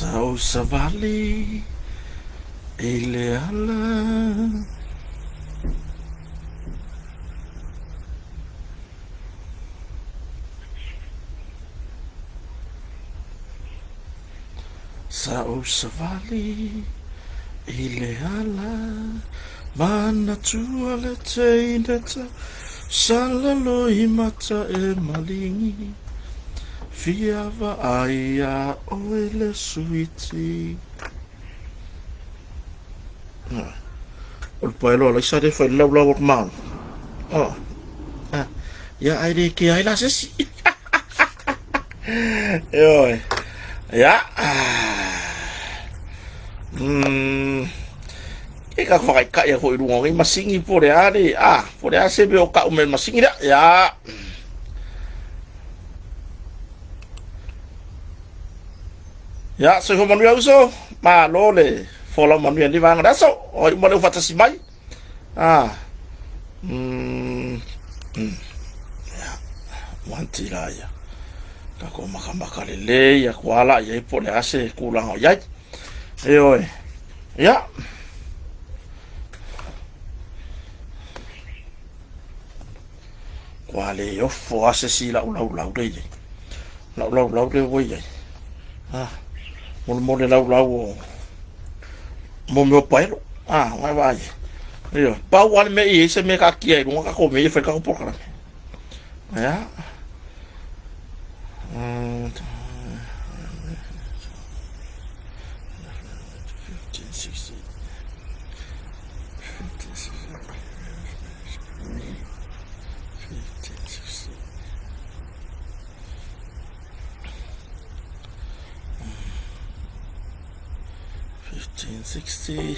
Sa ou savali i le ala. Sa ou savali i le ala Manatua le teine tau Sa lalo i mata e malingi Fia vaai iā oe le suiti. O le paelo a Laisa lea e fai le laulau atu ma Oh. Ah. Ia ai le ke ai la sesi. E oi. Ia. Mm. E ka whakaikai a hoi runga ngai masingi po le a le a po le a se me o ka ume masingi la ia. Ia, soifua manuia uso, malo le folau manuia ni vaega o le aso, o ai uma lea ua faatasi mai. Ah, mm, mm, ia, wanti la ia. Takou makamaka lelei ia kua ala i ai po o le a se tulaga o i ai. Ioe, ia. Kua le ofo a se si lau laulau le iai. Lau laulau le ua iai. Ah, mole mole laulau o mo mea o paelo. Ah, ngai vai. Io, pau ale me i se me ka kia i runga ka ko me i whai ka ko pokrame. Ia. Mm, 15, 16, 15, 16. 15, 60.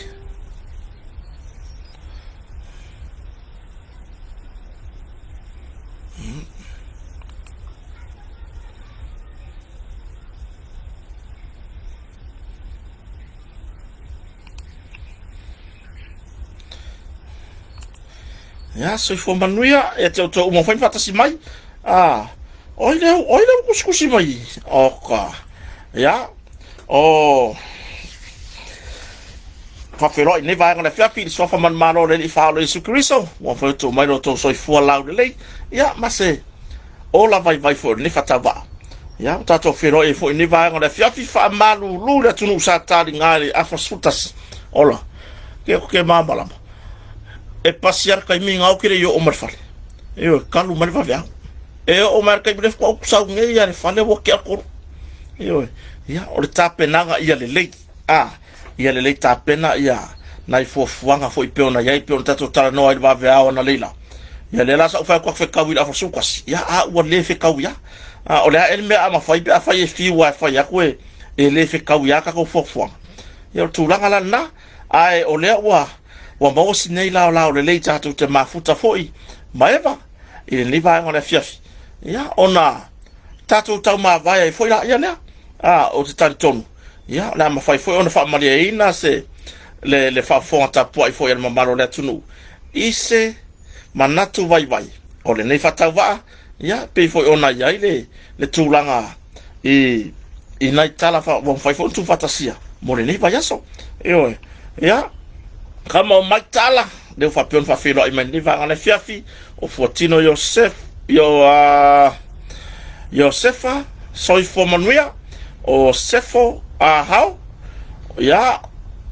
Ia, soifua manuia, ia te outou uma fai faatasi mai. Ah, oi leu, oi leu kusikusi mai. Oka. Ia, o faafeiloai i lenei vaega o le afiafi i le suafa manumalo o le Alii Faaola Iesu Keriso, ua mafai ona tuu mai lo outou soifua laulelei, ia, ma se ola vaivai foi o lenei faatauvaa. Ia, ua tatou feiloai ai foi i lenei vaega o le afiafi, faamalulu le atunuu sa taliga i le afa 11. Ola, ke ko ke malamalama. E pasi lava le taimi gau ke le i oo mai le fale. Ioe, kalu mai le vaveao. E oo mai le taimi le faatoa ou sau nei lava i le fale ua tea le 3. Ioe, ia, o le tapenaga ia lelei. A, ia lelei tapena ia nai fuafuaga foi pei ona i ai, pei ona tatou talanoa ai i le vaveao analeila. Ia lea la sa ou fai atu a fekau i le afa 11, ia a ua le fekau ia. A, o le a ea le mea a mafai pe afai e fiu lava e fai atu e, e le fekau ia tatou fuafuaga. Ia o le tulaga la lena, ae o lea ua, ua maua si nei laolao lelei tatou te mafuta foi ma Eva i lenei vaega o le afiafi. Ia ona tatou taumavae ai foi laia lea. A, ou te talitonu, ia, o le a mafai foi ona faamalieina se, le, le faafofoga tapuai foi a le mamalu o le atunuu i se manatu vaivai o lenei faatauvaa, ia, pei foi ona i ai le, le tulaga i, i nai tala fa, ua mafai foi ona tuufaatasia mo lenei vaiaso. Ioe, ia, kama o mai tala, lea ua faapea ona faafeiloai mai lenei vaega o le afiafi, o Fuatino Iosef, Io, uh, Iosefa, Soifua Manuia, o Sefo Ahau, ia,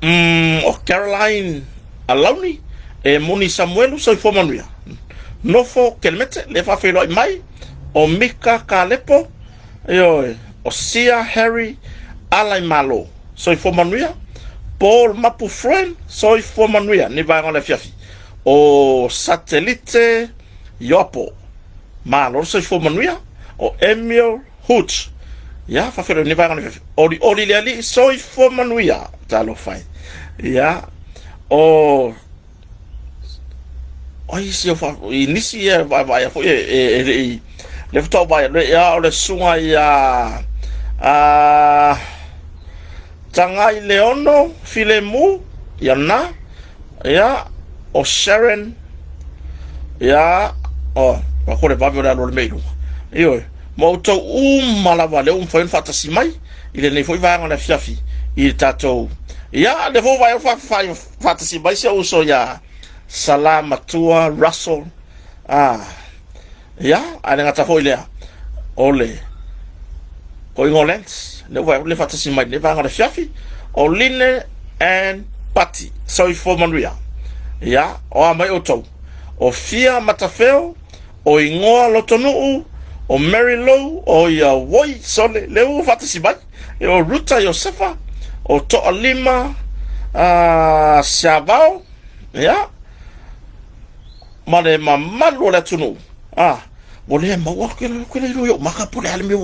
mm, o Caroline Alauni, e Moni Samuelu, Soifua Manuia. Nofo Kelemete, le faafeiloai mai, o Mika Kalepo, ioe, o Sia Harry Alaimalo, Soifua Manuia, Paul Mapu Friend, Soifua Manuia, ni vaega o le afiafi. O Satelite Ioapo, Malo le soifua manuia, o Emil Hooch, ia, faafeiloai nei vaega o le afiafi. Olioli le Alii, soifua manuia, talofa e. Ia, o ai isi o fa i nisi ia vaevaea foi e, e, e le i le faatoa vaai atu ia o le susuga ia a Tagai Leono Filemu ia na ia o Sharon ia o ko le vave o le alu o le mea i luga ioe ma outou uma lava lea ua mafai ona faatasi mai. i lenei foi vaega o le afiafi i le tatou ia le foi vai fa faatasi mai si ou uso ia Salamatua Russell ah ia ae le gata foi lea o le Koingo Lens le ua le faatasi mai le vaega o le afiafi o Line and Pati soifua manuia ia o a mai outou o Fia Matafeo o Igoa Lotonuu, o Mary Lou, o ia Woi Sole, lea ua faatasi mai, o Ruta Iosefa, o Toalima uh, Siavao, ia, ma le mamalu o le atunuu. Ah, ua le maua ke le ke le i maka po le ale me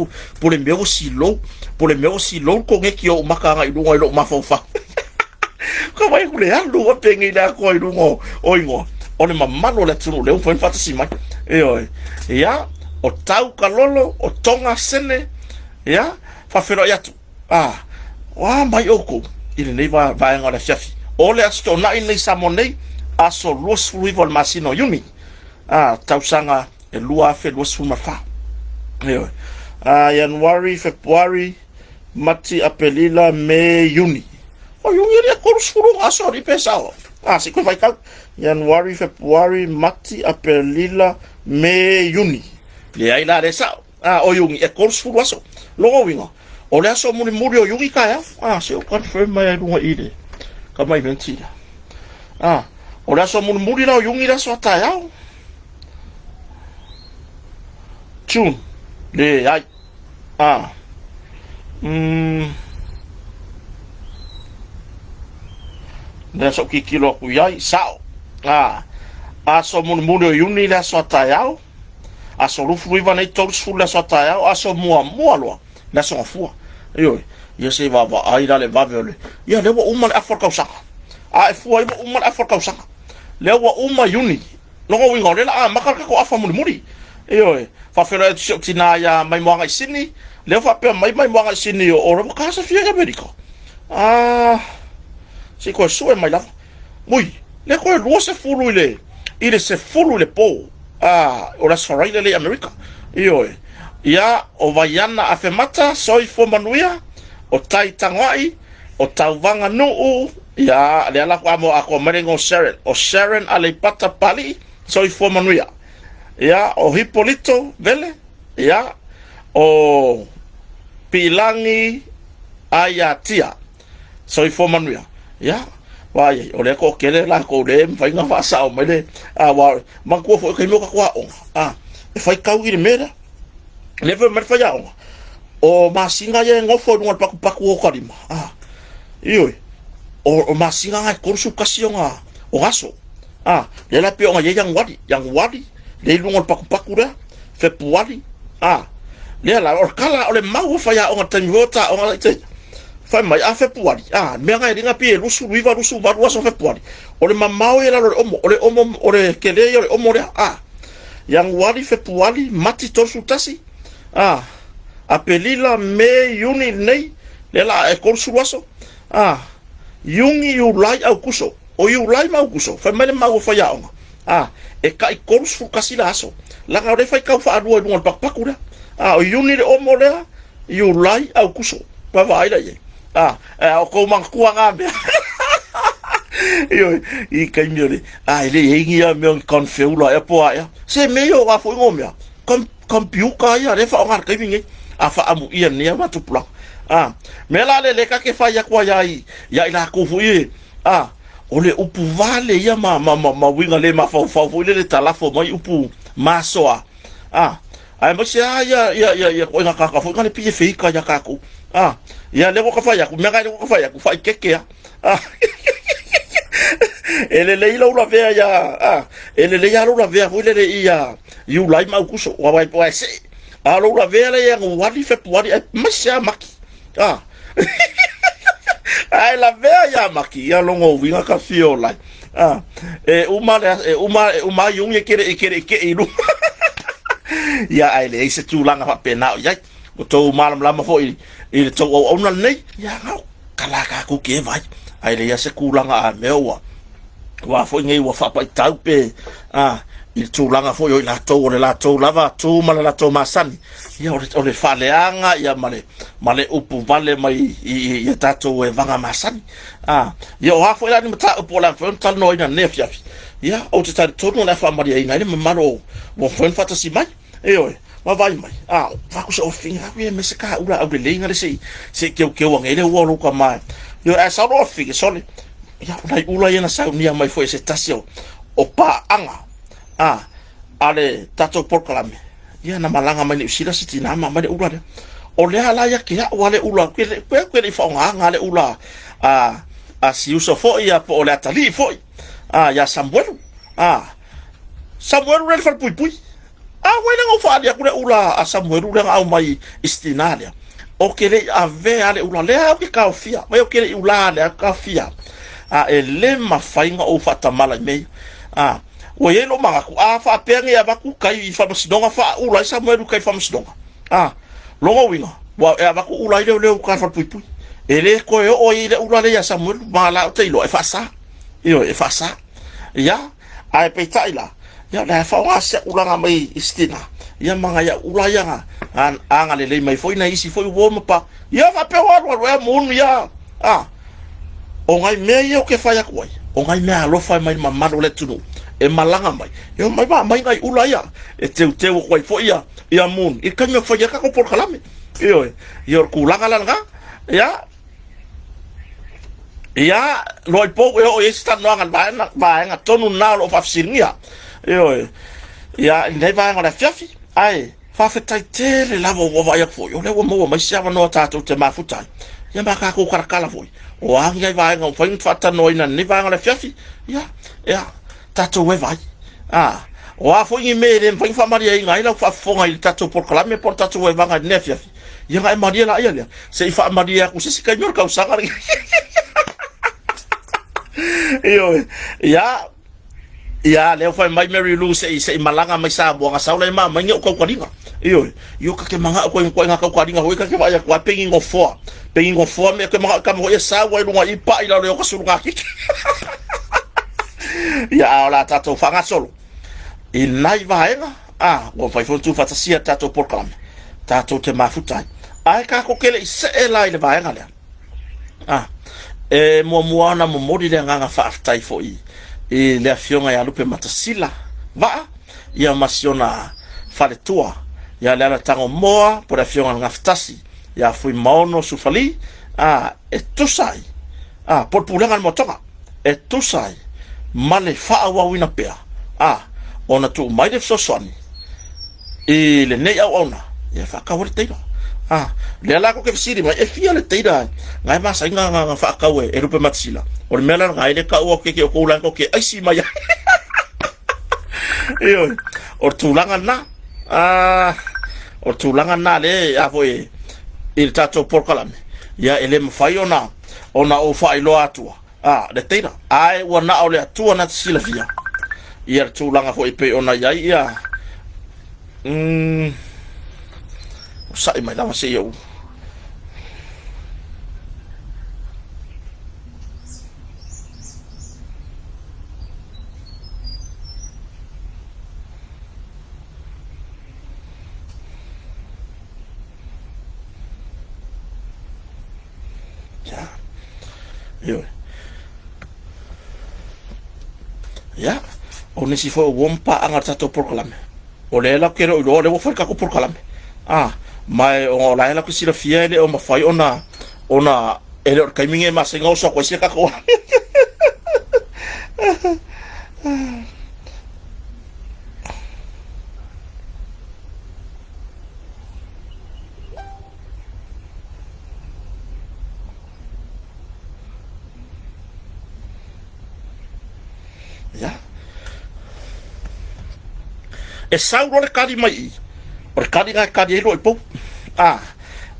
po le mea o silo, po le mea o silo ko ngeki o maka ngai lunga i lo mafaufau. Ka vai ku le alu a pengi le akoa i lunga o ingoa. O le mamalu o le atunuu lea ua mafai ona faatasi mai. Ioe. Ia, o tau ka lolo, o tonga sene, ia, faafeiloai atu. Ah, o a mai outou i lenei vaega o le afiafi. O le Aso Toonai lenei Samoa nei, aso 29 o le masina o Iuni, ah, tausaga e 2024. Ioe. Ah, Ianuari, Fepuari, Mati, Aperila, Me, Iuni. O Iuni e le 30 aso ali pe sao. Ah, se koe faitau. Ianuari, Fepuari, Mati, Aperila, Me, Iuni. Leai la le sao. Ah, o Iuni e 30 aso. Logo uiga, o le aso mulimuli o Iuni taeao. Ah, se o confirm mai ai lunga i le ka mai ventila. Ah, o le aso mulimuli la o Iuni le aso a taeao. June. Leai. Ah. Mm. Lea sa ou kikilo aku i ai, sao. Ah. Aso mulimuli o Iuni le aso a taeao. Aso 29 nei 30 le aso a taeao. Aso muamua loa le aso gafua. Ioe. Ia se i vaavaai la le vave o le. Ia lea ua uma le afa o le tausaga. A e fua ai ua uma le afa o le tausaga. Lea ua uma Iuni. Lona uiga o lea la amata le tatou afa mulimuli. Ioe, faafeiloai atu si ou tinā iā Maimoaga i Sini, lea faapea mai Maimoaga i Sini o ua kasafia i Amerika. Ah, se i toe sue mai lava. Ui, lea toe 20 i le i le 10 i le pō. Ah, o le Aso Faraile lea i Amerika. Ioe. Ia, o Vaiana Afemata, soifua manuia, o Tai Tagoai, O Tauvaga Nuu, ia, lea la faatoa maua atoa mai le igoa o Sharon. O Sharon Aleipata Palii, soifua manuia. Ia, o Hipolito Vele, ia, o Piilagi Aiatia, soifua manuia. Ia, vaai ai, o lea toatele latou lea e mafai ona faasao mai le, a, aua, manatua foi o taimi o tatou aoga, a, e faitau i le mea lea. Lea foi mai le faiaoga, o masina ia e nofo i luga o le patupatu o ta lima, a, ioe, o, o masina na e 31 o na, o aso, a, lea la pei ona i ai Ianuari, Ianuari, lea i luga o le patupatu lea, Fepuari, a, lea la, o le tala, o le mau a faiaoga i le taimi foi o ta aoga laitiiti, fai mai, a Fepuari, a, mea na e liga pei e 29, 28 aso o Fepuari, o le mamao ia i lalo o le omo, o le omo, o le tele ia o le omo lea, a, Ianuari, Fepuari, Mati 31, a, Aperila, Me, Iuni lenei, lea la e 30 aso, a, Iuni, Iulai, Aukuso. O Iulai ma Aukuso, fai mai le mau o faiaoga, a, e tai 31 la aso. Leaga o lea e faitau faalua i luga o le pakupaku lea. A, o Iuni le omo lea, Iulai, Aukuso. Vaavaai la i ai. A, e o kou manatua ngā mea. Ioe, i taimi o le, a, e le i ai ni ia mea o ni konfeula ea po a ea. Se mea ia o ngā foi ngō mea, kom, computer ia lea whaonga le taimi nei. A whaamu ia nei a matupulaga. A, mea la le le ka ke whai aku ai ai, ia i lākou foi e, a, o le upu vale ia ma, ma, ma, ma uiga le mafaufau foi le le talafo mai upu masoa. A, aemaise lava ia, ia, ia, ia ituaiga tagata foi na le pei e feita iā tatou. A, ia lea ua ta fai atu, mea na lea ua ta fai atu, faaeteete lava. A, e lelei lou lavea ia, a, e lelei lava lou lavea foi lele ia Iulai ma Aukuso, aua e see. A o lou lavea lea ia Ianuari, Fepuari, aemaise lava Mati. A, ae lavea ia Mati, ia lona uiga ka fia o lai. A, e uma le, e uma, e uma ai Iuni e te le, e te le i tee i luga. Ia, ae leai se tulaga faapena o i ai. Ua tou malamalama foi i le tou auauna lenei, ia na o ka la tatou ke vai. Ae leai lava se tulaga a mea ua, ua foi nei ua faapaitau pe, a, i le tulaga foi o i latou o le latou lava tu ma le latou masani, ia o le faaleaga ia ma le ma le upu vale mai i a tatou evaga masani. A, ia o a foi la ni mataupu o le a mafai ona talanoaina i lenei afiafi, ia ou te talitonu o le a faamalieina ai le mamalu o ua mafai ona faatasi mai. Ioe, vaavaai mai, a, faatu se ofi, a e me se ka ula au lelei ngale se se keukeu ange le ua lou tama. Ioe, ae sau lo ofi, sole. Ia, o nai ula ia na saunia mai foi e se tasi o paaga a le tatou polokalame, ia na malaga mai Niu Sila si tina ma aumai le ula lea. O lea la ia te au a le ula, ke le ke le i faaaogaina le ula a si uso foi ia po o le atalii foi a ia Samuelu. A Samuelu lea le falepuipui. A ua ile na ou faaali atu le ula a Samuelu lea na aumai i si tina lea. Ou te le i avea le ula lea ou te taofia, vai ou te le i ula lea ou te taofia. A e le mafai ona ou faatamala i mea ia. A ua i ai lou manatu, a faapea nei e avatu tai i faamasinoga faaula ai Samuelu i tai i le faamasinoga. A lona uiga, ua e avatu ula ai leoleo i uta i le falepuipui. E le toe oo ai i le ula lea ia Samuelu, ma la ou te iloa e faasa. Ioe, e faasa. Ia, ae peitai la, ia o le a faaaoga si au ulaga mai i si tina, ia ma nai au ula ia na agalelei mai foi nai isi foi uo ma pa. Ia faapea ua alualu ea munu ia, a, o nai mea ia ou te fai atu ai, o nai mea alofa mai le mamalu o le atunuu e malaga mai, e omai ma aumai nai ula ia e teuteu atu ai foi ia, ia munu i le taimi e fai ai tatou polokalame. Ioe, ia o le tulaga la lena, ia, Ia, loa i pou e oo i ai se talanoaga i le vaega, vaega tonu lena o lo o faafesiligia. Ioe. Ia, i lenei vaega o le afiafi, ae faafetai tele lava ua vaai atu foi, o lea ua maua mai se avanoa tatou te mafuta ai. Ia ma tatou talatala foi, o a ni ai vaega ua mafai ona faatalanoaina i lenei vaega o le afiafi, ia, ia, tatou eva ai. A, o a foi ni mea e le mafai ona faamalieina ai lau faafofoga i le tatou polokalame po o le tatou evaga i lenei afiafi, Ia ona e malie laia lea, se i faamalie atu se isi taimi o le tausaga lenei. Ioe. Ia, ia lea ua fai mai Mary Lou se i se i malaga mai Samoa na sau lea ma aumai ni au taukaliga. Ioe. Io ka te mana'o koe i ngā taukaliga hoi ka te vaai atu ai pengi nofoa. Pengi nofoa me ke mana'o kama hoi e sau ai lunga i pa i lalo i o ka sulu ngā kiki. Ia a o la tātou whangasolo. I nai vaega, a, ua mafai foi ona tuufaatasia le tatou polokalame, tatou te mafuta ai. Ae tatou te le i see la i le vaega lea, a, e muamua ona momoli le agaga faafetai foi i le Afioga ia Lupematasila Vaa, ia ma si ona faletua ia Lealatago Moa po o le Afioga i le Gafatasi ia Fuimaono Sufali, a, e tusa ai, a, po o le Pulega a le Moatoga. e tusa ai ma le faaauauina pea a ona tuu mai le fesoasoani i lenei auauna e faatau ai le teila. A, lea la kou te fesili mai, e fia le teila na e masai na na faatau e Lupematasila? O le mea la lena, e le tau atu ke o kou la kou te aisi mai ai. Ioe, o le tulaga lena. A, o le tulaga lena lea a foi i le tatou polokalame, ia e le mafai ona ona ou faailoa atua a le teila, ae ua na o le Atua na te silafia ia le tulaga foi e pei ona i ai ia sa'i mai lava se i ou Ia. Ioe. Ia. O nisi foi o uo ma paaga le tatou polokalame. O lea la ou te le o iloa o lea ua fai le tatou polokalame. Ah, ma e o la e la ou te silafia e le o mafai ona ona e le o le taimi nei e masani ona oso atu ai si a tatou Ia. E sau loa le kali mai i, o le kali na e kali ai loa i pou. Ah,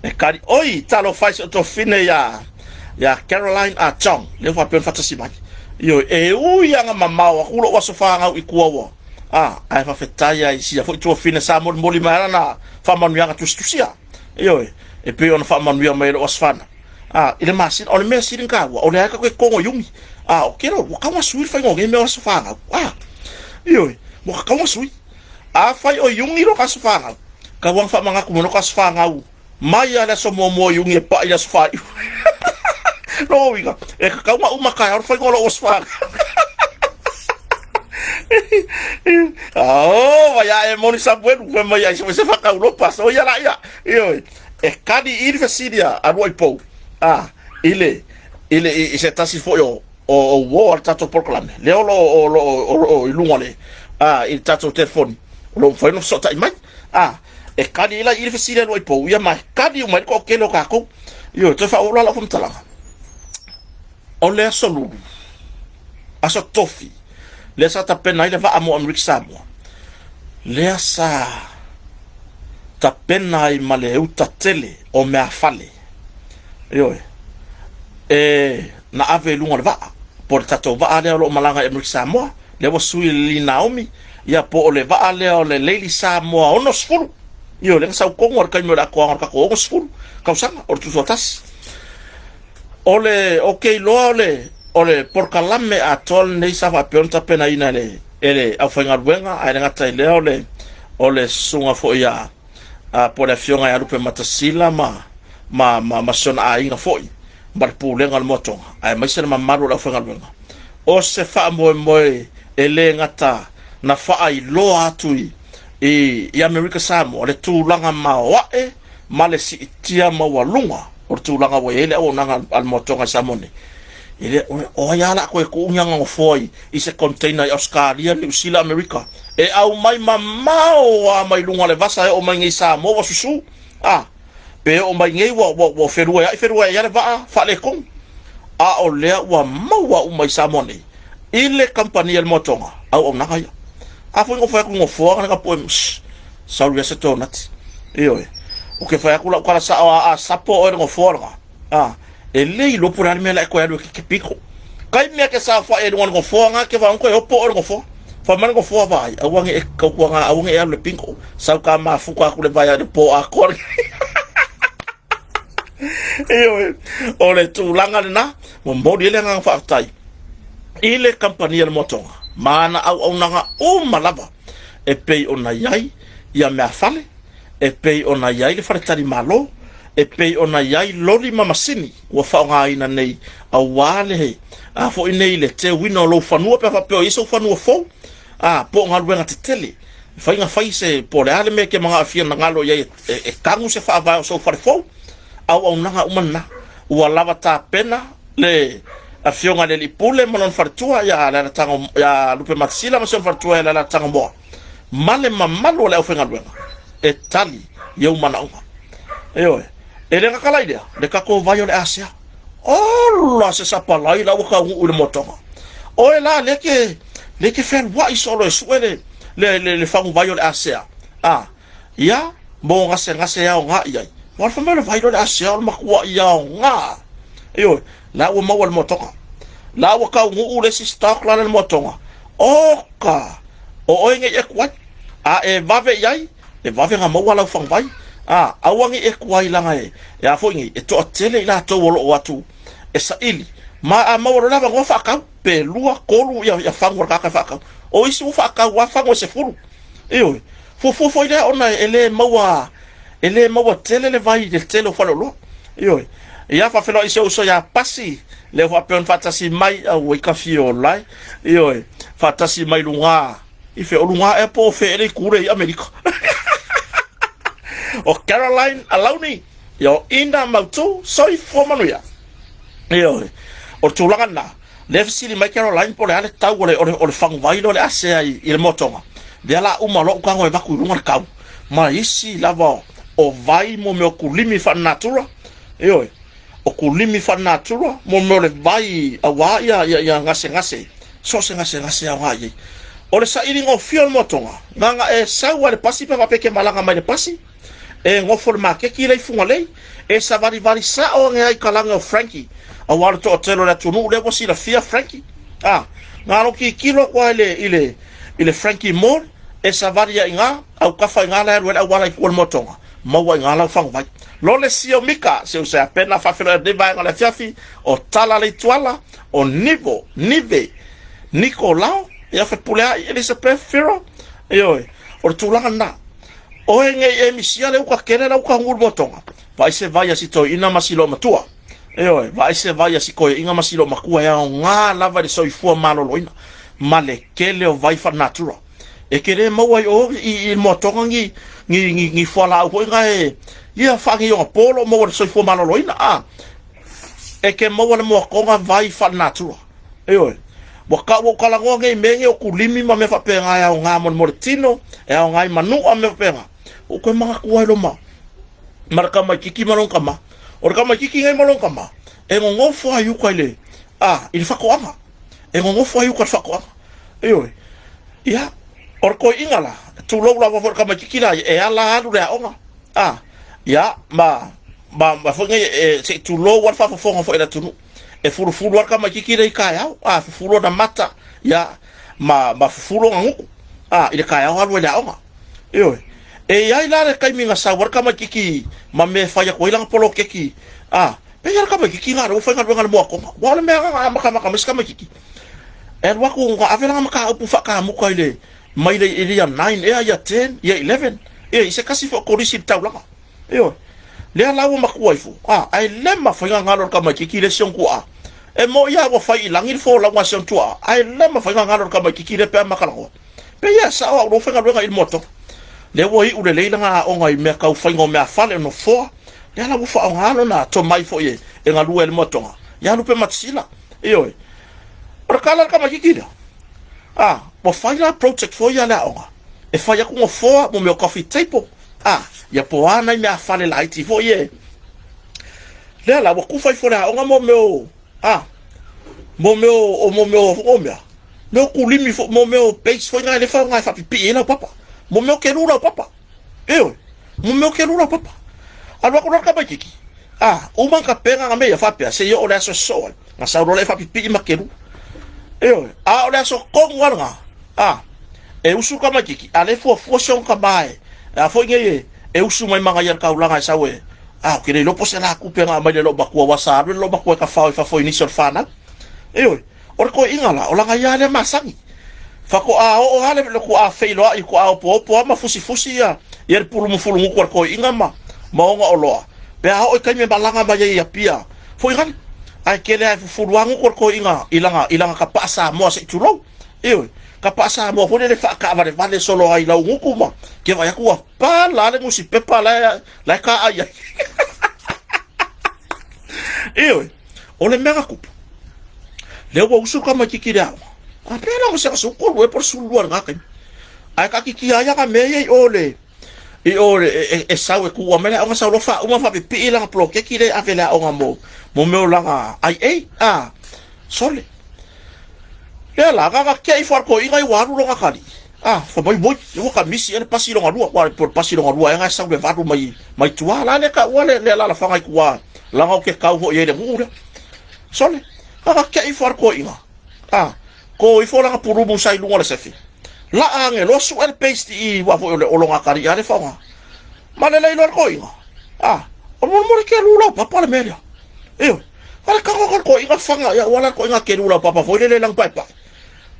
e kali, oi, talofa e si o tofine ia, ia Caroline a Chong, lea ua faapea ona faatasi mai. Ioe, e ui lava na mamao atu lou aso fanau i tua ua, ah, ae faafetai lava i sia foi tuafine sa molimoli mai lana faamanuiaga tusitusia. Ioe, e pei ona faamanuia mai e lou aso fanau. A, i le masina, o le mea sili ona taua, o lea tatou te togo i umi. A, o kelo, ua tau ona sui le faiga o nei mea o aso fanau. A, ioe, Ua tatau ona sui. Afai o Iuni lo ta aso fanau, tau ona faamanatu mai lo ta aso fanau mai lava le aso muamua o Iuni e pai i le aso faaiu. Lona uiga, e tatau ona uma taeao le faiga o lou aso fanau. Oh, vai a e moni Samuelu, fai mai ai se whakaulopa, so ia la ia. Ioe, e kani i le fesili a Luaipou, a, i le, i le, i se tasi foi o, o uo a le tatou polokalame, lea o lo o, lo o, lo o i luga o le, a, i le tatou telefoni, o lo o mafai ona fesootai mai. A, e kali ai la i le fesili a Luaipou, ia ma e kali uma ai le toatele o tatou. Ioe, toe faaauau la lau faamatalaga. O le aso Lulu, aso Tofi, lea sa tapena ai le vaa mo Amerika Samoa, lea sa tapena ai ma le uta tele o meafale, ioe, e na ave i luga o le vaa, po o le tatou vaa lea o lo o malaga i Amerika Samoa, lea ua sui i le Lady Naomi, ia po o le vaa lea o le Lady Samoa 60, ioe, lea na sau tonu lava i le taimi o le atoaga o le tatou 60 tausaga o le tutoatasi. O le, ou te iloa o le, o le polokalame atoa lenei sa faapea ona tapenaina e le, e le aufaigaluega, ae le gata i lea o le, o le susuga foi a, a po o le afioga ia Lupe Matasila ma, ma, ma, ma si ona aiga foi, ma le pulega o le moatoga, aemaise le mamalu o le aufaigaluega. O se faamoemoe e le gata na faailoa atu i, i, i Amerika Samoa le tulaga maoae ma le siitia maualuga o le tulaga ua i ai le auaunaga a le moatoga i Samoa nei. E le, o ai lava la toe tuu ni ana nofoa i, i se container i Ausetalia, Niu Sila, Amerika, e aumai mamao lava mai luga o le vasa e oo mai nei i Samoa ua susu, a, pe oo mai nei ua, ua, ua feluaiai feluaiai le vaa faaletonu. A o lea ua maua uma i Samoa nei, i le kamupani a le moatoga, auaunaga ia. A foi na fai atu nofoa na ka poe, shh, sauri ia se tonati. Ioe. O ke fai atu lau tala sao a, a sapo oe le nofoa lena. A, e le iloa po o le a le mea la e toe alu e ke piko. Kai mea ke saofai ai luga o le nofoa na ke vaai toe opo oe le nofoa. Fai mai le nofoa vaai, aua ne i e tautuana, aua ne i e alu i le piko. Sau ka mafuta atu le vae i le po atoa. Ioe, o le tulaga lena, momoli ai le agaga faafetai i le kamupani a le Moatoga ma ana auaunaga uma lava e pei ona i ai ia meafale, e pei ona i ai le faletalimalo, e pei ona i ai loli ma masini ua faaaogaina nei aua le a foi nei le teuina o lou fanua pe a faapea o i ai sou fanua fou, a po o galuega tetele mafai ona fai se po o le a le mea e te manao e fia nagalo i ai e, e tagu se faavae o sou fale fou, auaunaga uma lena. Ua lava tapena le afioga i le alii pule ma lona faletua ia Lealatago ia Lupe Matasila ma si ona faletua ia Lealatagomoa ma le mamalu o le aufaigaluega e tali i ou manaoga. Ioe, e le gata la i lea, le tatou vai o le Asia. Ola se sapalai la ua taunuu i le motoga. Oe la lea ke lea ke fealuai solo e sue le le le, le faguvai o le Asia. A, ia, mo gasegase aoga i ai. Ua fai mai o le vai o le Asia o le matuai aoga. Ioe, la ua maua le motoga. La ua taunuu le isi stock la le motoga. Oka, o oe nei e ku ai. A e vave i ai, e vave ona maua lau faguvai. A, aua ne i e tuai leaga e, e a foi nei, e toatele i latou o lo o atu e saili. Ma a maua loa le avanoa faatau, pe lua, tolu ia, ia fagu a le tagata e faatau. O isi ua faatau lava fagu e 10. Ioe, fuafua foi lea ona e le maua, e le maua tele le vai i le tele o faleoloa. Ioe, ia faafeiloai i si ou uso ia Pasi, lea ua faapea ona faatasi mai, auai ka fia ola e. Ioe, faatasi mai luga I fea, o luga ea po o fea ea le itu lea i Amerika. O Caroline Alauni, ia o Ina Mautu, soifua manuia. Ioe, o le tulaga lena, lea fesili mai Caroline po o le a le tau o le, o le, o le faguvai lea o le asea i, i le motoga. Lea la uma loa ou tago e avatu i luga le tau, ma isi lava o vai mo mea o kulimi faalenatura, ioe, o kulimi faalenatura mo mea o le vai aua ia, ia, ia gasegase, so o se gasegase aoga i ai. O le sailiga o fia o le moatoga, na ona e sau lava i le pasi pe faapea e te malaga mai i le pasi, e nofo i le maketi lea i Fugalei, e savalivali sao ane ai i kalage o Frankie, aua o le toatele o le atunuu lea ua silafia Frankie. A, na ona tilotilo atu lava i le, i le, i le Frankie Mall, e savali ai i ina, autafa i ina la e alu ai le auala i tua i le moatoga, maua i ina lau faguvai. Lole sio mika, se usa ia pena faafeiloai atu nei vaega o le afiafi, o Tala Leituala, o Nivo, Nive, Niko Lao. Ia Fepuleai Elisabeth Firo, ioe, o le tulaga lena. Oe nei e misia le uka kele la uka ngulu motonga. Vai se vai a si toeaina ma si loomatua. Ioe, vaai se vai a si koeaina ma si loomatua e aoga lava i le soifua maloloina ma le kele o vai faalenatura. E ke le maua i o i le moatoga ni ni ni ni fualaau foi na e ia faagaioga po lo o maua i le soifua maloloina a e ke maua le moatoga vai faalenatura. Ioe, ua kau ua ou talanoa nei i mea nei o kulimi ma mea faapena e aoga mo le mo le tino, e aoga i manua ma mea faapena. Ua ou toe manatua ai loma ma le tamaititi ma lona tama. O le tamaititi nei ma lona tama, e nonofo lava i uka i le, a, i le faatoaga. E nonofo lava i uka i le faatoaga. Ioe. Ia, o le toeaina la, tulou lava foi le tamaititi la ia, e ala alu i le aoga. A, ia, ma, ma, ma foi nei, e, se i tulou lava le faafofoga foi a le atunuu. E fulufulu lava le tamaititi lea i taeao, a, fufulu ona mata, ia, ma, ma fufulu ona gutu, a, i le taeao alu ai i le aoga. Ioe. E i ai la le taimi na sau ai le tamaititi ma mea e fai atu ai lana poloketi, a, pei lava le tamaititi lena lea ua faigaluega i le moatoga. Aua o le mea lena na amatamata mai si tamaititi. E alu atu na ave lana mataupu faakamuta i le, mai le, i le year 9 ea, year 10, year 11, ia, i se tasi foi o kolisi i le taulaga. Ioe. Lea la ua matua ifo, a, ae le mafai ona galo e le tamaititi le isi ona tuaa. E moni lava ua fai i lagi le folauga a si ona tuaa, ae le mafai ona galo e le tamaititi lea pe a matalanoa. Pei e sao au lou faigaluega i le moatoga. Lea ua iu lelei lana aoga i mea tau faiga o meafale o nofoa. Lea la ua faaaoga lona tomai foi e galue ai i le moatoga. Ia Lupe Matisila. Ioe. O le tala a le tamaititi lea, a, ua fai la project foi ia a le aoga, e fai atu nofoa mo mea o coffee table, a, ia po o a nai meafale laiti foi e. Lea la ua tufa ifo le aoga mo mea o A, mo mea o, mo mea o, o mea, mea o kulimi fo, mo mea o base foi na e le faaaoga e faapipii ai lau papa. Mo mea o kelu lau papa. Ioe, mo mea o kelu lau papa. Alu atu loa le tamaititi, a, uma ona tapena na mea ia faapea, se i oo i le aso e sosoo ai, na sau loa lea e faapipii ma kelu. Ioe, a o le aso tonu lava lena, a, e usu le tamaititi, a o lea e fuafua si ona tama e, a foi nei e, e usu mai ma ia le taulaga e sau e, A, ou te le iloa po o se la tupe na aumai le loomatua aua sa alu le loomatua e tafao i fafo i nisi o le fanau. Ioe, o le toeaina la, o lana ia lea masani. Faatoa oo lava le tuaa feiloai, tuaa opoopo lava ma fusifusi ia, ia le pulumufulugutu a le toeaina ma, ma ona oloa, pe a oo i taimi e malaga mai ai i Apia, foi gale. Ae tele lava e fufulu lava gutu a le toeaina i lana, i lana tapaa Samoa se i tulou. Ioe, tapaa Samoa foi lele faakaavalevale solo ai i lau gutu ma ke vaai atu ua pala lava le nusipepa la e, La e ka ai ai. Ioe, o le mea na tupu, lea ua usu le tamaititi i le aoga, a pea la o se aso tolu ea po o le 12 i lena taimi. Ae taatitia ai ana mea ia i o le, i o le, e, e, e sau e tuua mai le aoga sau loa faauma faapipii lana poloketi lea e ave i le aoga mo, mo mea o lana IA, a, sole. Lea la, na ona tea ifo lava le toeaina ia ua alu lona atalii, a, fai mai, oi, ua ta misi ea le pasi lona lua, aua po o le pasi lona lua ea na e sau le valu mai, mai tua. La lea taua le, le alaalafaga i tua, leaga ou te kau foi i ai i le nuu lea. Sole, na ona tea ifo lava le toeaina, a, to ifo lana pulumu sa i luga o le sefe, laa ane loa sue le paste i i, aua foi o le, o lona atalii lava lea e faaaoga. Malele loa le toeaina, a, o le molemole kelu laupapa le mea lea. Ioe. A le tago atu toeaiina faga ia ua la toeaiina kelu laupapa foi lele lagi paepae.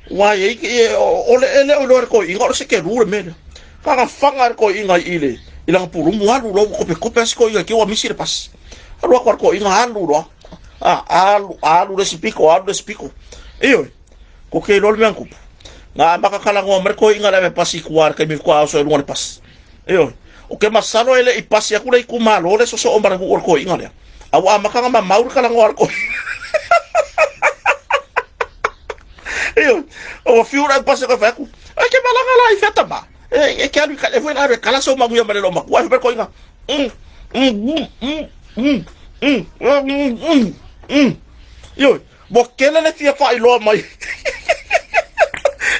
Ua e i o le ele o iloa le toeaiina o le se kelu le mea lea. Kaga faga le toeaiina i le i lana pulumu alu loa ua kopekope a si toeaiina ki ua misi le pasi. Alu atu a le toeaiina alu loa. A alu alu le isi piko alu le isi piko. Ioe. Ko ke iloa le mea na tupu. Na amata talanoa mai le toeaiina le ave pasi i tua i le taimi faatoa oso ai luga o le pasi. Ioe. Ou te masalo e le i pasi atu le itumalo le sosoo ma le nuu o le toeaina lea. A ua amata ona mamau le talanoa a le toeaina. Ioe. Ua fiu le pasi koe fai atu. E ke malaga la i fea tama. E, e ke alu i ka, e foi la alu e kala sou manuia ma le loomatua. Ai fai mai le toeaina. Mm, mm, mm, mm, mm, mm, mm, mm, mm. Ioe. Ua tele le fia faailoa mai.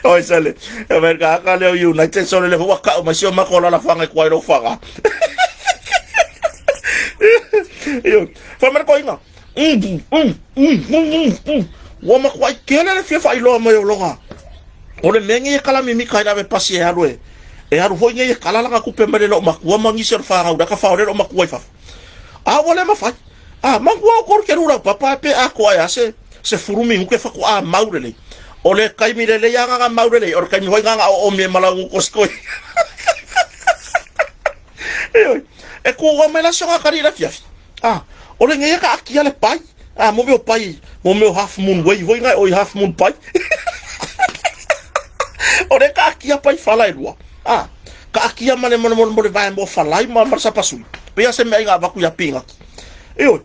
Oi sale, e mai ka ka leo United sole le ua kau mai si o mako lala fanga i kuai lo fanga. Io, fa mai ko inga. Mm, mm, mm, mm, mm. Ua makuai tele le fia faailoa mai o loga. O le mea nei e kala mimika ai le ave pasi e alu e. E alu foi nei e kala lana tupe mai le loomatua ma nisi o le fanau lea ka faole loomatua i fafo. A ua le mafai. A, manatua o kolu kelu laupapa pe atoa ai a se, 10 minute faatoa mau lelei. O le taimi lelei lava na mau lelei, o le taimi foi na na oomi ai ma lau gukosikoi. Ioe, e kū mai la si o ngā i le afiafi. Ah, o le ngeia ka akia le pai. Ah, mo meo pai, mo meo half moon way foi ngai oi half moon pai. O le ka akia pai fala e lua. Ah, ka akia ma le mo mo mo le vai mo falai ma ma sapasui. Pea se mea inga vaku ya pinga. Ioe,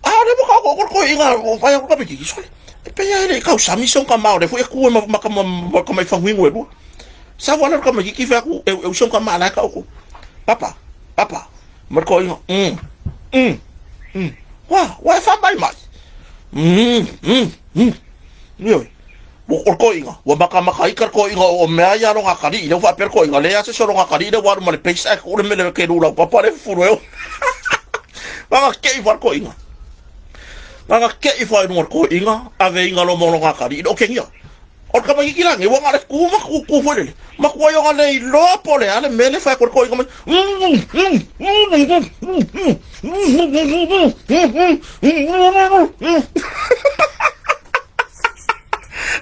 ah, le mo ka ko ko inga o vai ko ka biki sole. E pea ele kau sami son ka ma o le foi ku ma ma ma ma ka mai fanguingu e lua. Sa wala ka mai ki fa ku e e son ka ma la ka o Papa, papa, ma ko inga. Mm. Mm. Mm. Wa, wa e fa mai mai. Mm. Mm. Mm. Ioe. O ko inga, wa maka maka ika ko inga o mea ia ronga kari, le wa per ko inga le ase so ronga kari le waru ma le peisa e ko le mele ke rula papa le furu e. Nga ke i war ko inga. Nga ke i fa i ko inga, ave inga lo mo ronga kari, o ke ngia. O ka mai ki langi, wa ngare ku ma ku ku fo le. Ma ku yo ngale i lo po le ale mele fa ko ko inga mai.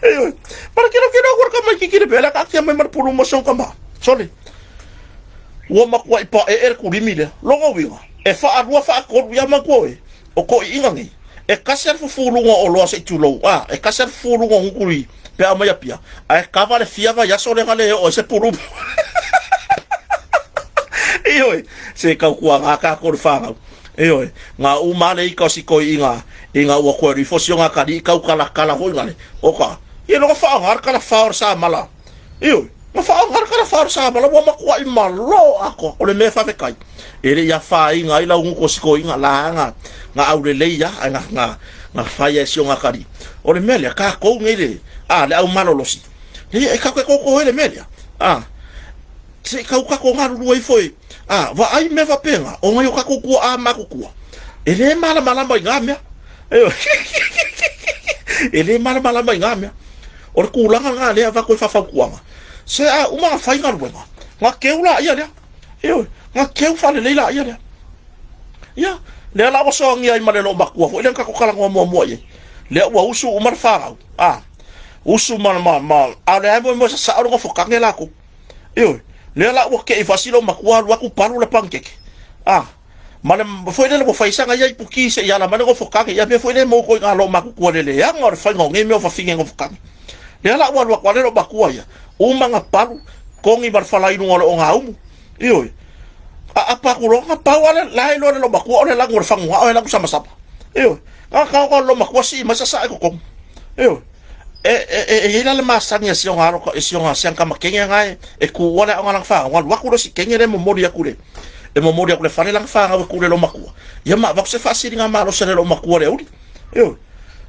Ioe. Para kino kino ko ka mai kikiri pele ka kia mai mar puru mo son ka ma. Sole. Ua makua i pa e e ku limi le. Longo winga. E fa alua fa ko ya ma ko e. O ko i inga nei. E kasi al fufu lunga o loa se tulou. Ah, e kasi al fufu lunga ngukuri. Pe a mai apia. A e kava le fia va yaso le ngale o se puru. Ioe, se kau kua ngā kā koru whāngau. Ioe, ngā uma le ika o si koi i ngā, i ngā ua koe rifo si o ngā kari i kau kala kala hoi ngale. O ka, ia longa wha ngā kala wha o sa mala. Ioe, ngā wha ngā kala wha o sa mala, ua makua i malo ako, o le mea whawhe kai. E le ia wha i ngā ila ungu ko si koi ngā la ngā, ngā aure lei ia, ngā, ngā, ngā whaia e si o ngā kari. O le mea lea, kā kou ngei le, a, le au malolosi. Le e kau ke koko he le mea lea. A, se kau kako ngā rurua i foi, a, vaai mea faapena, o ngai o kakou kua a makukua. E le malamalama i ngā mea. E le malamalama i ngā mea. O le kūlanga ngā lea vako i whawhaukuanga. Se a uma ngā whai ngaruenga. Ngā keu la ia lea. Ioe, ngā keu whalelei la ia lea. Ia, lea la wasoangia i male lo makua foi lea kako kalangoa muamua i ai. Lea ua usu uma le wharau. A, usu ma, ma, ma, a le ai moe moe sa sa o le ngofo kange lākou. Ioe, lea la ua keʻi faasilo makua alu aku palu le panikeke. A, ma le foi lele ua faisaga ia ipuki se i ala mai le gofokaga ia mea foi le mo ko i ngā lo makukua le leaga o le faiga o nei mea o fafine gofokaga. Lea la ua alu aku ale lo makua ia, uma nga palu, kongi ma le fala i luga o le ogaumu. Ioe, a apa aku loa, nga pau ale la e loa le lo makua o le lagu o le faguga o e lagu samasama. Ioe, nga kao kao lo makua sii mai sasaa i kokomu. Ioe, E, e, e, e i la le masani e sionga alo e sionga siang kama kenge nga e, e ku wale o nga wha nga luaku lo si kenge le momori aku le e momori aku le fale langa wha nga ku le lo makua ia ma vaku se whaasiri nga malo se le lo makua le uri e o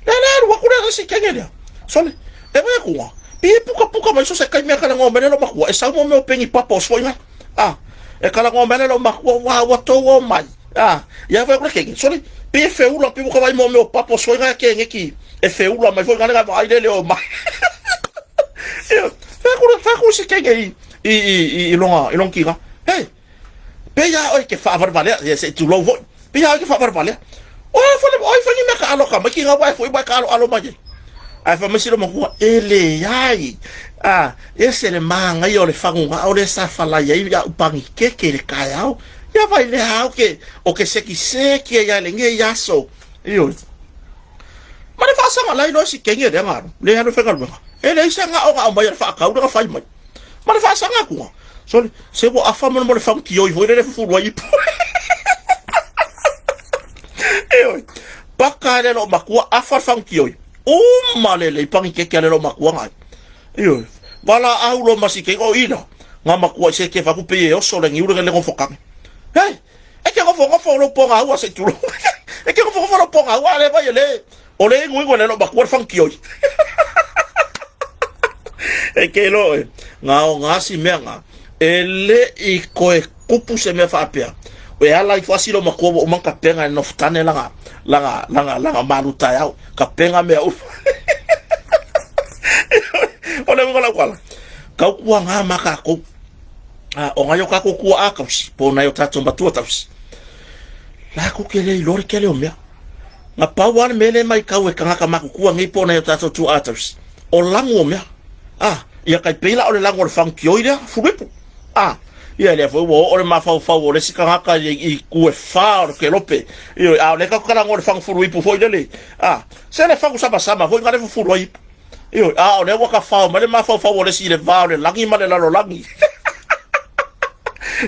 le le luaku le si kenge le sole e vai ku nga pi e puka puka mai so se kai mea kala ngomele lo makua e sau mo meo pengi papa o soi nga ah e kala ngomele lo makua wa wa to o mai ah ia vai ku le kenge sole pi e feula pi puka mai mo meo papa o soi nga kenge ki e feula mai foi ngale vaai le leo mai. Ia, fai ku si kenge i i i i longa i longa kinga. Hey, pe ia oi ke whaavarevarea, ia se tulou foi. Pe ia oi ke whaavarevarea. Oi fale oi fai mea ka alo ka mai kinga wai foi wai ka alo alo mai. Ai fa mai silo makua e le ai. Ah, e se le maangai o le faguga o le sa falai ai ia upangi keke le kaeao. Ia vai le hao ke o ke seki seki ai le nge iaso. Ioe. Ma le faasaga la iloa si kenge lea galu, le alu faigaluega. E leai se gaogao mai a le faakau le gafai mai. Ma le faasaga atuga. Sole, se ua afa mo le fagu tioi foi le le fufulu ai ipu. Ioe. Paka le loo makua afa le fagu tioi. Uma le lei pangi keke a le loo makua ngai. Ioe. Vala au lo masi kenge o ina. Nga makua i se ke faku pe e oso le ngiure le ngofokange. Hei! E ke gofogofo lo ponga ua se tulo. E ke gofogofo lo ponga ua le vai le. O le ingo ingo le lo makua le fankioi. E ke lo e. Ngā o ngā si mea ngā. E le i koe kupu se mea whaapea. O e ala i whasilo makua wa umang ka penga e nofutane langa, langa, langa, langa malu tae au. Ka penga mea upu. O le unga lau kala. Kau kua ngā maka kou. A, o ngai o kākou kua a kausi, po nai o tātou matua tausi. La ko ke le iloa le kele o mea. Nga pau ale mele mai kau e kangaka makukua ngei po nai o tātou tua a tausi. O lagu o mea. A, ia tai pei la o le lagu o le fagukioi lea, fuluipu. A, ia lea foi ua oo le mafaufau o le isi tagata i, i itu e fa o le kelope. Ioe, a o lea tatou talanoa i le fagu fuluipu foi lele. A, se le fagu samasama foi na le fufulu ai ipu. Ioe, a o lea ua tafao mai le mafaufau o le isi i le va o le lagi ma le lalolagi.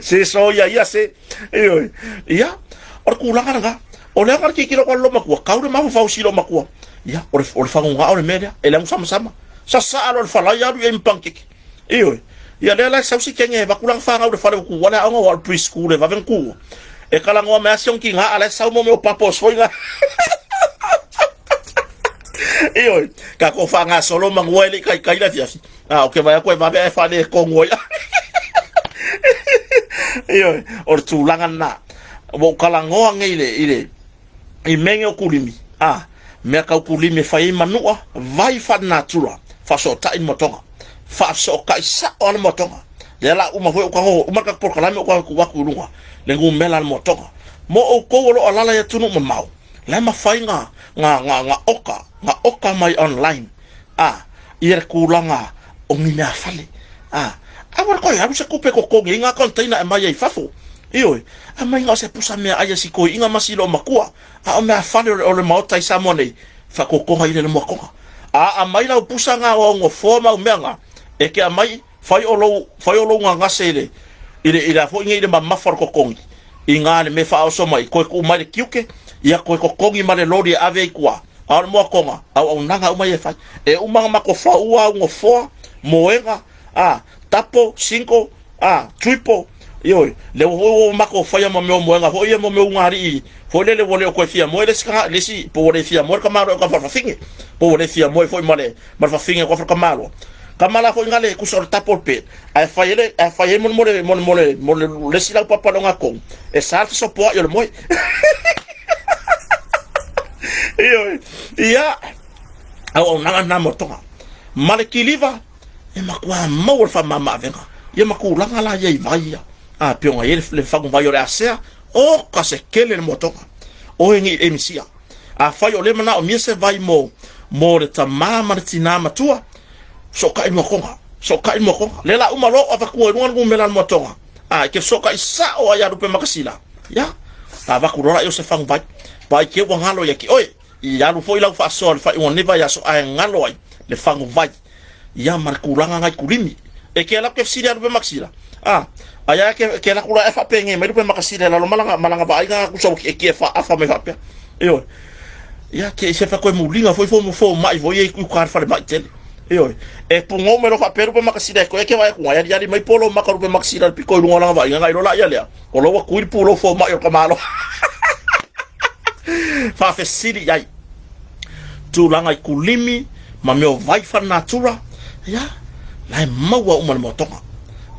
Se soia ia se. Ioe, ia, o le tulaga lena. O lea na tilotilo atu a le loomatua, tau le mafaufau si loomatua. Ia, o le, o le fagugao le mea lea, e le amusamasama. Sasaa loa le falai alu i ai ma panikeke. Ioe. Ia lea la e sau si kene e avatu lana fanau i le fale ua tuua le aoga aua o le pre-school e vave ona tuua. E talanoa mai lava si ona tina a la e sau mo mea o bubbles foi na. Ioe. Tatou faagasolo manua e le i taitai le afiafi. A ou te vaai atu e vave ae faaletonu ai. Ioe. O le tulaga lena. Ua ou talanoa nei i le, i le, i mea nei o kulimi, a, mea tau kulimi e fai ai manua, vai faalenatura, faasootai le moatoga. Faasootai sao lava le moatoga. Lea la uma foi ou tago, uma le tatou polokalame ou tago tuu atu i luga le numera a le moatoga. Mo outou o lo o alaala i atunuu mamao, la e mafai na, na, na, na oka, na oka mai online, a, ia le tulaga o ni meafale. A, aua le toe alu se tupe e totogi ai ngā container e aumai ai fafo. Ioe, aumai na o se pusa meaai a si toeaina ma si loomatua, a o meafale o le, o le Maota i Samoa nei, faatotoga i le moatoga. A aumai lau pusa ngā o au nofoa ma au mea ngā, e te aumai, fai o lou, fai o lou gagase i le, i le, i le a foi nei i le mamafa o le totogi, i ngā le mea faaoso mai, toe tuu mai le tiute, ia toe totogi ma le loli e ave ai i tua. A o le moatoga, auaunaga uma ia e fai. E uma ona matou faua au nofoa, moega, a, tapo, single, a, triple, ioe, lea ua foi ua matou faia ma mea o moega foi ia, ma mea o ugaalii foi lele ua le o toe fia moe le isi tagata, le isi, po ua le fia moe le tamaloa i uta fale-fafine, po ua le fia moe foi ma le, ma le fafine i uta fale-tamaloa. Tama la foi ngale kusa o le double bed, ae fai ai le, ae fai ai mo le, mo le, mo le, mo le, mo le, le isi laupapa le ogatotonu, e sa le fesopoai o le moe. Ioe, ia, auaunaga lena mo Toga. Ma le kiliva, e matua maua le faamamaavega. Ia ma tulaga la ia i vai ia. A pei ona i ai le faguvai o le asea, oka se kele le moatoga. Oe nei e misia. Afai o lea manaomia se vai mo, mo le tamā ma le tinā matua, sootaʻi le moatoga. Sootaʻi le moatoga. Lea la uma loa o avatua i luga le numera le moatoga. A, e te fesootaʻi sao ai ia Lupe Makasila. Ia, avatu loa laia o se faguvai. Vaai te ua galo ia te oe. I alu foi lau faasoa i le faaiuga o lenei vaiaso ae galo ai le faguvai ia ma le tulaga ngai kulimi. E ke ala ke fesili a Lupe Makasila. A, aia ke, ke ala kula e faapenge mai Lupe Makasila i lalo ma lana, ma lana vaaiga kusa ua kiekie faaafa mai faapea. Ioe. Ia, ke se fa koe muliga foi fo fo mai foi e uka le fale mai tele. Ioe. E pugou mai loa faapea Lupe Makasila e koe ke vaai atu ai aliali mai po lou maka Lupe Makasila i le pito i luga o lana vaaiga nai lo la ia lea. O lou atu i le pulou fomai o le tamaloa. Faafesili i ai. Tulaga i kulimi ma mea o vai faalenatura, ia, la e maua uma le moatoga.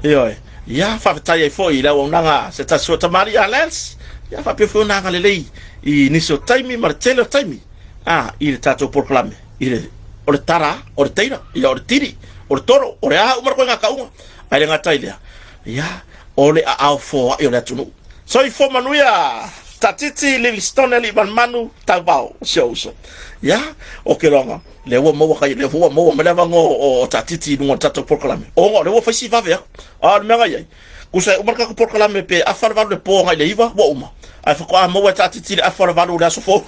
Ioe, ia, faafetai ai foi i le auaunaga a se tasi foi o tamalii a Lance, ia, faapea foi ona agalelei i nisi o taimi ma le tele o taimi, a, i le tatou polokalame, i le, o le tara, o le teira, ia, o le tili, o le tolo, o le a uma le koiga kauga, ae le gata i lea, ia, o le aao foai o le atunuu. Soifua manuia! Tatiti Livingstone Alii Manumanu Tauvao si ou uso. Ia, o ke loaga, lea ua maua kai, lea foi ua maua mai le avanoa o, o Tatiti i luga o le tatou polokalame. Ona o lea ua fai si vave aku. A o le mea na i ai, tusa e uma le tatou polokalame pe afa le valu le po agai le iva, ua uma. Ae faatoa maua e Tatiti le afa o le valu o le aso fou.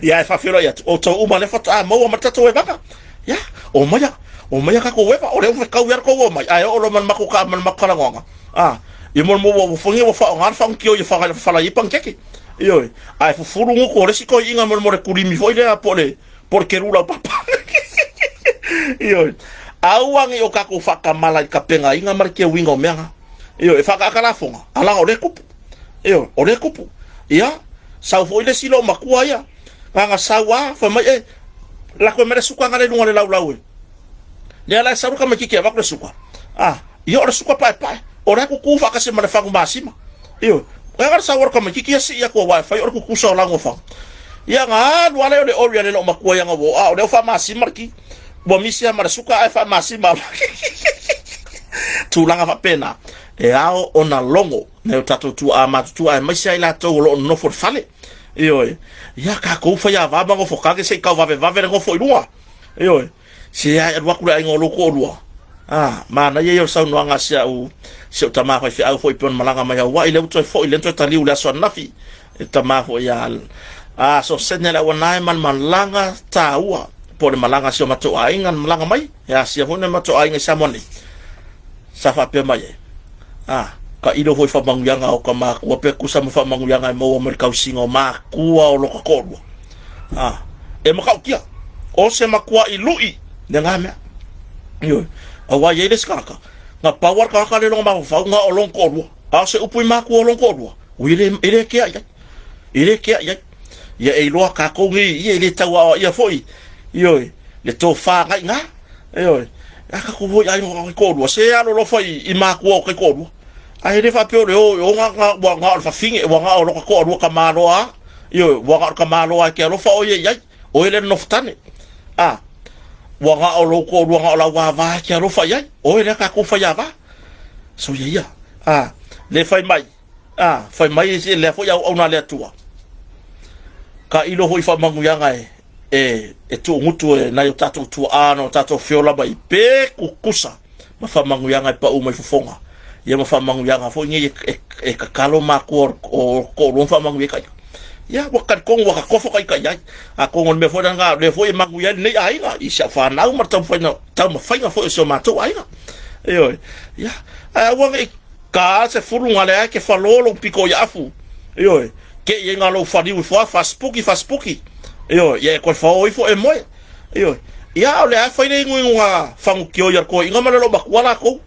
Ia, e faafeiloai atu, outou uma lea faatoa maua ma le tatou evaga. Ia, omaia, omaia tatou eva, o lea ua fetau ia le tou omai, ae oo loa ma le matou ma le matou talanoaga. A, ia mo le mo ua foinga ua faaaoga le faagutio ia faalai ai panikeke. Ioe, ae fufulu gutu o le isi toeaiina mo le mo le kulimi foi lea po o le po o le kelu laupapa. Ioe, aua ne i o tatou faatamala i le tapenaina ma le teuina o mea na. Ioe, e faakaaka lafoga, a leaga o lea e tupu. Ioe, o lea e tupu. Ia, sau foi le isi loomatua ia, na sau lava, fai mai, e, lako mai le suka ngale i luga o le laulau e. Lea la e sau le tamaitiiti e avatu le suka. Ah, ia o le suka paepae. O la e kuku faatasi ma le fagu masima. Ioe. Ea le sau o le tamaitiiti ia sii atu aua e fai o le kukusa o lago fagu. Ia na alu lava lea o le ori a le loomatua ia na ua oo, a o lea ua faamasima le ki. Ua misi lava ma le suka ae faamasima. Tulaga faapena, e ao ona logo nai o tatou tuaa matutua aemaise ai latou o lo o nonofo i le fale. Ioe. Ia tatou faiava ma nofo kage se i tau vavevave le nofo i luga. Ioe. Se ae alu atu le aiga o lou toalua. A, manaia ia o le saunoaga a si au, si au tama faifeau foi pei ona malaga mai Hawaii, lea ua toe foi, lea na toe taliu i le aso ananafi. E tama foi ia a Sosene le auanae ma le malaga taua, po o le malaga a si o matou aiga na malaga mai, e asia foi na matou aiga i Samoa nei. Sa faapea mai ai, a, tailo foi faamanuiaga o ta matua pe tusa ma faamanuiaga e maua mai le tausiga o matua o lota toalua. A, e matautia, o se matuai lu'i lena mea. Ioe, aua e i ai le isi tagata, na pau lava le tagata lea i lona mafaufau, na o lona toalua. A o se upu i matua o lona toalua, ui e le, e le kea i ai. E le kea i ai. Ia e iloa tatou nei, ia e le tau aoaia foi, ioe, le tofa agai i ina. Ioe. A tatou o i aiga o taitoalua, se alolofa i, i matua o taitoalua. Ae le faapea o le o i o na, na, ua na o le fafine, ua na o lota toalua tamaloa a. Ioe, ua na o le tamaloa e te alofa oe i ai, oe lea e nonofo tane. A, ua na o lou toalua na o lau ava e te alofa i ai, oe lea tatou faiava. Soia ia. A, le fai mai, a, fai mai lea foi auauna a le Atua. Tailo foi faamanuiaga e, e, e tuugutu e nai o tatou tuaa na o tatou feola mai pe kukusa ma faamanuiaga e pau mai fofoga. Ia ma faamanuiaga foi nei e, e, e tatalo matua o toalua ma faamanuia ai. Ia, ua talitonu ua tatofo taitai ai. Atonu o le mea foi lena, lea foi e manuia ai lenei aiga i si au fanau ma le taumafaiga, taumafaiga foi o si o matou aiga. Ioe. Ia, ae aua nei ta se fulu nga lea ke falo lou pito i afu. Ioe. Ke i nga lou faliu i foa fasipuki fasipuki. Ioe, ia e koe fao ifo e moe. Ioe. Ia o le a fai le ingoingoga fagukioi a le toeaina ma le loomatua latou.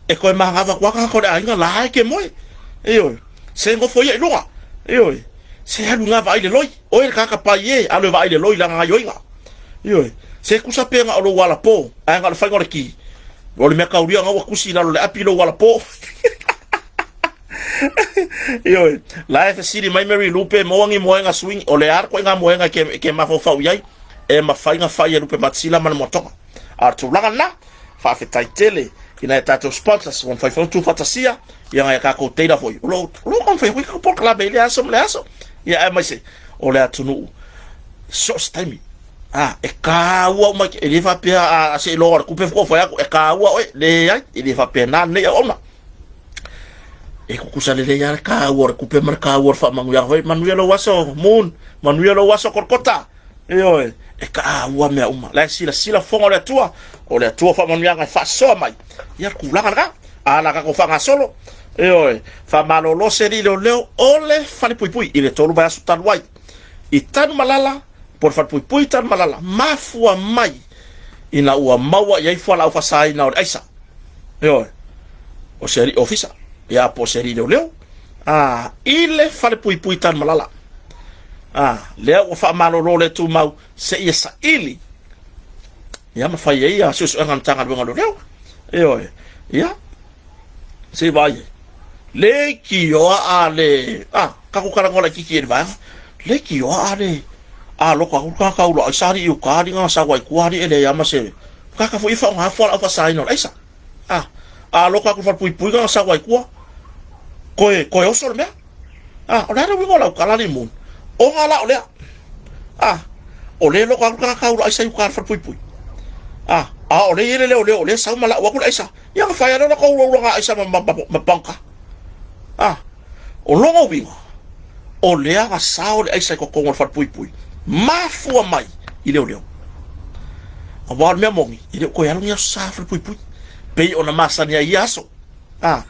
E toe magava atu lava tagata o le aiga la e ke moe. Ioe. Se nofo ia i luga. Ioe. Se alu ina vaai le loi. Oe le tagata pai e, alu e vaai le loi lana gaioiga. Ioe. Se tusa pe na o lou alapo, ae na o le faiga o le ki. O le mea kaulia na ua tusi i lalo o le api lou alapo. Ioe. La e fesili mai Mary Lou pe maua ni moega swing. O le a le koiga moega e ke, e ke mafaufau i ai. E mafai na fai e Lupe Matsila ma le moatoga. A o le tulaga lena, faafetai tele i nai a tatou sponsors ua mafai foi ona tuufaatasia ia nai a tatou teila foi. O lo o lo taumafai foi tatou polokalame i lea aso ma lea aso. Ia aemaise o le atunuu so o se taimi. A, e taua uma, e le faapea a se iloa o le tupe faatoa fai atu, e taua oe, leai, e le faapena lenei auauna. E kukusa lelei lava le taua o le tupe ma le taua o le faamanuiaga foi. Manuia lou aso, Moon, manuia lou aso, Kolokota. Ioe, e taua mea uma. La e silasila fofoga o le Atua, o le Atua faamanuiaga e faasoa mai. Ia le tulaga lena. A la tatou faagasolo. Ioe, faamalolo se alii leoleo o le falepuipui i le 3 vaiaso talu ai. I Tanumalala, po o le falepuipui i Tanumalala, mafua mai ina ua maua i ai fualaau faasaina o le aisa. Ioe, o se alii ofisa, ia po o se alii leoleo. A, i le falepuipui i Tanumalala. A, lea ua faamalolo le tumau seia saili ia ma fai ai ia suesuega a le Matagaluega o Leoleo. Ioe, ia, se i vaai ai. Leitioa a le, a, tatou talanoa laitiiti i le vaega, leitioa a le, a loka atu le tagata ula aisa alii i uta alii na sau ai tua alii e leai lava ma se, tagata foi e faaaoga fualaau faasaina o le aisa. A, a loka atu i le falepuipui na sau ai tua, toe, toe oso le mea. A, o le a le uiga o lau tala alii Moon? Ona la o lea. A, o lea e loka atu le tagata ula aisa i uta i le falepuipui. A, a o lea e i ai le leoleo o lea e sau ma lau atu le aisa. Ia ona fai lava lea o la tou ulaulaga aisa ma, ma, ma, ma panga. A, o lona uiga, o lea na sao le aisa i totonu o le falepuipui, mafua mai i leoleo. Aua o le mea moni, e le o toe alu ni aso sa falepuipui, pei ona masani ai ia aso. A,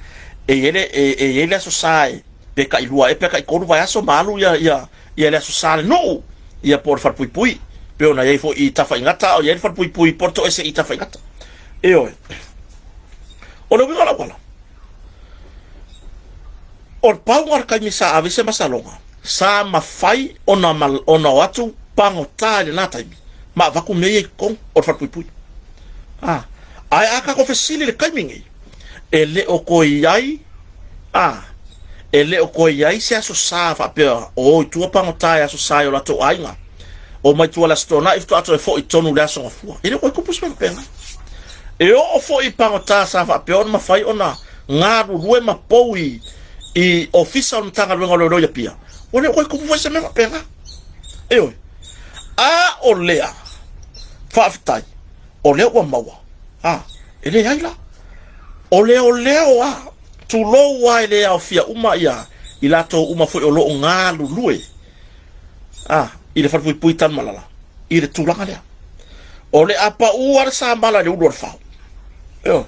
e i ai le, e, e i ai le aso sa e, pe tailua ea pe taitolu vaiaso ma alu ia, ia, ia le aso sa le nuu, ia po o le falepuipui, pei ona i ai foi i Tafaigata, a o i ai le falepuipui i Porto-ese i Tafaigata. Ioe. O le uiga o lau tala, o le pauga o le taimi sa ave se masaloga, sa mafai ona, ona o atu pagota i lena taimi, ma avatu mea ia i totonu o le falepuipui. A, ae a tatou fesili i le taimi nei, e le o toe i ai, a, e le o toe i ai se aso sa faapea o o i tua pagota i aso sa i o latou aiga, o mai tua i le Aso Toonai faatoa toe foi tonu i le Aso Gafua. E le o toe tupu se mea faapena. E oo foi i pagota sa faapea ona mafai ona galulue ma pou i, i ofisa o le Matagaluega o Leoleo i Apia, Ua le o koe kupu foi se mea faapena. Ioe. A o lea, faafetai, o lea ua maua. A, e leai la. O leoleo a, tulou a e le aofia uma ia i latou uma foi o lo o galulue a, i le falepuipui Tanumalala i le tulaga lea. O le a pau a le samala i le ulu o le fao. Ioe.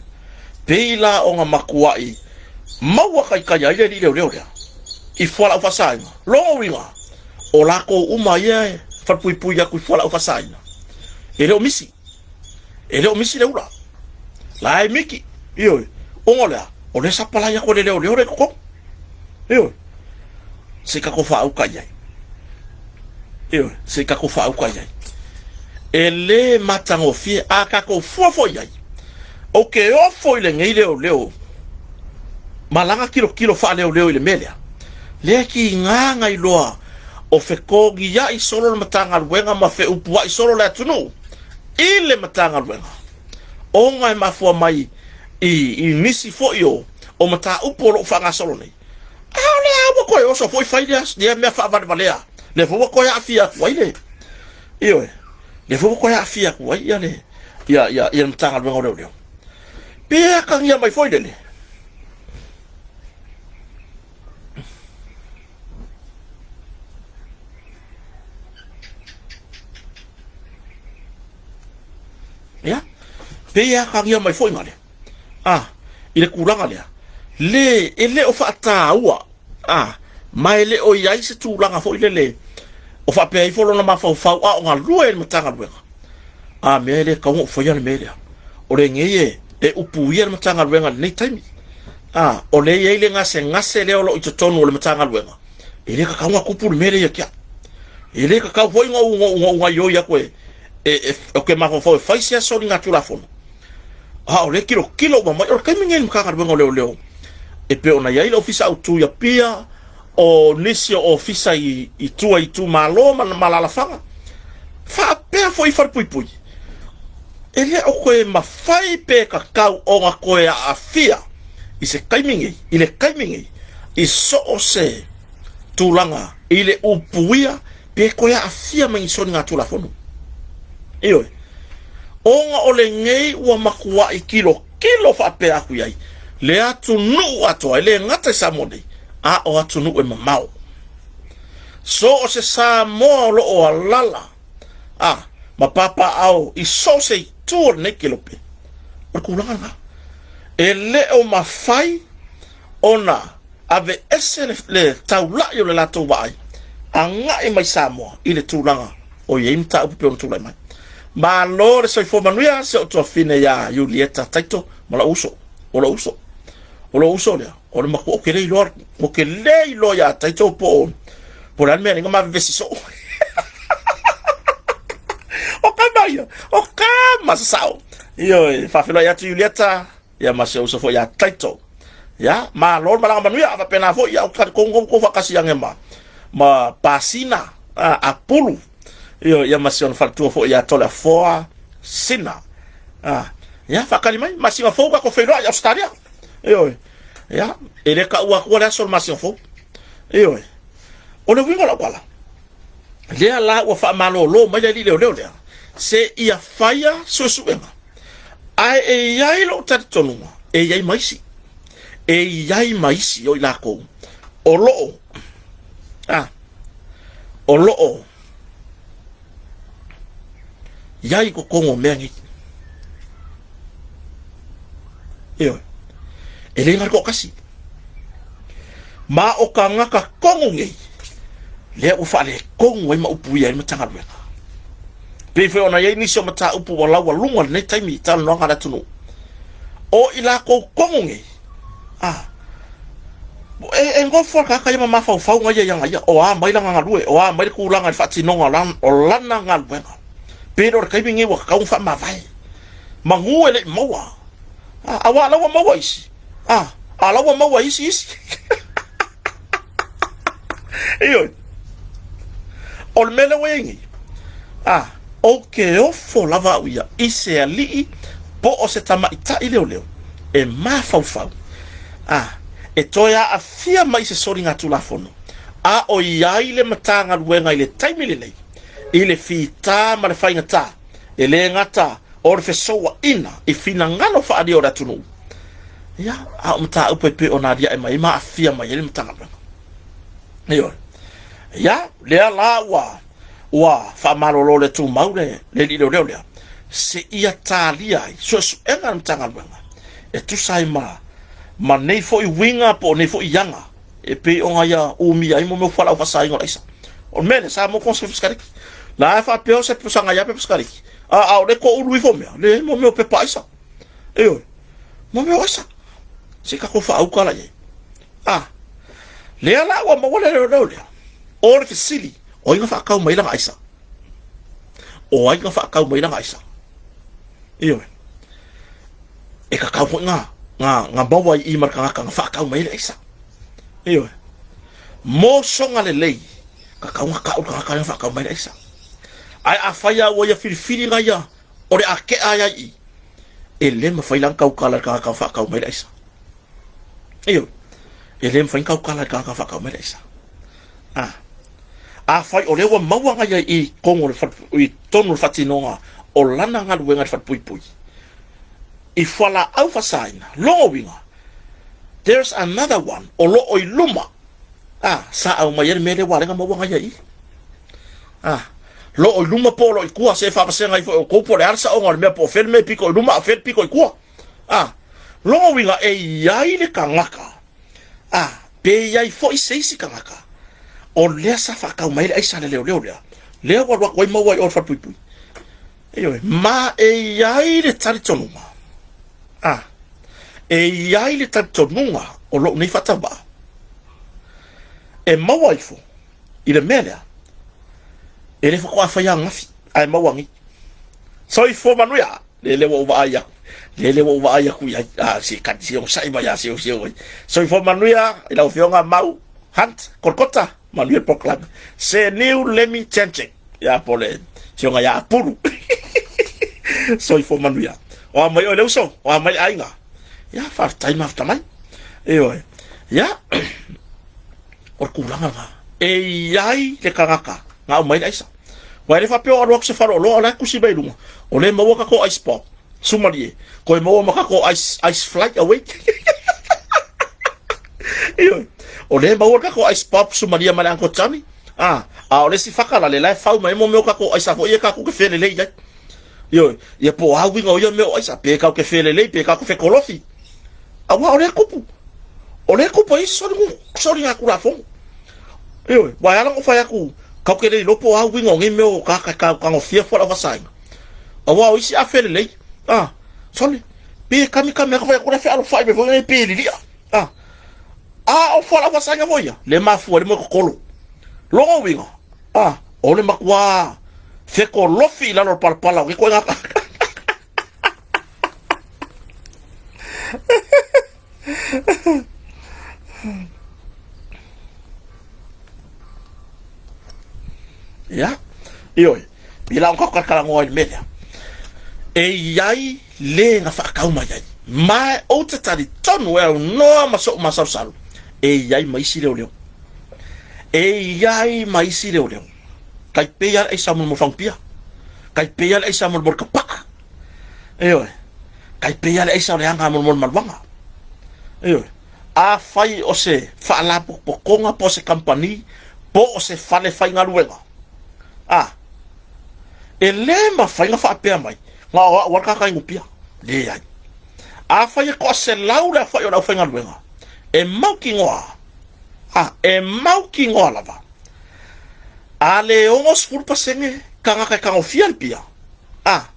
Pei la ona matuai maua kaikai ai le alii leoleo lea i fualaau faasaina. Lona uiga, o latou uma ia e falepuipui atu i fualaau faasaina, e le o misi. E le o misi le ula. La e miki. Ioe. Ona o le a? O lea sa palai atu e le leoleo lea i totonu. Ioe. Se i tatou faauka i ai. Ioe, se i tatou faauka i ai. E le matagofie, a tatou fua foi i ai, ou te ofo i lenei leoleo ma lana tilotilo faaleoleo i le mea lea, lea e tiga na iloa o fetogiai solo le Matagaluega ma feupuai solo le atunuu i le Matagaluega, ona e mafua mai i nisi foi o mataupu o lo o faagasolo nei. A o lea ua toe oso foi fai lea, lea mea faavalevalea. Lea foi ua toe aafia atu ai le, ioe, lea foi ua toe aafia atu ai ia le, ia, ia, ia le Matagaluega o Leoleo. Pe atagia mai foi lele, Ia, pe atagia mai foi ngale, a, i le tulaga lea, le, e le o faataua, a, ma e le o i ai se tulaga foi lele o faapea ifo lona mafaufau a o galue i le Matagaluega. A mea e le tatau ona ou faia le mea lea. O lenei e, e upuia le Matagaluega i lenei taimi. A, o lea e i ai le gasegase lea o lo o i totonu o le Matagaluega, e le tatau ona tupu le mea lea ia te au. E le tatau foi ona ou, ona ou gaioi atu e, e, e, ou te mafaufau e fai se soligatulafono. A o lea e tilotilo uma mai, o le taimi lenei i le Matagaluega o Leoleo, e pei ona i ai le Ofisa Autu i Apia, o nisi o ofisa i, i tua i itumalo ma, ma alaalafaga, faapea foi i falepuipui, e le o toe mafai pe tatau ona toe aafia i se taimi nei, i le taimi nei, i so o se tulaga i le upuia pe toe aafia mai ni soligatulafono. Ioe. Ona o lenei ua matuai tilotilo faapea atu i ai le atunuu atoa, e le gata i Samoa nei, a o atunuu e mamao. So o se Samoa o lo o alala a ma papaaao i so o se itu o lenei kelope, o le tulaga lena. E le o mafai ona aveese le, le taulai o le latou vaai agai mai Samoa i le tulaga o i ai mataupu pei ona tulai mai. Malo le soifua manuia si ou tuafine iā Julieta Taito ma lou uso. O lou uso. O lou uso lea, o le matua, ou te le iloa, ou te le iloa iā Taito po o, po o le a le mea e ma vevesi soo. O kama ia, o kama sasao. Ioe, faafeiloai atu Julieta, ia ma si ou uso foi iā Taito. Ia, malo le malaga manuia, a faapena foi, ia, ou te talitonu ua outou faatasi ane ma, ma Pasina, a, Apulu, ia, ia ma si ona faletua foi ia Toleafoa Sina. A, ia, faatali mai, masina fou tatou feiloai i Ausetalia. Ioe, ia, e le taua atua le aso o le masina fou. Ioe, o le uiga o lau tala, lea la ua faamalolo mai le alii leoleo lea, se ia faia suesuega. Ae e i ai lou talitonuga, e i ai ma isi, e i ai ma isi o i latou o lo o, a, o lo o i ai i totonu o mea nei. Ioe, e le na o le toatasi. Ma o tagata tonu nei, lea ua faaletonu ai ma upuia ai le Matagaluega. Pei foi ona i ai nisi o mataupu ua laualuga i lenei taimi i talanoaga a le atunuu. O i latou tonu nei, a, e, e nofo le tagata ia ma mafaufauga ia i ana ia, o a mai lana galue, o a mai le tulaga i le faatinoga o lana, o lana galuega. Pe le o le taimi lenei ua tatau ona faamavae. Manu e le i maua. A, aua o la ua maua isi. A, a la ua maua isi isi. Ioe. O le mea lea ua i ai nei, a, ou te ofo lava au ia i se alii po o se tamaitai leoleo e mafaufau, a, e toe aafia mai i se soligatulafono. A o i ai le Matagaluega i le taimi lenei i le fitā ma le faigata, e le gata o le fesouaina i finagalo faaalia o le atunuu, ia, a o mataupu e pei ona aliae mai ai ma aafia mai ai le Matagaluega. Ioe. Ia, lea la ua ua faamalolo le tumau le le alii leoleo lea, seia talia ai suesuega a le Matagaluega e tusa ai ma ma nei foi uiga po o nei foi aga e pei ona ia umia ai mo mea o fualaau faasaina o le aisa. O le mea lea, sa mo kona se sikareti. La e faapea o se pusaga ia pepa sikareti, a a o le toulu ifo mea, le mo mea o pepa aisa. Ioe, mo mea o aisa. Se tatou faauka la i ai. A, lea la ua maua le leoleo lea. O le fesili, o ai na faatau mai lana aisa? O ai na faatau mai lana aisa? Ioe. E tatau foi na, na, na maua i i ma le tagata na faatau mai le aisa. Ioe. Mo soga lelei, tatau na tau le tagata na faatau mai le aisa. Ae afai lava ua ia filifili na ia o le a tea ai i i, e le mafai la ona tautala i le tagata na faatau mai le aisa. Ioe. E le mafai ona tautala i le tagata na faatau mai le aisa. A. Afai o lea ua maua na ia i tonu o le fale, i tonu o le faatinoga o lana galuega i le falepuipui, i fualaau faasaina, lona uiga, there's another one o lo o i luma, a, sa aumai ai le mea lea ua ala ai ona maua na ia i i. A, lo o i luma po o lo o i tua, se faavasega ifo e outou po o le a le saoga o le mea po o fea le mea e pito i luma a o fea le pito i tua. A, lona uiga e i ai le tagata, a, pe i ai foi se isi tagata o lea sa faatau mai ai le aisa a le leoleo lea, lea ua alu atu ai maua i o i le falepuipui. Ioe, ma e i ai le talitonuga, a, e i ai le talitonuga o lou nei faatauvaa, e maua ifo i le mea lea, e le faatoa fai ananafi, ae maua nei. Soifua manuia! Lele ua ou vaai aku, lele ua ou vaai aku i ai, a, se kani, se onosai mai a, se o, se o ai. Soifua manuia i lau Afioga Mau Hunt Kolkota, manuia le polokalame. Se niu lemi Chencheng, ia po o le Afioga ia Apulu. Soifua manuia. O a mai oe le uso, o a mai le aiga. Ia, faafetai mafuta mai. Ioe. Ia, o le tulaga lena. E i ai le tagata na aumai le aisa. Aua e le faapea o alu atu se faleoloa o la e tusi mai i luga, o lea e maua tatou ice pop, sumalie, toe maua ma tatou ice, ice fly away. Ioe, o lea e maua le tatou ice pop sumalia ma le Uncle Johnny. Ah, a o le isi fakalale la e fau mai mo mea o tatou aisa foi ia tatou te felelei ai. Ioe, ia po o a uiga o ia mea o aisa, pe tatou te felelei, pe tatou te fekolofi. Aua o lea e tupu. O lea e tupu ai isi soligatulafono. Ioe, aua e ala ona ou fai atu, tatou te le iloa po o a uiga o nei mea o tagata e tagofia fualaau faasaina. Aua o isi a felelei, a, sole, pe kamikami atu fai atu la e fealofai mai foi nei pe lilia. A, a o fualaau faasaina foi ia, le mafua ai le moe totolo. Lona uiga, a, o le matua fekolofi i lalo o le palapala o nei ituaiga tagata. Ia, ioe, i la o kalakalagoa i le mea lea. E i ai le na faatau mai ai. Ma ou te talitonu e aunoa ma so'u masalosalo, e i ai ma isi leoleo. E i ai ma isi leoleo. Tai pei lava le aisa mo le fagupia. Tai pei lava le aisa mo le kapaa. Ioe. Tai pei lava le aisa o le aga mo le maluaga. Ioe. Afai o se faalapotopotoga po o se kamupani po o se fale faigaluega, a, e le mafai ona faapea mai, na o au lava le tagata inupia. Leai. Afai e toaselau le aofai o le aufaigaluega, e mautinoa, a, e mautinoa lava, a le 60% tagata e tagofia le pia, a,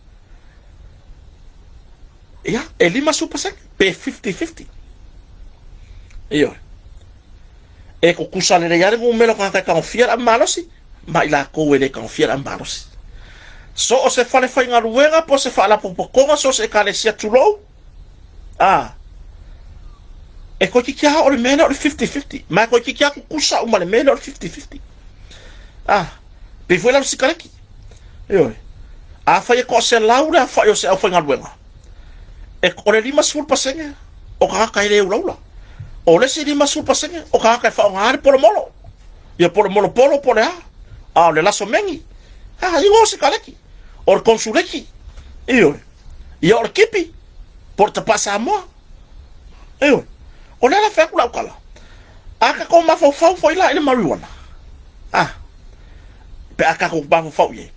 ia, e 50% pe 50-50. Ioe. E tutusa lelei lava le numera o tagata e tagofia le ave malosi ma i latou e le tagofia le ave malosi. So o se fale faigaluega po o se faalapotopotoga, so o se ekalesia tulou, a, e toeitiiti lava o le mea lea o le 50-50. Ma e toeitiiti lava tutusa uma le mea lea o le 50-50. A, pei foi la o le sikareti. Ioe. Afai e toaselau le aofai o se aufaigaluega, e, o le 50% o tagata e le ulaula. O le isi 50% o tagata e faaaoga le polomolo. Ia po o le molopolo po o le a, a o le laso megi, a igoa o sikaleki, o le konsuleki, ioe, ia o le kipi, po o le tapaa Samoa, ioe. O lea la fai atu lau tala, a tatou mafaufau foi la i le marijuana, a, pe a tatou mafaufau i ai,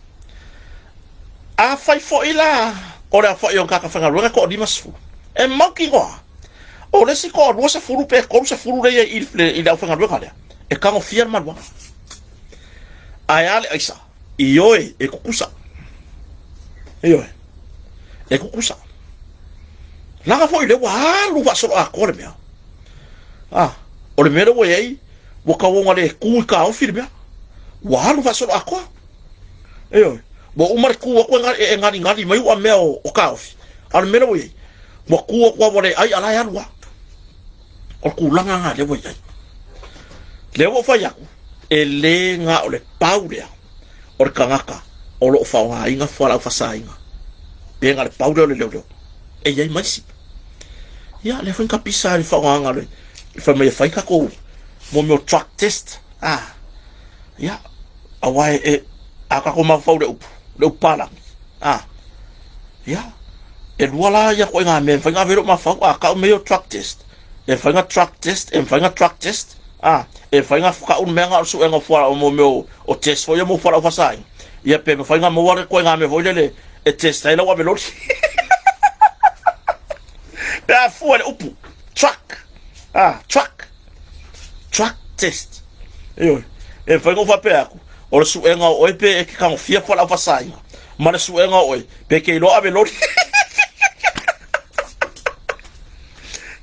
afai foi la o le aofai o tagata faigaluega e toa-50, e mautinoa o le isi toa-20 pe 30 lea i i le aufaigaluega lea, e tagofia le maluaga. Ae a le aisa? Ioe, e tutusa. Ioe, e tutusa. Leaga foi lea ua alu faasoloatoa le mea. Ah, o le mea lea ua i ai, ua tauoga le tu i taofi le mea. Ua alu faasoloatoa. Ioe, ua uma le tu atu e gali mai ua mea o taofi. A o le mea lea ua i ai, ua tu atu lava ua le ai, a la e alu lava. O le tulaga lena lea ua i ai. Lea ua ou fai atu, e le na o le pau lea o le tagata o lo o faaaogaina fualaau faasaina, pe na o le pau lea o le leoleo. E i ai ma isi. Ia, lea foi na tapisa i le faaaogaina o le fai mai e fai tatou mo mea o drug test. Ah, ia, aua e, e a tatou mafaufau i le upu, le upu palagi. Ah, ia, e lua la ia koe ngā mea, mawhai ngā vero mawhau, a kau mea o drug test. E mawhai ngā drug test, e mawhai ngā drug test, a, e mawhai ngā whakaunu mea ngā o suenga o fuara o mō mea o test foi o mō fuara o whasainga. Ia pe mawhai ngā maua le koe ngā mea foi lele e test ai lau ave lori. Pe a fua le upu, truck, a, truck, truck test. Ioe, e mawhai ngā whapea aku, o le suenga o oe pe e ke kangofia fuara o whasainga, ma le suenga o oe, pe ke iloa ave lori.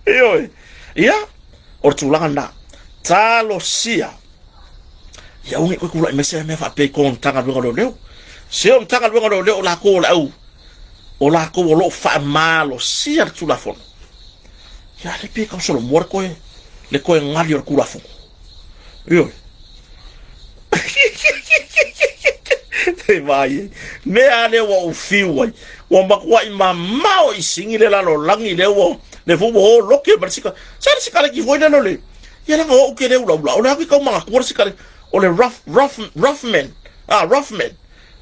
Ioe, ia, o le tulaga lena. Talosia. Ia aua ne i toe tulai mai se mea faapea i totonu o le Matagaluega o Leoleo. Se o le Matagaluega o Leoleo o latou o le au, o latou o lo o faamalosia le Tulafono. Ia le pei e tau solomua le toe, le toe gali o le Tulafono. Ioe. Te vai e. Mea lea ua ou fiu ai. Ua matuai mamao i sigi le lalolagi lea ua, le foi ua o loke ma le sika. Sa le sikaleki foi lea le, ia leaga o ou ke le ulaula. O le aku i kau manatua le sikaleki. O le rough, rough, rough man. Ah, rough man.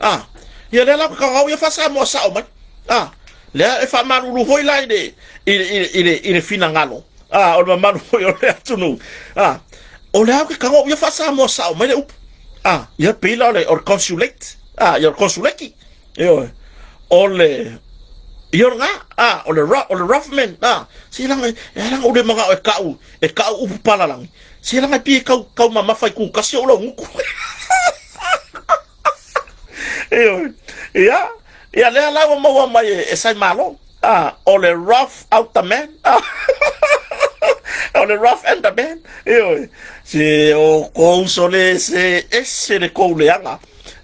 Ah, ia lea la kau ia whasamoa sao mai. Ah, lea e whaamalulu hoi la i le, i le, i le, i le, i le finagalo. Ah, o le mamalu foi o le atunuu. Ah, o le ao ke kago ia faa-Samoa sao mai le upu. Ah, ia pei la o le, o le consulate. Ah, ia o le consuleki. Ioe. O le, ia o le ngā. Ah, o le, o le roughman. Ah, se langa, e langa ule manga o e kau, e kau upu palalangi. Se langa e pie kau, kau mamafa i kukasi o lau nguku. Ioe. Ia, ia lea la ua maua mai e, e sai malo. Ah, o le rough out the man. Ah, o le rough and the man. Ioe. Se o kou sole se ese le kou leaga.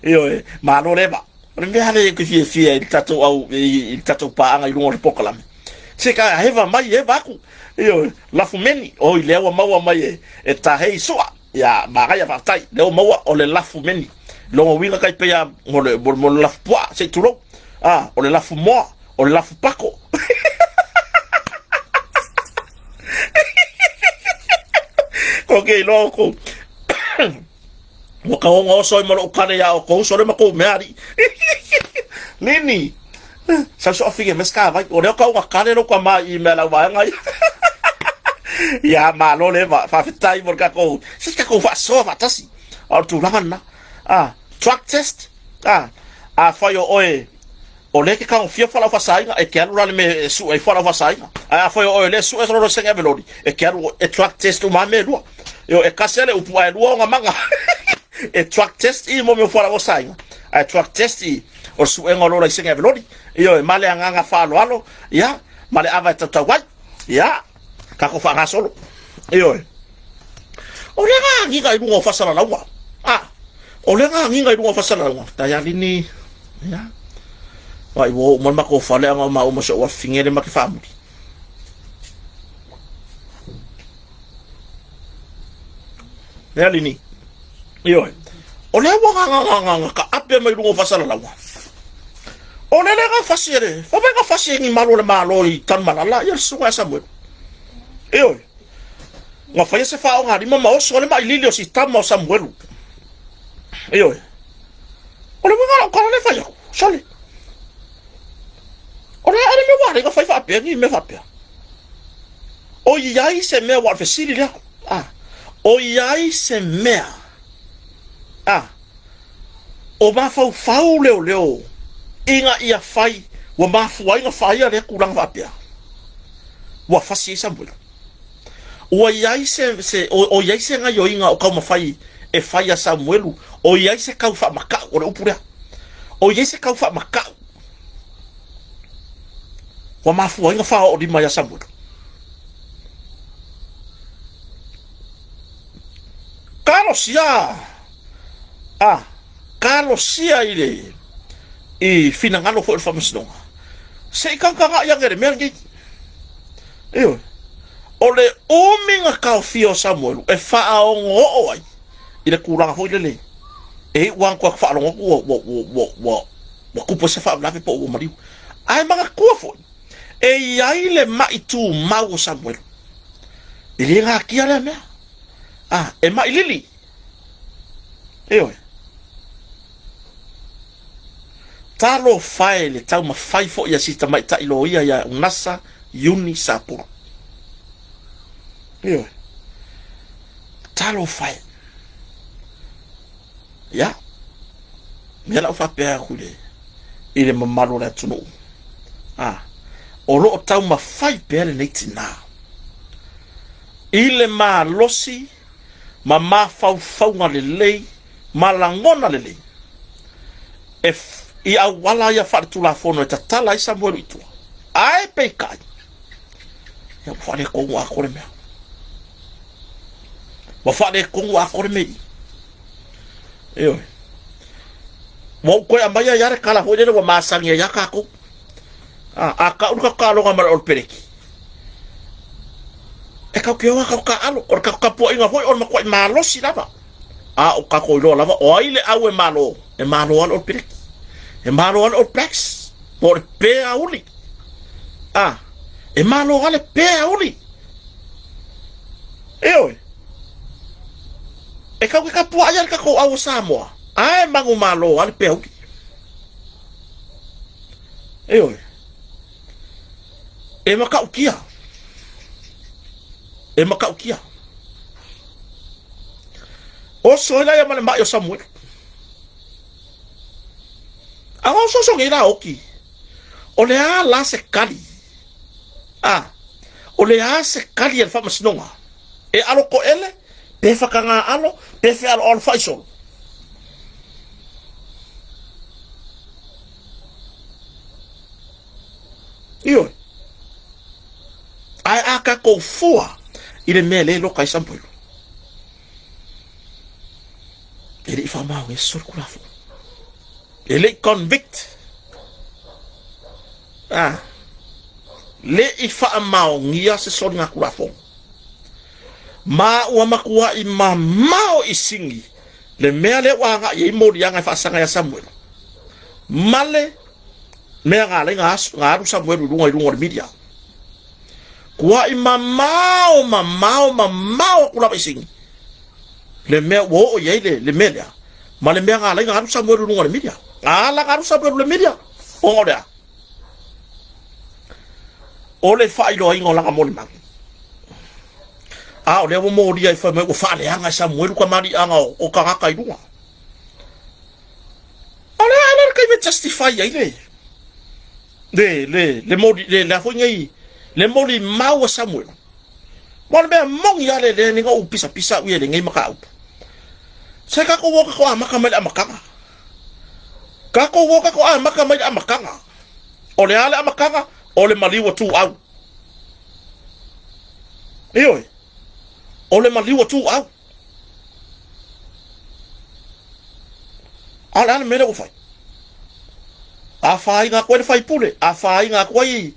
Ioe, malo le va. O le mea lea ke fiafia i le tatou au i le tatou paaga i luga o le polokalame. Se ka heva mai heva aku. Ioe, lafu meni. Oi lea ua maua mai e, e tahei sua. Ia, manaia faafetai. Lea ua maua o le lafu meni. Lona uiga tai pei lava mo le, mo, mo le lafu puaa, se i tulou. Ah, o le lafu moa, o le lafu pako. Ko ke iloa o kou. Ua ka honga oso ai ma lou kale iā oukou, sole ma kou mea aliʻi. Nini, sau soʻo finge mai se kāwai. O lea o ka unga kale lou kama i mea lau vaega ia. Ia, malo le va, faafetai mo le tatou, se tatou faasoa faatasi. A o le tulaga lena. Ah, drug test, ah, afai o oe O lea e te tagofia fualaau faasaina, e te alu la i le mea e sue ai fualaau faasaina. Ae afai o oe o lea e sue lou laisene ave loli, e te alu e drug test uma lava mea e lua. Ioe, e tasi lava le upu ae lua ona maga. E drug test i mo mea o fualaau faasaina, ae drug test i o le suega o lou laisene ave loli. Ioe, ma le agaga faaaloalo, ia, ma le ava e tautau ai. Ia, tatou faagasolo. Ioe. O lea na agiga i luga o faasalalauga. A, o lea na agiga i luga o faasalalauga. Taialini, ia. Vai ua oo mai le matou fale a na o maua ma si ou afafine lea ma te faamuli. Lea Lini. Ioe. O lea ua na taape mai luga o faasalalauga. O lea lea na fasi e le, fai mai na fasi e ni malu o le Malo i Tanumalala, ia le susuga ia Samuelu. Ioe. Na faia se faaogalima ma oso ai le mailili o si tama o Samuelu. Ioe. O le uiga o lau tala lea e fai atu, sole. O le a le mea ua ala ai ona fai faapea ni mea faapea? O i ai se mea ua o le fesili lea. Ah, o i ai se mea. Ah, o mafaufau leoleo ina ia fai ua mafua ai ona faia lea tulaga faapea. Ua fasi ai Samuelu. Ua i ai se, se, o, o i ai se gaioiga o taumafai e fai a Samuelu, o i ai se tau faamatau, o le upu lea. O i ai se tau faamatau ua mafua ai ona faaoolima ia Samuelu. Talosia, a, talosia i le, i finagalo foi o le faamasinoga, se i tagatagai ane i le mea lenei. Ioe. O le umi na taofia o Samuelu e faaogooo ai i le tulaga foi lele e iu lava ona toe faalogo atu ua, ua, ua, ua, ua, ua tupu ai se faalavelave po o ua maliu. Ae manatua foi, e i ai le ma'i tumau o Samuelu. E le natia lea mea. Ah, e ma'i lili. Ioe. Talofa e le taumafai foi a si tamaitai loia ia Unasa Iuni Sapulu. Ioe. Talofa e. Ia. Mea lau faapea atu i le, i le mamalu o le atunuu. Ah, o lo o taumafai pea lenei tinā i le malosi ma mafaufauga lelei ma lagona lelei e i auala ia faaletulafono e tatala ai Samuelu i tua. Ae peitai, ia ua faaletonu atoa le mea. Ua faaletonu atoa le mea i. Ioe. Ua ou toe aumaia ai lava le tala foi lele ua masani ai lava tatou. A, a tau le tatou taaloga ma le Olopeleki, e tatou te o lava tatou taaalo. O le tatou tapuaiga foi o le matuai malosi lava. A o tatou iloa lava o ai le au e malo, e malo lava le Olopeleki. E malo lava le All Blacks, po o le peauli. A, e malo lava le peauli. Ioe. E tau ke tapuai a le tatou au o Samoa, ae manumalo lava le peauli. Ioe. E matautia. E matautia. Oso ai laia ma le mai o Samuelu. A oso oso nei la oki. O le a la se kali. A, o le a se kali a le faamasinoga. E alo toele, pe whakangā alo, pe whealoalo whaisolo. Ioe. Ae a tatou fua i le mea lea e loka ai Samuelu. E le i faamaonia se solitulafono. E le i convict. Ah. Le i faamaonia se soligatulafono. Ma ua matuai mamao i sigi le mea lea ua agai ai moliaga e faasaga ia Samuelu ma le mea na ala ai na alu Samuelu i luga i luga o le media. Tuai mamao, mamao, mamao atu lava i sigi le mea ua oo i ai le, le mea lea ma le mea na ala ai na alu Samuelu i luga o le media. Na ala na alu Samuelu i le media ona o le a? O le faailoaina o lana molimau. A o lea ua molia ai fai mai ua faaleaga e Samuelu kamaliʻaga o, o tagata i luga. O le a le taimi e justify ai le le le le moli le le a foi nei le molimau a Samuelu. Ma o le mea moni lava le le ni ou pisapisa au ia i lenei mataupu. Se tatou o tatou amata mai le amataga. Tatou o tatou amata mai le amataga. O le a le amataga? O le maliu a Tuau. Ioe. O le maliu a Tuau. A o le a le mea lea ua fai? Afaina atu ai le faipule, afaina atu ai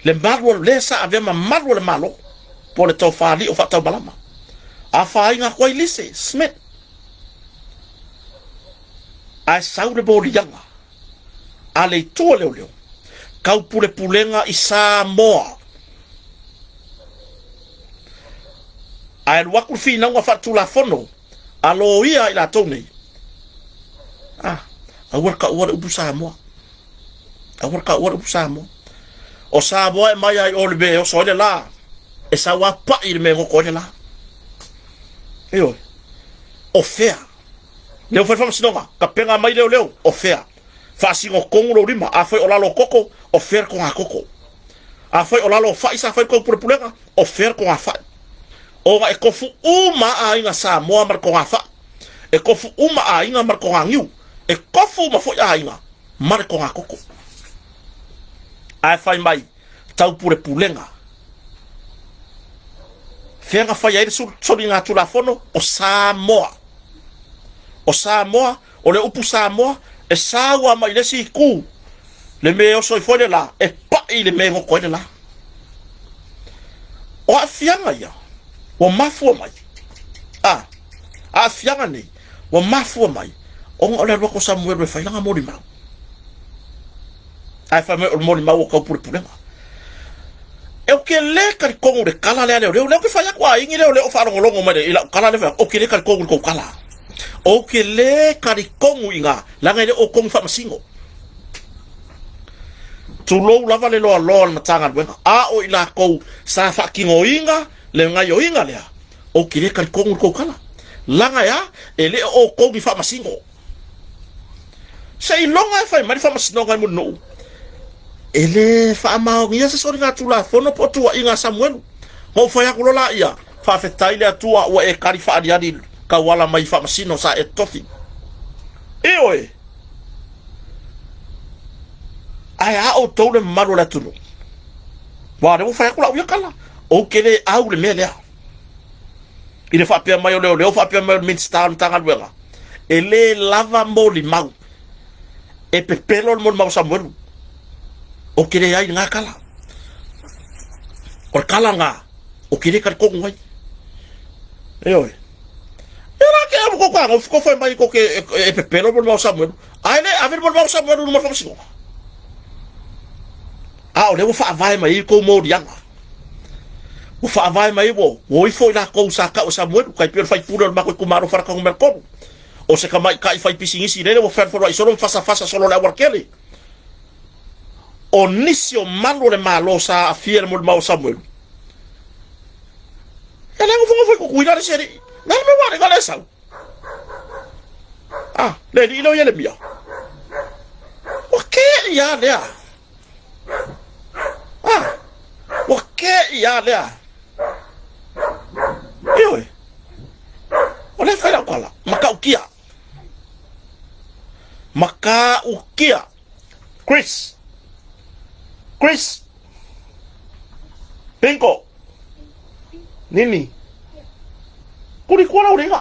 le malu o le sa avea ma malu o le Malo, po o le tofa alii o faataumalama. Afaina atu ai Lise Smith. Ae sau le moliaga a le itu a leoleo, taupulepulega i Samoa. Ae alu atu le finauga faaletulafono a loia a i latou nei, a, aua le taua le upu Samoa. Aua le taua le upu Samoa. O Samoa e mai ai o le mea e oso ai le la, e sau a pai le mea e goto ai le la. Ioe. O fea? Leo fai faamasinoga, tapena mai leoleo, o fea? Faasino tonu lou lima, afai o lalo o koko, o fea le togakoko? Afai o lalo o fai sa fai le tou pulepulega, o fea le togafai? Ona e tofu uma a aiga Samoa ma le togafai, e tofu uma aiga ma le toganiu, e tofu uma foi aiga ma le togakoko. Ae fai mai taupulepulega. Fea na fai ai le soligatulafono? O Samoa. O Samoa, o le upu Samoa, e sau lava mai le isi itu, le mea e oso ai foi le la, e pai le mea e goto ai le la. O aafiaga ia ua mafua mai, a, aafiaga nei ua mafua mai ona o le alu atu o Samuelu e fai lana molimau. Ae fai mai o le molimau o taupulepulega. E ou te le talitonu i le tala lea a leoleo. Lea ou te fai atu a ini leoleo o faalogologo mai i lau tala lea fai atu, ou te le talitonu i le tou tala. Ou te le talitonu i ina, leaga e le o outou ni faamasino. Tulou lava le loaloa o le Matagaluega, a o i latou sa faatinoina le gaioiga lea, ou te le talitonu i le tou tala. Leaga e a? E le o outou ni faamasino. Seiloga e fai mai le faamasinoga i Mulinuu, e le faamaonia se soligatulafono po o tuuaiga a Samuelu. Na ou fai atu loa laia, faafetai le Atua ua e tali faaaliali tauala mai i faamasino sa e totofi. Ioe! Ae a outou le mamalu o le atunuu? Aua o lea ua fai atu lau ia tala, ou te le au i le mea lea. I le faapea mai o leoleo, faapea mai o le Minisita o le Matagaluega, e le lava molimau e pepelo le molimau a Samuelu. Ou te leai i lena tala. O le tala lena, ou te le talitonu ai. Ioe. Ia la ke amu ko ka ko fai mai ko ke e pepelo le molimau a Samuelu. Ae le ave le molimau a Samuelu i luma o le faamasinoga. A o lea ua faavae mai ai kou moliaga. Ua faavae mai ua o ifo i lakou sa tau e Samuelu, tai pei o le faipule o le matou itumalo o Falata Numera 3. O se tamaitai fai pisinisi lele ua fealofaloai solo ma fasafasa solo i le aualatele. O nisi o malu o le Malo sa aafia i le molimau a Samuelu. Ia lea nofonofo i Tutuila le isi alii. Le a le mea ua alii le sau? Ah, le alii lea o Ielemia. Ua kei a lea. Ah, ua kei a lea. Ioe. O lea fai lau tala, matautia. Matautia. Chris. Chris. Bingo. Nini. Kuri kua lau ringa.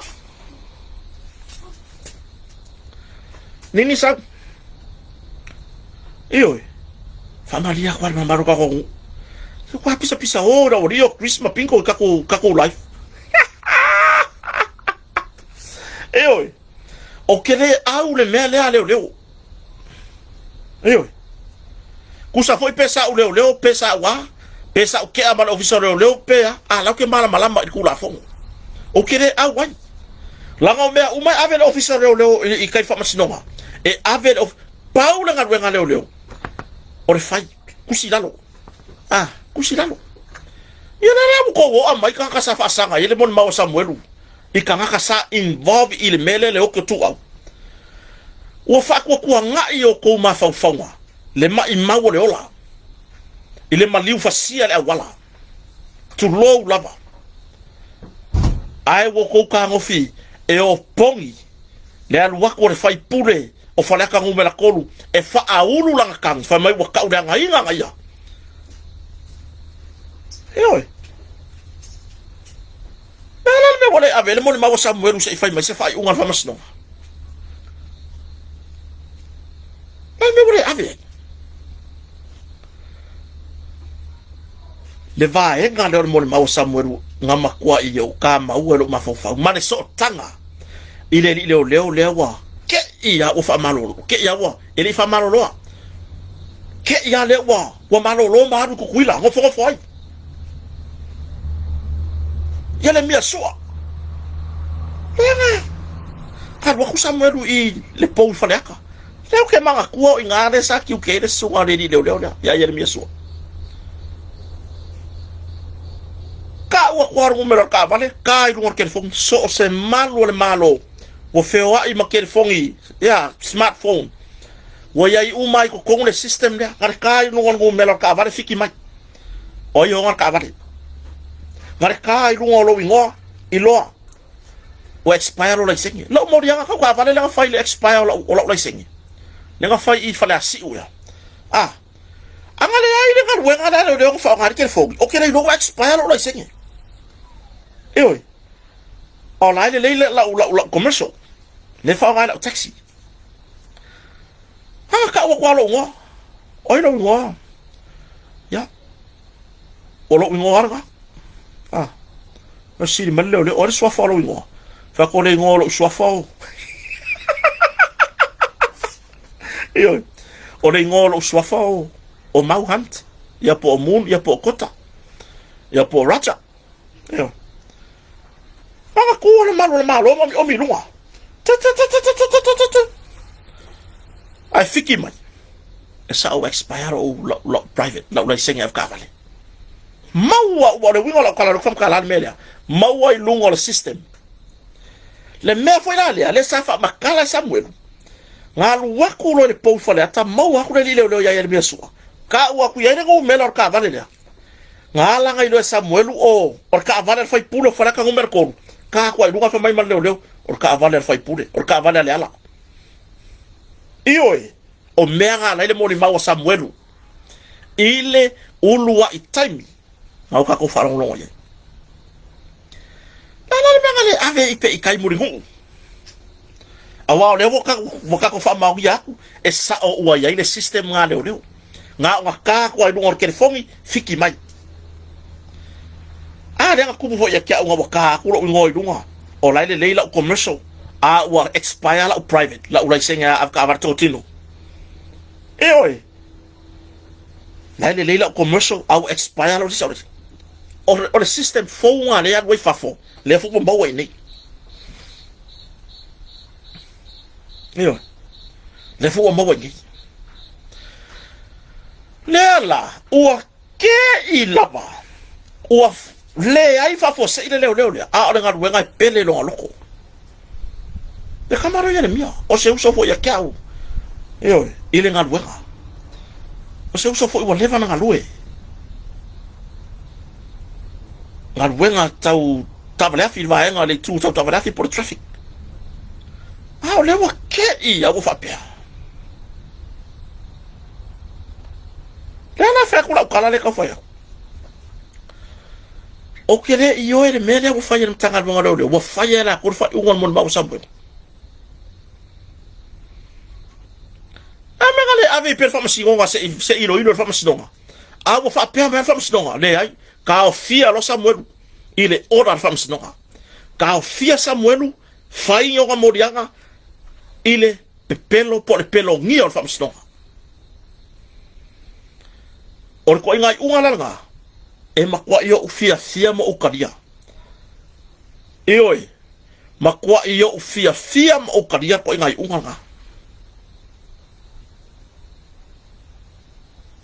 Nini sau. Ioe. Faamalie atu ai le mamalu o tatou nuu. Se kua pisapisa o lau alii o Chris ma Bingo i tatou, tatou life. Ioe. Ou te le au le mea lea a leoleo. Ioe. Kusa foi pe sa ou leoleo, pe sa ou a, pe sa ou kea ma le ofisa o leoleo, pe a, a lau ke malamalama i le Tulafono. Ou te le au ai. Leaga o mea uma e ave le ofisa o leoleo i, i kai faamasinoga. E ave le ofisa, pau le galuega a leoleo, o le fai, tusi i lalo. Ah, tusi i lalo. Ia lea lea ua tou oa mai tagata sa faasaga ai le molimau a Samuelu i tagata sa involve i le mea lea le oki o Tuuau. Ua faatuatuanai outou mafaufauga le maimau o le ola i le maliu fasia le auala. Tulou lava. Ae ua outou tagofi e opogi le alu atu o le faipule o Faleata Numera 3 e faaulu lana tagi fai mai ua tauleagaina ana ia. Ioe. Le a le mea ua le ave ai le molimau a Samuelu se i fai mai se faaiuga a le faamasinoga? Le a le mea ua le ave ai? Le vaega lea o le molimau a Samuelu na matua i ou tāmaua i lou mafaufau ma le sootaga i le alii leoleo lea ua kei a ua faamalolo, kei a ua e le i faamaloloa, kei a lea ua ua malolo ma alu i Tutuila, nofonofo ai. Ielemia Sua. Leaga. Alu aku Samuelu i le pou i Faleata. Lea ou ke manatua o i ina lea sa tiute ai le susuga a le alii leoleo lea ia Ielemia Sua. Ta'u atu lava le numera o le taavale, ta i luga o le telefoni, so o se malu o le Malo ua feoa'i ma telefoni, ia, smartphone, ua i ai uma lava i totonu le system lea, na o le ta i luga o le numera o le taavale fiki mai. O ai e ona le taavale? Na o le ta i luga o lou igoa, iloa ua expire lou laisene. Lou moliaga tau taavale lea na fai i le expire o lau, o lau laisene, lea na fai i Faleasiu ea. Ah, a na leai le galuega lea a leoleo na faaaoga ai le telefoni, ou te le iloa ua expire lou laisene. Ioe. O la e lelei lau, lau, lau commercial, lea e faaaoga ai lau taxi. A na tau atu lava lou igoa. O ai lou igoa? Ia. O lou igoa lava lena. Ah. Na sili mai le leoleo, o ai le suafa o lou igoa? Fai atu o le igoa o lou suafa o... Ioe. O le igoa o lou suafa o, o Mau Hunt. Ia po o Moon, ia po o Kota. Ia po o Raja. Ioe. Manatua le malu o le Malo ma omiomi i luga. Ae fiki mai, e sa'o ua expire lou, lau, lau private, lau laisene avekaavale. Maua ua o le uiga o lau tala, o le faamatala le mea lea. Maua i luga o le system. Le mea foi la lea, lea sa faamatala e Samuelu, na alu atu loa i le pou i Faleata, maua atu le alii leoleo ia Ieremia Sua, ta'u atu i ai le numera o le taavale lea. Na alaga i loa e Samuelu o, o le taavale a le faipule o Faleata numera 3, ta atu ai i luga fai mai ma le leoleo, o le taavale a le faipule, o le taavale a Leala. Ioe, o mea na ala ai le molimau a Samuelu i le uluai taimi na o tatou faalogologo i ai. Le a la le mea na le ave i pe i tai mulinuu? Aua o lea ua ua tatou faamaonia atu, e sao ua i ai le system na leoleo. Na o na ta atu lava i luga o le telefoni, fiki mai. A lea na tupu foi ia te au na ua ta atu lou igoa i luga, o la e lelei lau commercial, a ua expire lau private, lau laisene a avetaavale totino. Ioe. La e lelei lau commercial, a ua expire lau lisi. O le system fou na lea e alu ai fafo, lea foi ua maua i inei. Ioe. Lea foi ua maua i inei. Lea la, ua Ke i lava, ua leai faafuasei le leoleo lea, a o le galuega e pele i lona loko. Le tama lea o Ieremia, o se uso foi ia te au, ioe, i le galuega. O se uso foi ua leva ona galue. Galuega tau taavaleafi i le vaega le itu tau taavaleafi po o le traffic. A o lea ua te i au ua faapea. Lea la fai atu lau tala lea tau fai atu. Ou te le ioe le mea lea ua fai e le Matagaluega o Leoleo, ua fai e latou le faaiuga o le molimau a Samuel. A mea na le ave i pea le faamasinoga se i, se i iloilo le faamasinoga. A ua faapea mai le faamasinoga, leai, taofia loa Samuelu i le order a le faamasinoga. Taofia Samuelu, fai ona moliaga i le pepelo po o le pelogia o le faamasinoga. O le ituaiga iuga la lena, e matuai ou fiafia ma ou talia. Ioe, matuai ou fiafia ma ou talia le ituaiga iuga lena.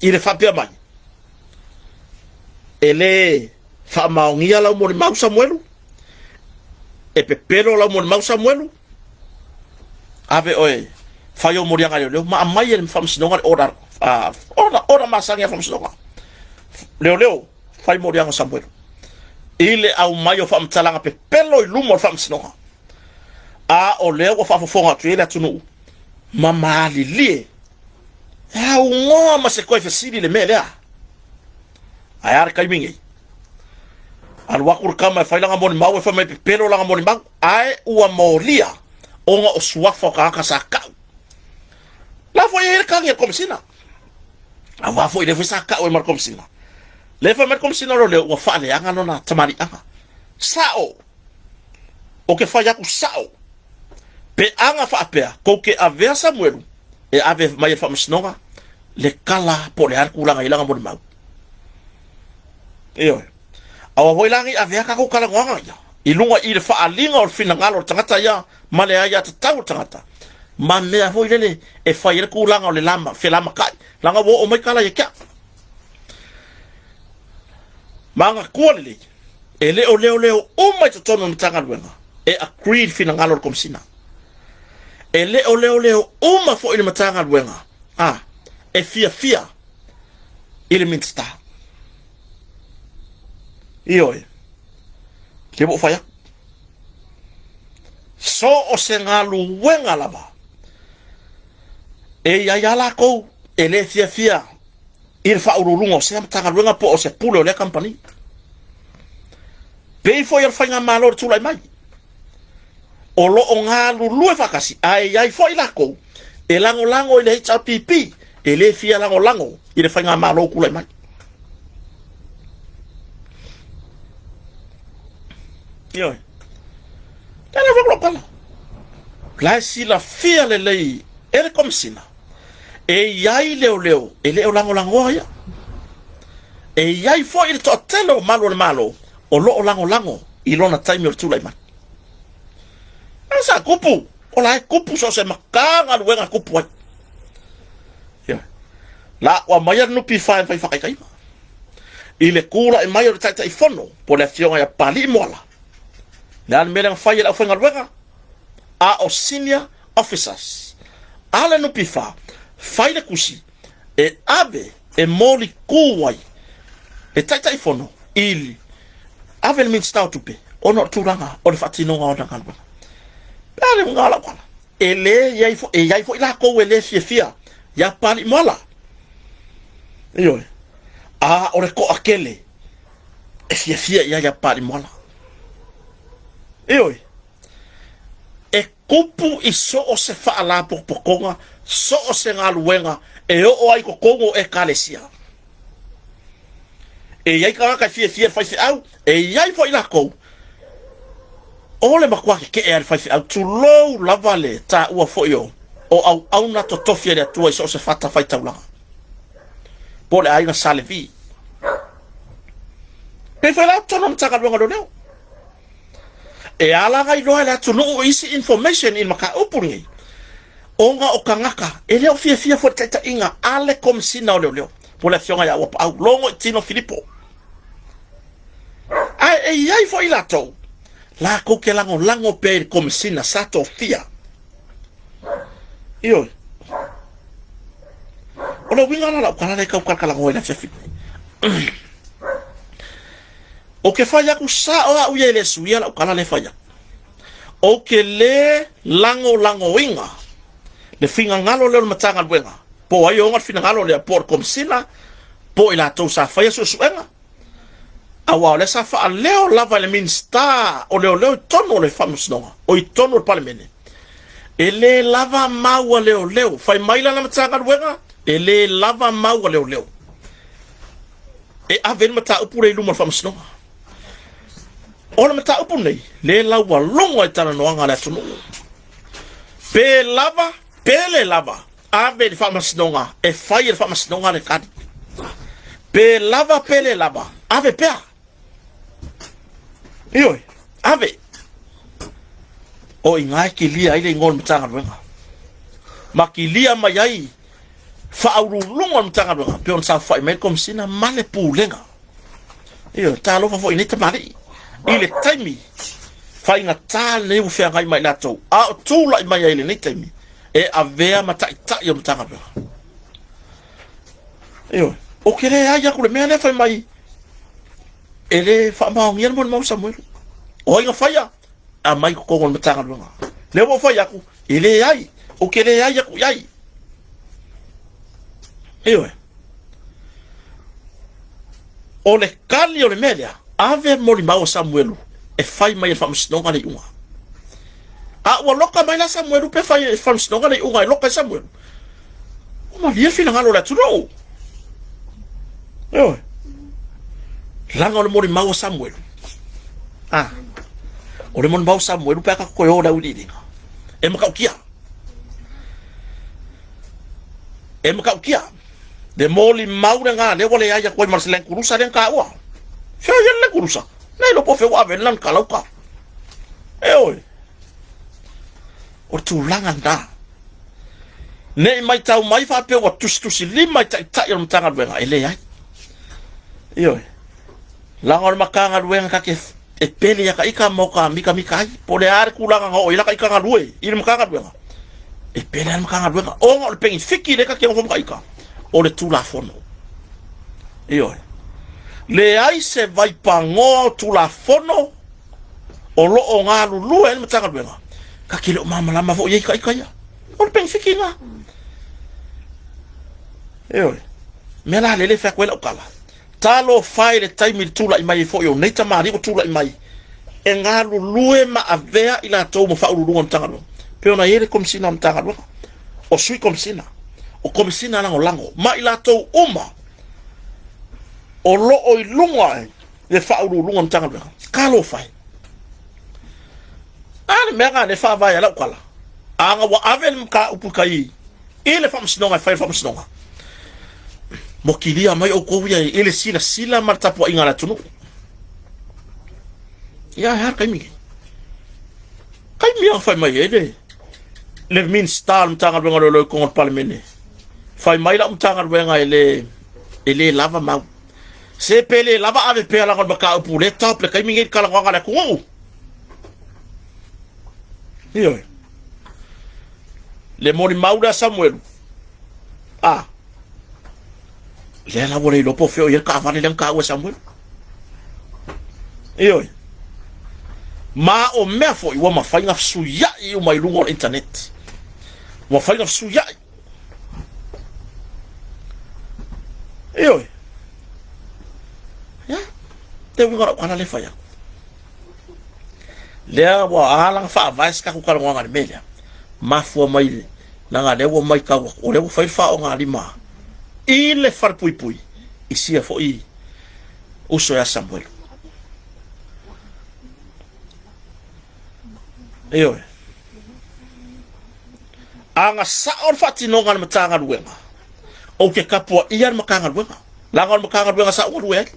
I le faapea mai, e le faamaonia lau molimau Samuelu, e pepelo lau molimau Samuelu, Ave oe, fai ou moliaga leoleo, ma aumai e le faamasinoga le order, uh, order, order masani a faamasinoga. Leoleo, fai moliaga o Samuelu. I le aumai o faamatalaga pepelo i luma o le faamasinoga. A o lea ua faafofoga atu i ai le atunuu, ma malilie. E augoa ma se toe fesili le mea lea. Ae a le taimi nei? Alu atu le tama e fai lana molimau, e fai mai pepelo lana molimau, ae ua molia ona o suafa o tagata sa tau. La foi e i ai le tagi a le Komesina. Aua foi lea foi sa tau ai ma le Komesina. Lea fai mai le Komesina o Leoleo ua faaleaga lona tamaliiaga. Sao! Ou te fai atu sao! Pe aga faapea, tou te avea Samuelu e ave mai e le Faamasinoga le tala po o le a le tulaga i lana molimau. Ioe. Aua foi la ne i avea tatou talanoaga ia i luga i le faaaliga o le finagalo o le tagata ia ma le aiatatau o le tagata ma mea foi lele e fai ai le tulaga o le lama, felamakai, leaga ua oo mai tala ia te au. Manatua lelei, e le o leoleo uma i totonu o le Matagaluega e agree i le finagalo o le Komesina. E le o leoleo uma foi i le Matagaluega a e fiafia i le Minisita. Ioe, lea ua ou fai atu. So o se galuega lava e i ai a latou e le fiafia i le faauluuluga o sea Matagaluega po o se pule o lea kamupani. Pei foi o le faigamalo i le tulai mai, o lo o galulue faatasi, ae i ai foi latou e lagolago i le HRPP, e le fia lagolago i le faigamalo o tulai mai. Ioe. Tala foi lou tala. La e silafia lelei e le Komesina e i ai leoleo e le o lagolagoa ia. E i ai foi le toatele o malu o le Malo o lo o lagolago i lona taimi o le tulai mai. A sa kupu, o la e kupu so o se Matagaluega e kupu ai. Ia. La ua aumaia le NPF e fai faataitaiga. I le tulai mai o le Taitaifono po o le Afioga ia Papalii Moala, le a le mea lea na fai e le aufaigaluega? A o senior officers a le NPF, fai le tusi e ave e molitu ai le Taitaifono i ave le Minisita o Tupe ona o le tulaga o le faatinoga o ana galuega. Pe a le uiga o lau tala? E le i ai foi, e i ai foi latou e le fiafia ia Papalii Moala. Ioe. A o le toatele e fiafia i ai ia Papalii Moala. Ioe. E tupu i so o se faalapotopotoga, so o se galuega e oo ai i totonu o Ekalesia. E i ai tagata e fiafia i le faifeau, e i ai foi latou o le matua tetee lava i le faifeau, tulou lava le taua foi o o auauna totofi a le Atua i so o se fatafaitaulaga, po o le aiga Sa Levi. Pei foi la totonu o Matagaluega o Leoleo. E ala ona iloa e le atunuu isi information i le mataupu lenei, ona o tagata e le o fiafia foi i le taitaiga a le Komesina o Leoleo, po o le Afioga ia Uapaau Logoitino Filipo. Ae e i ai foi latou, latou te lagolago pea i le Komesina sa tofia. Ioe. O le uiga la o lau tala lea e tau talatalanoa i le afiafi nei. Ou te fai atu sao au ia e le suia lau tala lea e fai atu. Ou te le lagolagoina le finagalo lea o le Matagaluega, po o ai e ona le finagalo lea, po o le Komesina, po o i latou sa faia suesuega, aua o lea sa faaleo lava e le Minisita o Leoleo i totonu o le Faamasinoga, o i totonu o le Palemene, e le lava mau a leoleo. Fai mai lana Matagaluega, e le lava mau a leoleo e ave ai le mataupu lea i luma o le Faamasinoga. O le mataupu lenei, le laualuga i talanoaga a le atunuu. Pe lava, pe le lava, ave i le Faamasinoga e fai e le Faamasinoga le tali. Pe lava, pe le lava, ave pea. Ioe, ave. O i ina e kilia ai le igoa o le Matagaluega. Ma kilia mai ai faauluuluga o le Matagaluega, pei ona saofai mai le Komesina ma le Pulega. Ioe, talofa foi i nei tamalii i le taimi faigata lenei ua feagai ma i latou, a o tulai mai ai i lenei taimi e avea ma taitai o le Matagaluega. Ioe, ou te leai atu le mea lea fai mai e le faamaonia le molimau a Samuelu. O ai na faia? Aumai i totonu o le Matagaluega. Lea ua ou fai atu, e leai, ou te leai atu i ai. Ioe. O le tali o le mea lea, ave molimau a Samuelu e fai mai e le faamasinoga le iuga. A ua loka mai la Samuelu pe fai e le faamasinoga le iuga e loka ai Samuelu, ua malie le finagalo o le atunuu. Ioe. Leaga o le molimau a Samuelu. Ah. O le molimau a Samuelu pe a tatou toe o i le auiliiliga. E matautia. E matautia. Le molimau lena, lea ua leai atu ai ma le Land Cruiser lea na taua. Fea ia le kulusa. Nei lo po fe ua ave lana kalauka. E oe. O tulaga na. Ne i maitau mai faapea ua tusitusi lima i taitai o le Matagaluega, e leai. Ioe. Leaga o le Matagaluega ta te e pele ia taita ma o ta mitamita ai. Po o le a le tulaga na oo i ai la taita galue i le Matagaluega, e pele lava le Matagaluega ona o le penefiti lea ta te nofo ma taita, o le Tulafono. Ioe. Leai se vaipanoa o Tulafono o lo o galulue ai le Matagaluega, ta te le o malamalama foi i ai taita ia. O le penefiti lena. Ioe. Mea la lele e fai atu ai lau tala. Talofa e i le taimi i le tulai mai ai foi o nei tamalii ua tulai mai e galulue ma avea i latou ma faauluuluga o Matagaluega. Pei ona i ai le Komesina o Matagaluega, o Sui Komesina, o Komesina Lagolago ma i latou uma o lo o i luga i le faauluuluga o Matagaluega. Talofa e! A le mea lena lea e faavae ai lau tala, ana ua ave le mataupu i tai i le faamasinoga e fai le faamasinoga, motilia mai outou ia i le silasila ma le tapuaiga a le atunuu. Ia, e a le taimi lenei? Taimi a fai mai ai le le Minisita o le Matagaluega o Leoleo i totonu o le Palemene, fai mai lau Matagaluega e le e le lava mau. Se pe le lava ave pea leaga o le mataupu lea e top le taimi lenei i le talanoaga a le atunuu. Ioe. Le molimau lea Samuelu. A. Lea la ua le iloa po o fea o i ai le taavale lea na taua e Samuelu. Ioe. Ma o mea foi ua mafai ona fesuiai uma i luga o le internet. Ua mafai ona fesuiai. Ioe. Ia, te uiga o lau tala lea e fai atu. Lea ua ala ona faavae se tatou talanoaga i le mea lea, mafua mai leaga lea ua maitau atu, o lea ua fai le faaaogalima i le falepuipui i sia foi uso ia Samuelu. Ioe. Aga sao le faatinoga a le Matagaluega, ou te tapuaia le Matagaluega, leaga o le Matagaluega sa ou galue ai.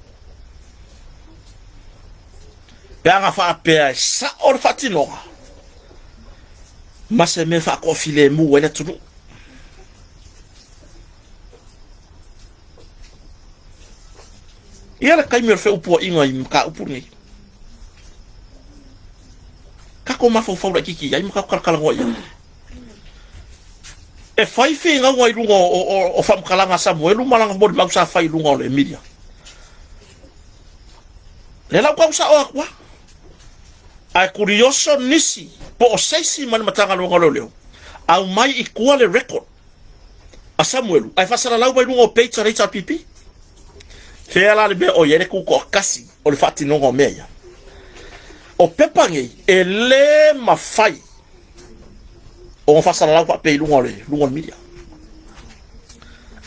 Pe ana faapea e sao le faatinoga, ma se mea faatoafilemu ai le atunuu. Ia le taimi o le feupuaiga i mataupu lenei. Tatou mafaufau laitiiti i ai ma tatou talatalanoa i ai. E fai finauga i luga o, o, o faamatalaga a Samuelu ma lana molimau sa fai i luga o le media. Lea la ua tau sao atu lava. Ae kurioso nisi po o se isi mai le Matagaluega o Leoleo, aumai i tua le record a Samuelu ae faasalalau mai luga o page a le HRPP. Fea la le mea o i ai le tutoatasi o le faatinoga o mea ia? O pepa nei e le mafai ona faasalalau faapea i luga o le luga o le media.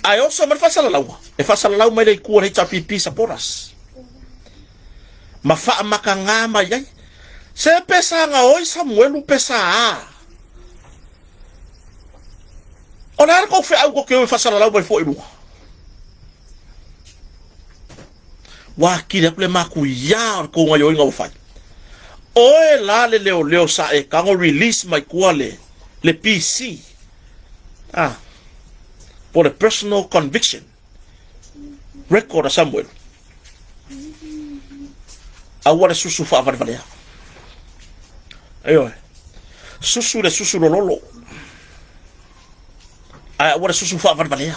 Ae oso mai le faasalalauga, e faasalalau mai le itu a le HRPP supporters ma faamatagā mai ai. Se pe sa gaoi Samuelu pe sa a. O le a le tou feau tou te o e faasalalau mai fua i luga? Ua atili atu le matuia o le tou gaioiga ua fai. Oe la le leoleo sa e tago release mai tua le le PC ah po le personal conviction record a Samuel. Aua le susu faavalevalea. Ioe. Susu le susu lololo. Ae aua le susu faavalevalea.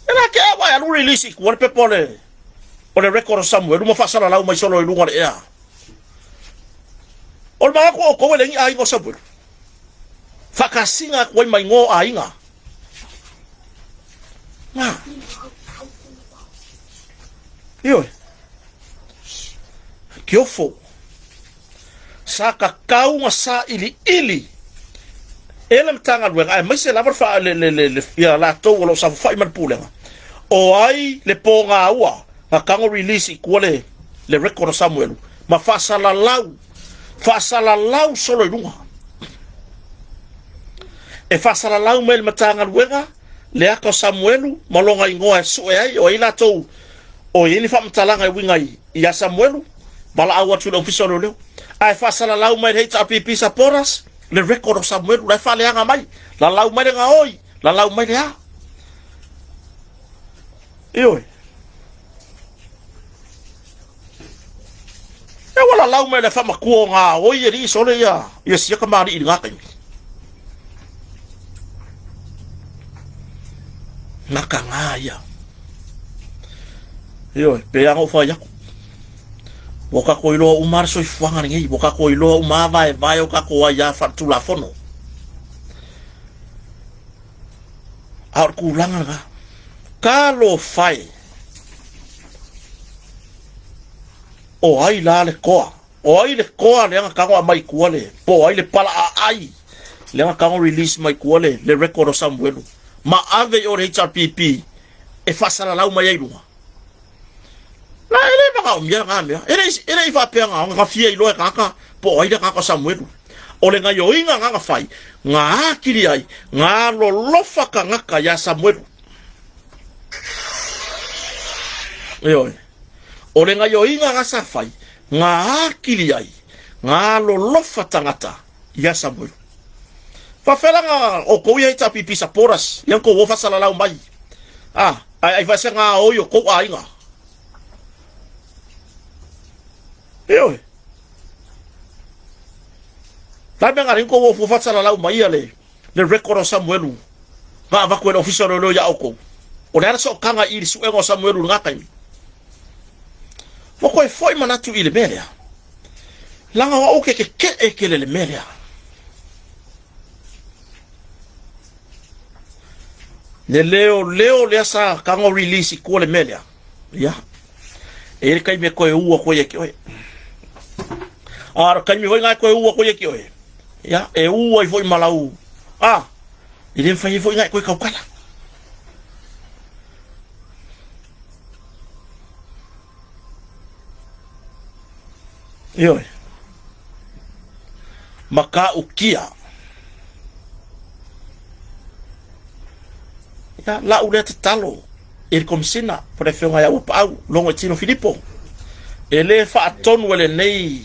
E la ke awa e alu release i tua le pepa o le o le record o Samuel ma faasalalau mai solo i luga o le ea. O le manatu o outou e leai ni aiga o Samuel. Faakasina atu ai ma igoa o aiga. Ngā. Ioe. Kiofo. Sa kakau ma sailiili e le Matagaluega aemaise lava le faa, le, le, le, le, ia latou o lo o saofafai ma le Pulega, o ai le pogaua na tago release i tua le, le record o Samuelu ma faasalalau, faasalalau solo i luga. E faasalalau mai le Matagaluega le ata o Samuelu ma lona igoa e sue ai o ai latou O i ai ni faamatalaga e uiga i, ia Samuelu, valaau atu i le Ofisa o Leoleo. Ae faasalalau mai le HRPP supporters le record o Samuelu, la e faaleaga mai, lalau mai le gaoi, lalau mai le a. Ioe. E ua lalau mai le faamatua o gaoi e lii sole ia, ia sia kamali'i i lena taimi. Gataga ia. Ioe, pe ana ou fai atu. Ua tatou iloa uma le soifuaga lenei, ua tatou iloa uma vaevae o tatou aia faaletulafono. A o le tulaga lena. Talofa e! O ai la le toa? O ai le toa lea na tago aumai i tua le, po o ai le palaaai lea na tago release mai tua le, le record o Samuelu ma ave i o le HRPP e faasalalau mai ai i luga? La e le manaomia lena mea. E le, e le i faapea na, na fia iloa e tagata po o ai le tagata o Samuelu. O le gaioiga na na fai, na atili ai, na lolofa tagata iā Samuelu. Ioe. O le gaioiga na sa fai, na atili ai, na lolofa tagata iā Samuelu. Faafefea la na outou ia HRPP supporters ia na tou o faasalalau mai? Ah, Ae ai faese gaoi o kou aiga. Ioe. La mea ngari kou o fufa salalau mai ia le le record o Samuelu. Nga avaku e le ofisa o leoleo ia oukou. O le ala sootaga i le suega o Samuelu i lena taimi. Ua koe foi manatu i le mea lea. Leaga o au ke keke'e tele le mea lea. Le leoleo lea sa tago release i tua le mea lea. Ia. E i ai le taimi e toe u atu ai ia te oe. A o le taimi foi lena e toe u atu ai ia te oe, ia, e u ai foi ma lau, a, e le mafai ai foi ona e toe tautala. Ioe. Matautia. Ia, lau lea tatalo i le Komesina po o le Afioga ia Uapaau Logoitino Filipo, e le faatonu e lenei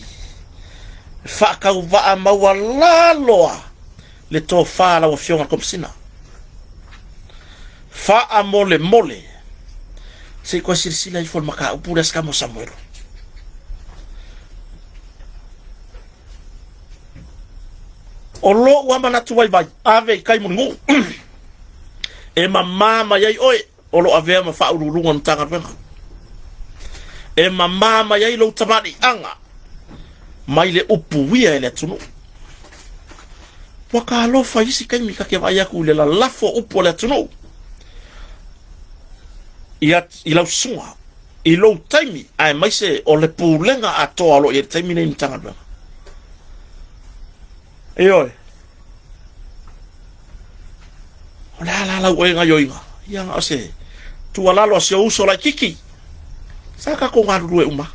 faatauvaa maualalo le tofa a lau Afioga i le Komesina. Faamolemole, se i toe silasila ifo i le mataupu lea sa mo Samuelu. O lou lava manatu vaivai, ave i tai mulinuu e mama mai ai oe o lo o avea ma faauluuluga o le Matagaluega. E mama mai ai lou tamaliiaga mai le upuia e le atunuu. Ua ka alofa i isi taimi ta te vaai atu i le lalafo o upu a le atunuu i, i lau susuga i lou taimi aemaise o le pulega atoa o lo o i ai i le taimi nei i le Matagaluega. Ioe. O le a la lau oe gaioiga? Ia na o se tuualalo a si ou uso laititi. Sa tatou galulue uma.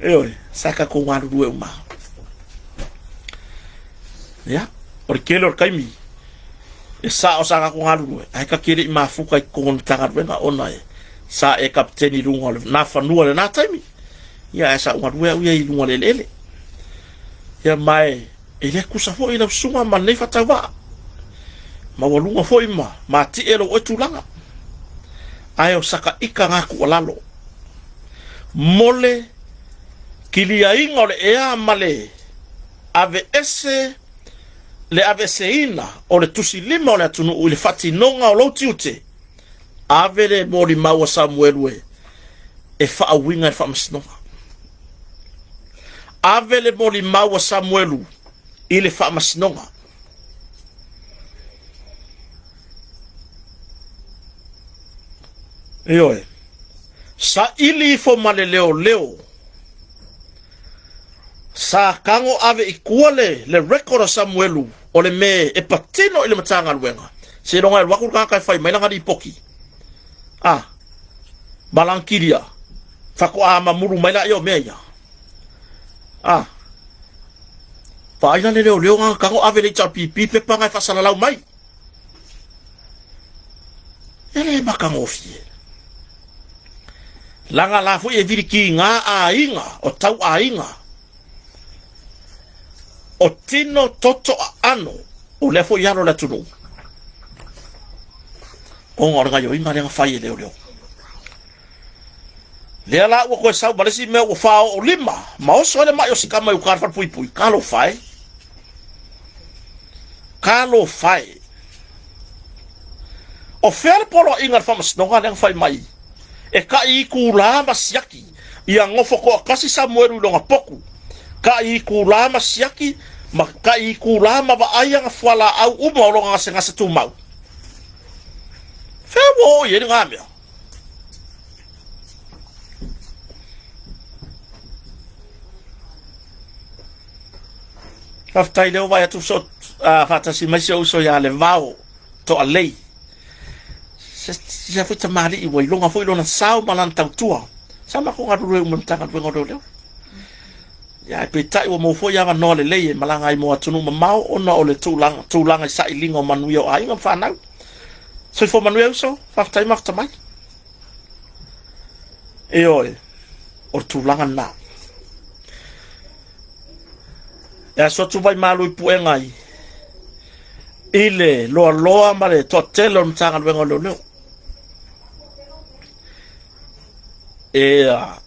Ioe, sa tatou galulue uma. Ia, o le tele o le taimi e sao sa tatou galulue, ae ta te le i mafuta i totonu o le Matagaluega ona e sa e kapeteni i luga o le nafanua i lena taimi. Ia, ae sa ou galue au ia i luga o le eleele. Ia, ma e, e le tusa foi lau susuga ma lenei faatauvaa. Maualuga foi ma matie lou oe tulaga. Ae o saka ika ngā tuualalo. Mo le kiliaiga o le ea ma le aveese le aveeseina o le tusilima o le atunuu i le faatinoga o lou tiute, ave le molimau a Samuelu e e faauiga i le faamasinoga. Ave le molimau a Samuelu i le faamasinoga. Ioe. Saili ifo ma le leoleo. Sa tago ave i tua le, le record a Samuelu o le me e patino i le Matagaluega. Seiloga e alu atu le tagata e fai mai lana lipoti. A, ma lana kilia. Faatoa mamulu mai laia o mea ia. A, vaai la le leoleo na tago ave le HRPP pepa na e faasalalau mai. E le matagofie. Laga la foi e vilikiga aiga o tau aiga o tino toto aano o lea foi alo o le atunuu ona o le gaioiga lea na fai e leoleo. Lea la ua toe sau ma le isi mea ua faaoo lima ma oso ai le mai o si kama i uka le falepuipui. Talofa e. Talofa e. O fea le poloaiga a le faamasinoga lea na fai mai e taʻi itulā ma siaki ia nofo toatasi Samuelu i lona potu, taʻi itulā ma siaki ma taʻi itulā ma vaai ana fualaau uma o lona gasegase tumau. Fea ua oo i ai lena mea? Faafetai lea ua vaai atu so, faatasi mai si ou uso ia Levao Toalei. Se se foi tamalii ua iloga foi lona sao ma lana tautua. Sa matou galulue uma i le Matagaluega o Leoleo. Ia, ae peitai ua maua foi avanoa lelei e malaga ai mo atunuu mamao ona o le tulaga, tulaga i sailiga o manuia o aiga ma fanau. Soifua manuia uso, faafetai mafuta mai. Ioe, o le tulaga lena. E aso atu mai malu i puega i, i le loaloa ma le toatele o le Matagaluega o Leoleo. E a,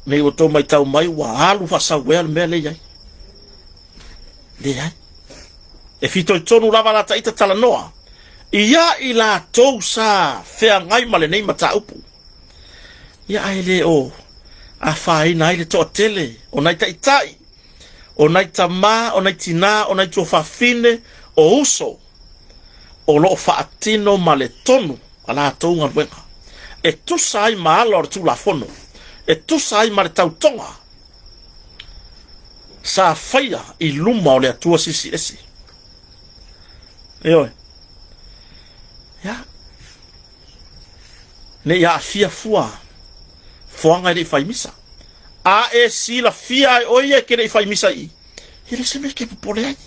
nei ua tou matau mai ua alu faasauea le mea lea i ai. Leai. E fitoitonu lava la ta ita talanoa ia i latou sa feagai ma lenei mataupu. Ia ae le o afaina ai le toatele o nai taitai, o nai tamā, o nai tinā, o nai tuafafine, o uso o lo o faatino ma le tonu a latou galuega e tusa ai ma ala o le Tulafono, e tusa ai ma le tautoga sa faia i luma o le Atua Silisili Ese. Ioe. Ia. Ne i aafia fua foaga e le i fai misa. A e silafia ai oe ia e ke le i fai misa i i, e le se mea ke popole ai.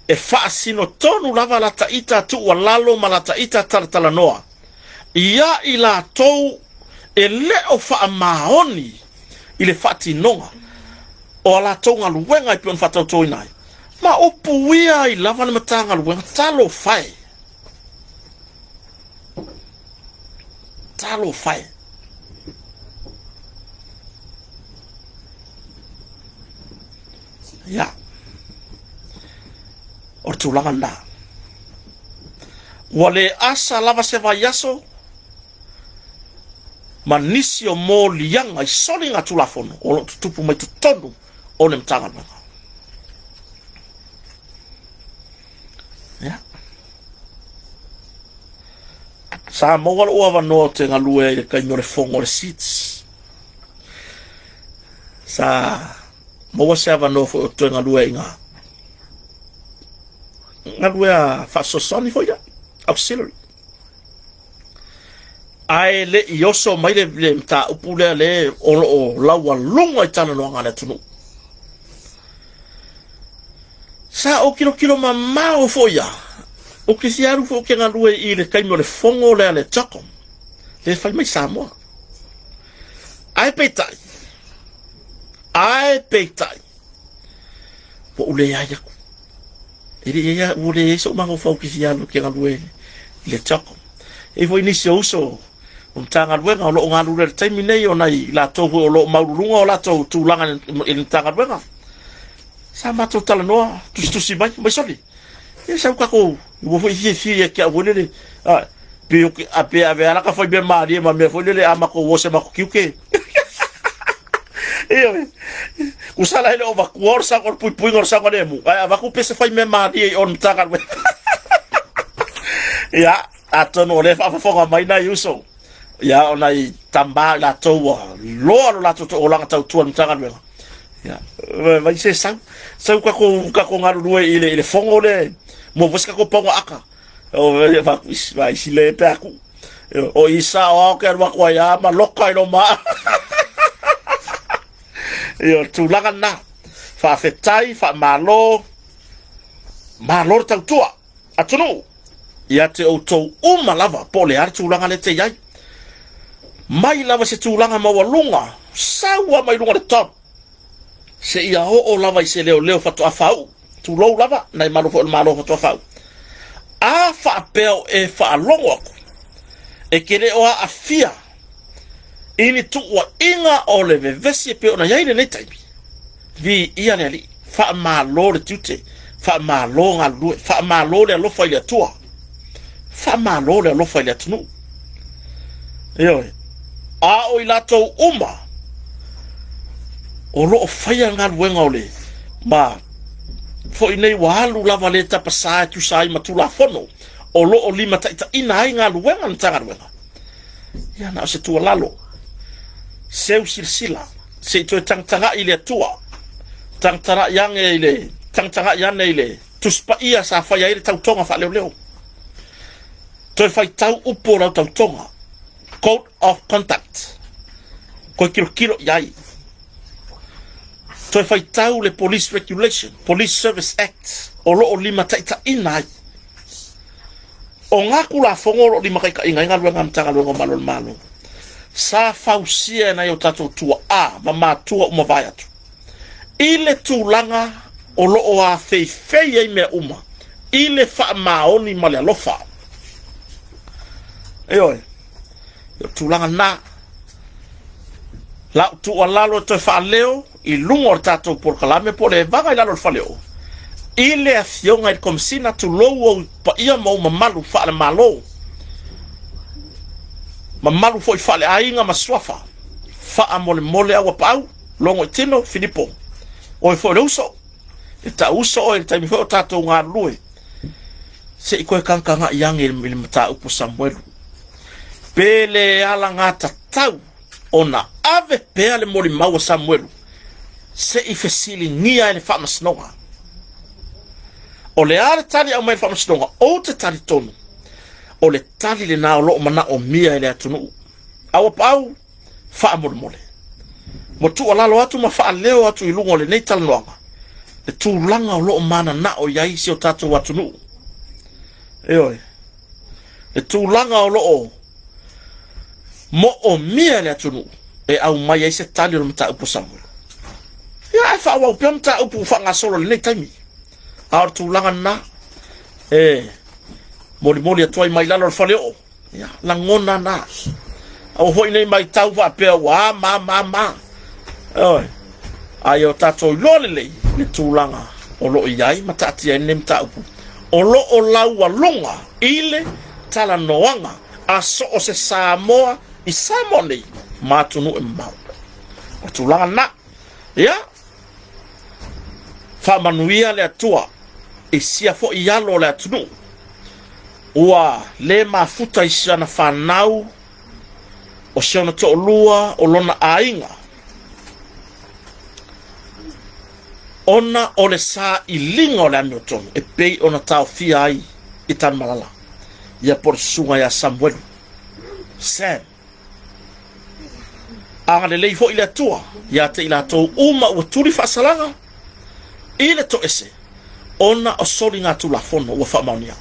E faasino tonu lava la taita tuualalo ma la taita talatalanoa ia i latou e le o faamaoni i le faatinoga o a latou galuega e pei ona faatautoina ai, ma upuia ai lava le Matagaluega. Talofa e! Talofa e! Ia, o le tulaga lena. Ua le asa lava se vaiaso ma nisi o moliaga i soliga Tulafono o lo o tutupu mai totonu o le Matagaluega. Ia. Sa maua lou avanoa ou te galue ai i le taimi o le fono o le SIDS. Sa maua se avanoa foi ou te toe galue ai i ina. Galue a faasoasoani foi lea, auxiliary. Ae le i oso mai le, le mataupu lea le o lo o laualuga i talanoaga a le atunuu. Sa ou kilokilo mamao foi ia. Ou te fia alu foi ou te galue i le taimi o le fono lea a le CHOGM, le fai mai Samoa. Ae peitai, ae peitai, ua ou leai aku. E le i ai, ua leai sou mafaufau ou te fia alu ou te galue i le CHOGM. E i ai foi nisi o uso o Matagaluega o lo o galulue i le taimi nei ona i latou foi o lo o maualuluga o latou tulaga i le Matagaluega. Sa matou talanoa, tusitusi mai, mai soli. E sau tatou, ua foi fiafia ia te au foi lele, a, pe, a, pe ave ala ka fai mea malie ma mea foi lele a matou o se matou tiute. Ioe. Kusala hele o vatua o le saoga o le puipuiga o le saogalemu, ae avatu pe se fai mea malie i o le Matagaluega. Ia, atonu o lea e faafofoga mai nai uso, ia, o nai tama i latou ua loa lo latou olaga tautua i le Matagaluega. Ia, vai se sau, sau tatou, tatou galulue i le, i le fono lea, maua foi se tatou pauga aka. O, vai si le pe aku. O isa o ao ke alu atu ai a ma loka i lo ma. Ia, tulaga lena. Faafetai, faamalo, malo le tautua. Atunuu, ia te outou uma lava, po o le a le tulaga lea te i ai. Mai lava se tulaga maualuga, sau lava mai luga o le top, seia oo lava i se leoleo faatoa faauu, tulou lava, nai malu foi o le Malo faatoa faauu. A faapea o e faalogo atu, e te le o aafia i ni tuuaiga o le vevesi e pei ona i ai lenei taimi, Viia le Alii, faamalo le tiute, faamalo galulue, faamalo le alofa i le Atua, faamalo le alofa i le atunuu. Ioe, a o i latou uma o lo o faia galuega o le ma foi nei ua alu lava le tapasā e tusa ai ma Tulafono o lo o limataitaiina ai galuega a le Matagaluega. Ia na o se tuualalo, seu silasila se i toe tagatagai i le Atua, tagatagai ane i le, tagatagai ane i le Tusi Paia sa faia ai le tautoga faaleoleo. Toe faitau upu o lau tautoga, Code of Conduct, toe tilotilo i ai. Toe faitau le Police Regulation, Police Service Act, o lo o limataitaiina ai. O ngā Tulafono o lo o limataitaiina ai galuega a Matagaluega o Malu o le Malo, sa fausia e nai o tatou tuaa ma matua ua mavae atu, i le tulaga o lo o afeifei ai mea uma i le faamaoni ma le alofa. Ioe, o le tulaga lena. Lau tuualalo e toe faaleo i luga o le tatou polokalame po o le vaga i lalo o le faleoo, i le Afioga i le Komesina, tulou ou paia ma ou mamalu faale-Malo, mamalu foi faale-aiga ma suafa, faamolemole Auapaau, Logoitino, Filipo, oe foi o le uso, e tau uso oe i le taimi foi o tatou galulue, se i toe tagatagai ane i le mataupu a Samuelu, pe le alagatatau ona ave pea le molimau a Samuelu se i fesiligia e le faamasinoga. O le a le tali e aumai e le faamasinoga? Ou te talitonu o le tali lena o lo o manaomia e le atunuu. Auapaau, faamolemole. Ua tuualalo atu ma faaleo atu i luga o lenei talanoaga le tulaga o lo o mananao i ai si o tatou atunuu. Ioe, le tulaga o lo o moomia e le atunuu e aumai ai se tali o le mataupu a Samuel. Ia, ae faaauau pea mataupu ua faagasolo i lenei taimi. A o le tulaga lena e molimoli atu ai mai lalo o le faleoo, ia, lagona na. Aua foi nei matau faapea ua a ma ma ma. Ioe. A ia o tatou iloa lelei le tulaga o lo o i ai ma taatia ai lenei mataupu o lo o laualuga i le talanoaga a so o se Samoa i Samoa nei ma atunuu e mamao. O le tulaga lena. Ia, faamanuia le Atua i sia foi alo o le atunuu ua le mafuta i si ana fanau, o si ona toalua, o lona aiga, ona o le sailiga o le amiotonu e pei ona taofia ai i Tanumalala, ia po o le susuga ia Samuelu, Sam. Agalelei foi le Atua ia te i latou uma ua tuli faasalaga i le toese ona o soligatulafono ua faamaonia.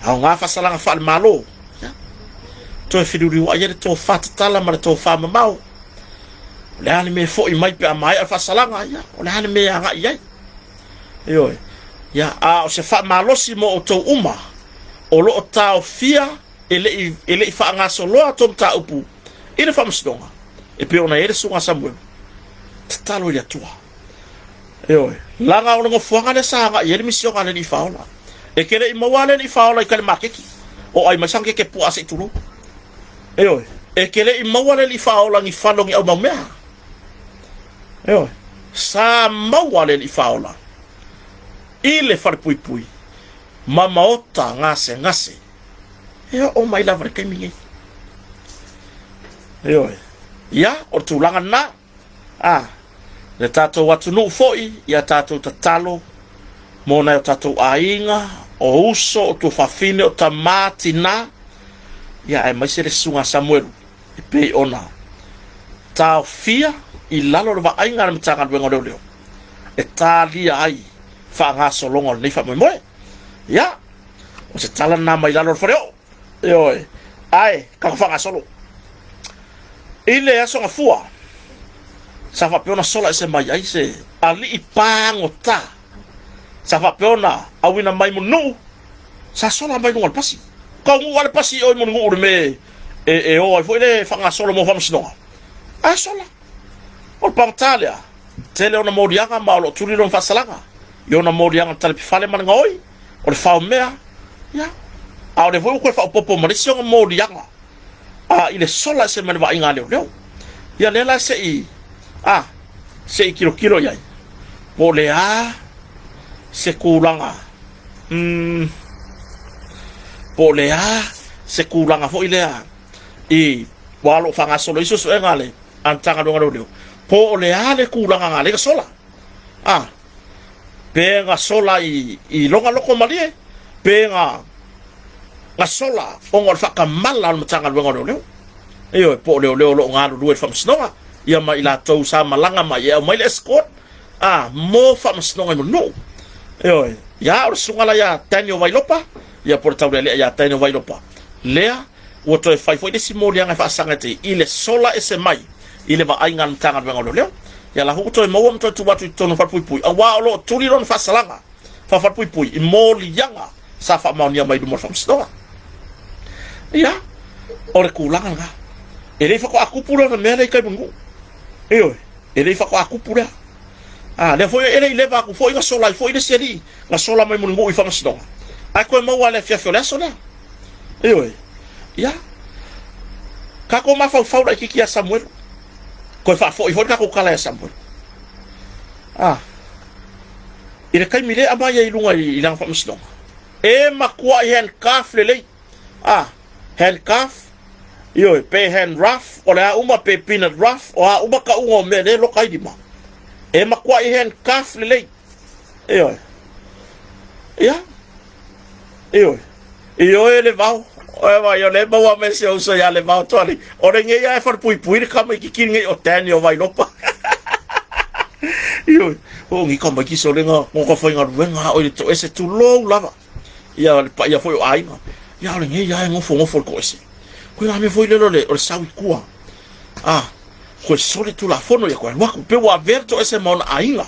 Aoga faasalaga faale-Malo, ia, toe feliuliuai ai le tofa tatala ma le tofa mamao. O le a le mea e foi mai pe a maea le faasalaga, ia, o le a le mea e agai i ai. Ioe. Ia, a o se faamalosi mo outou uma o lo o taofia e le i, e le i faagasoloa a outou mataupu i le faamasinoga, e pei ona i ai le susuga a Samuelu, tatalo i le Atua. Ioe. Leaga o le nofoaga lea sa agai i ai le misioga a le Alii Faaola. E te le i maua le Alii Faaola i tale maketi, o ai mai sana keke puaa se i tulou. Ioe. E te le i maua le Alii Faaola ni fale o ni aumaumea. Ioe. Sa maua le Alii Faaola i le falepuipui ma maota gasegase e oo mai lava i le taimi nei. Ioe. Ia, o le tulaga lena. A, le tatou atunuu foi, ia tatou tatalo mo nai o tatou aiga, o uso, o tuafafine, o tamā, tinā, ia aemaise le susuga a Samuelu e pei ona taofia i lalo o le vaaiga a le Matagaluega o Leoleo e talia ai faagasologa o lenei faamoemoe. Ia, o se tala lena mai lalo o le faleoo. Ioe, ae, tatou faagasolo. I le Aso Gafua, sa faapea ona sola ese mai ai se alii pagota sa faapea ona auina mai Mulinuu, sa sola mai luga o le pasi. Taunuu lava le pasi i o i Mulinuu i le mea e o ai foi le faagasolo mo faamasinoga, ae sola. O le pagota lea, tele ona moliaga ma o lo o tuli lona faasalaga i ona moliaga talepifale ma le gaoi, o le faomea, ia, a o lea foi ua toe faaopoopo ma le isi ona moliaga a i le sola ese mai le vaaiga a leoleo. Ia lea la se i a se i tilotilo i ai po o le a se tulaga po o le a se tulaga foi lea i ua o lo o faagasolo ai suesuega a le Matagaluega o Leoleo po o le a le tulaga na ala ai ona sola. A pe na sola i lona loto malie, pe na na sola ona o le faatamala o le Matagaluega o Leoleo. Ioe, po o leoleo o lo o galulue i le faamasinoga, ia ma i latou sa malaga mai e aumai le escort a mo faamasinoga i Mulinuu. Ioe, ia o le susuga la ia Daniel Vailopa, ia po o le taulealea ia Daniel Vailopa, lea ua toe fai foi le isi moliaga e faasaga te i le sola ese mai i le vaaiga a le Matagaluega o Leoleo. Ia la foi ua toe maua ma toe tuu atu i totonu o falepuipui, aua o lo o tuli lona faasalaga faafalepuipui i moliaga sa faamaonia mai i luma o le faamasinoga. Ia, o le tulaga lena. E le i faatoa tupu lea mea lea i tai Mulinuu. Ioe, e le i faatoa tupu lea. A, lea foi e le i leva atu foi na sola ai foi le isi alii na sola mai Mulinuu i faamasinoga. Ae toe maua i le afiafi o le aso lea. Ioe, ia, tatou mafaufau laitiiti ia Samuelu. Toe faafoi foi le tatou tala ia Samuelu. A, i le taimi lea e aumai ai i luga i lana faamasinoga, e matuai handcuff lelei. A, handcuff, ioe, pe hand rough, o le a uma, pe peanut rough, o a uma tauga o mea lea e loka ai lima. E matuai handcuff lelei. Ioe. Ia. Ioe. Ioe le vao. Oe vai, o le maua me se uso ia le vao toali. O le ngei ae whare pui le kama i kikiri ngei o Daniel Vailopa. Ioe. O ngi kama ki so lenga, ngo ka whai ngaruenga o i le to ese tulou lava. Ia le paia foi o aiga. Ia o le ngei ae ngofo ngofo le to ese. Koe ngā mea foi lelo le, o le sau i kua. Ah, koe sole tulafono ia koe alu aku. Pe ua avea le to ese ma ona aiga.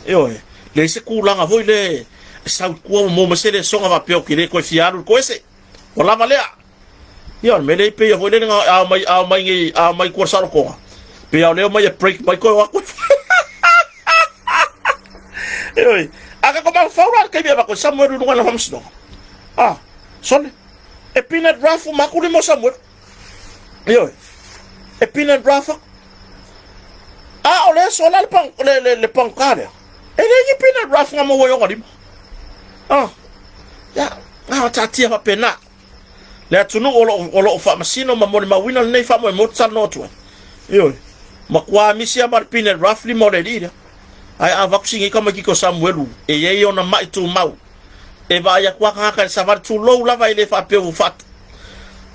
Ioe, leai se tulaga foi le e sau i tua ma maua mai se lesoga faapea ou te le toe fia alu i le toese. Ua lava lea. Ia, o le mea lea e pei foi lele na ao mai, ao mai nei, ao mai tua le saolotoga. Pei ao lea omai e break mai toe o atu. Ioe, a ka mafaufau la le taimi e avatu ai Samuelu i luga i lana faamasinoga. Ah, sole, e peanut rough uma atu lima o Samuelu. Ioe, e peanut rough aku. A o le aso la le, pang, le, le, le pangka lea. E leai ni peanut rough nga maua i ona lima. Ah, ia, a taatia faapena. Le atunuu o lo, o lo o faamasino ma molimauina lenei faamoemoe ou te talanoa atu ai. Ioe, matua misi lava ma le peanut rough lima o le alii lea. Ae a avatu sina tamaititi o Samuelu e i ai ona mai tumau, e vaai atu lava tagata i le savali tulou lava e le faapea ua faat...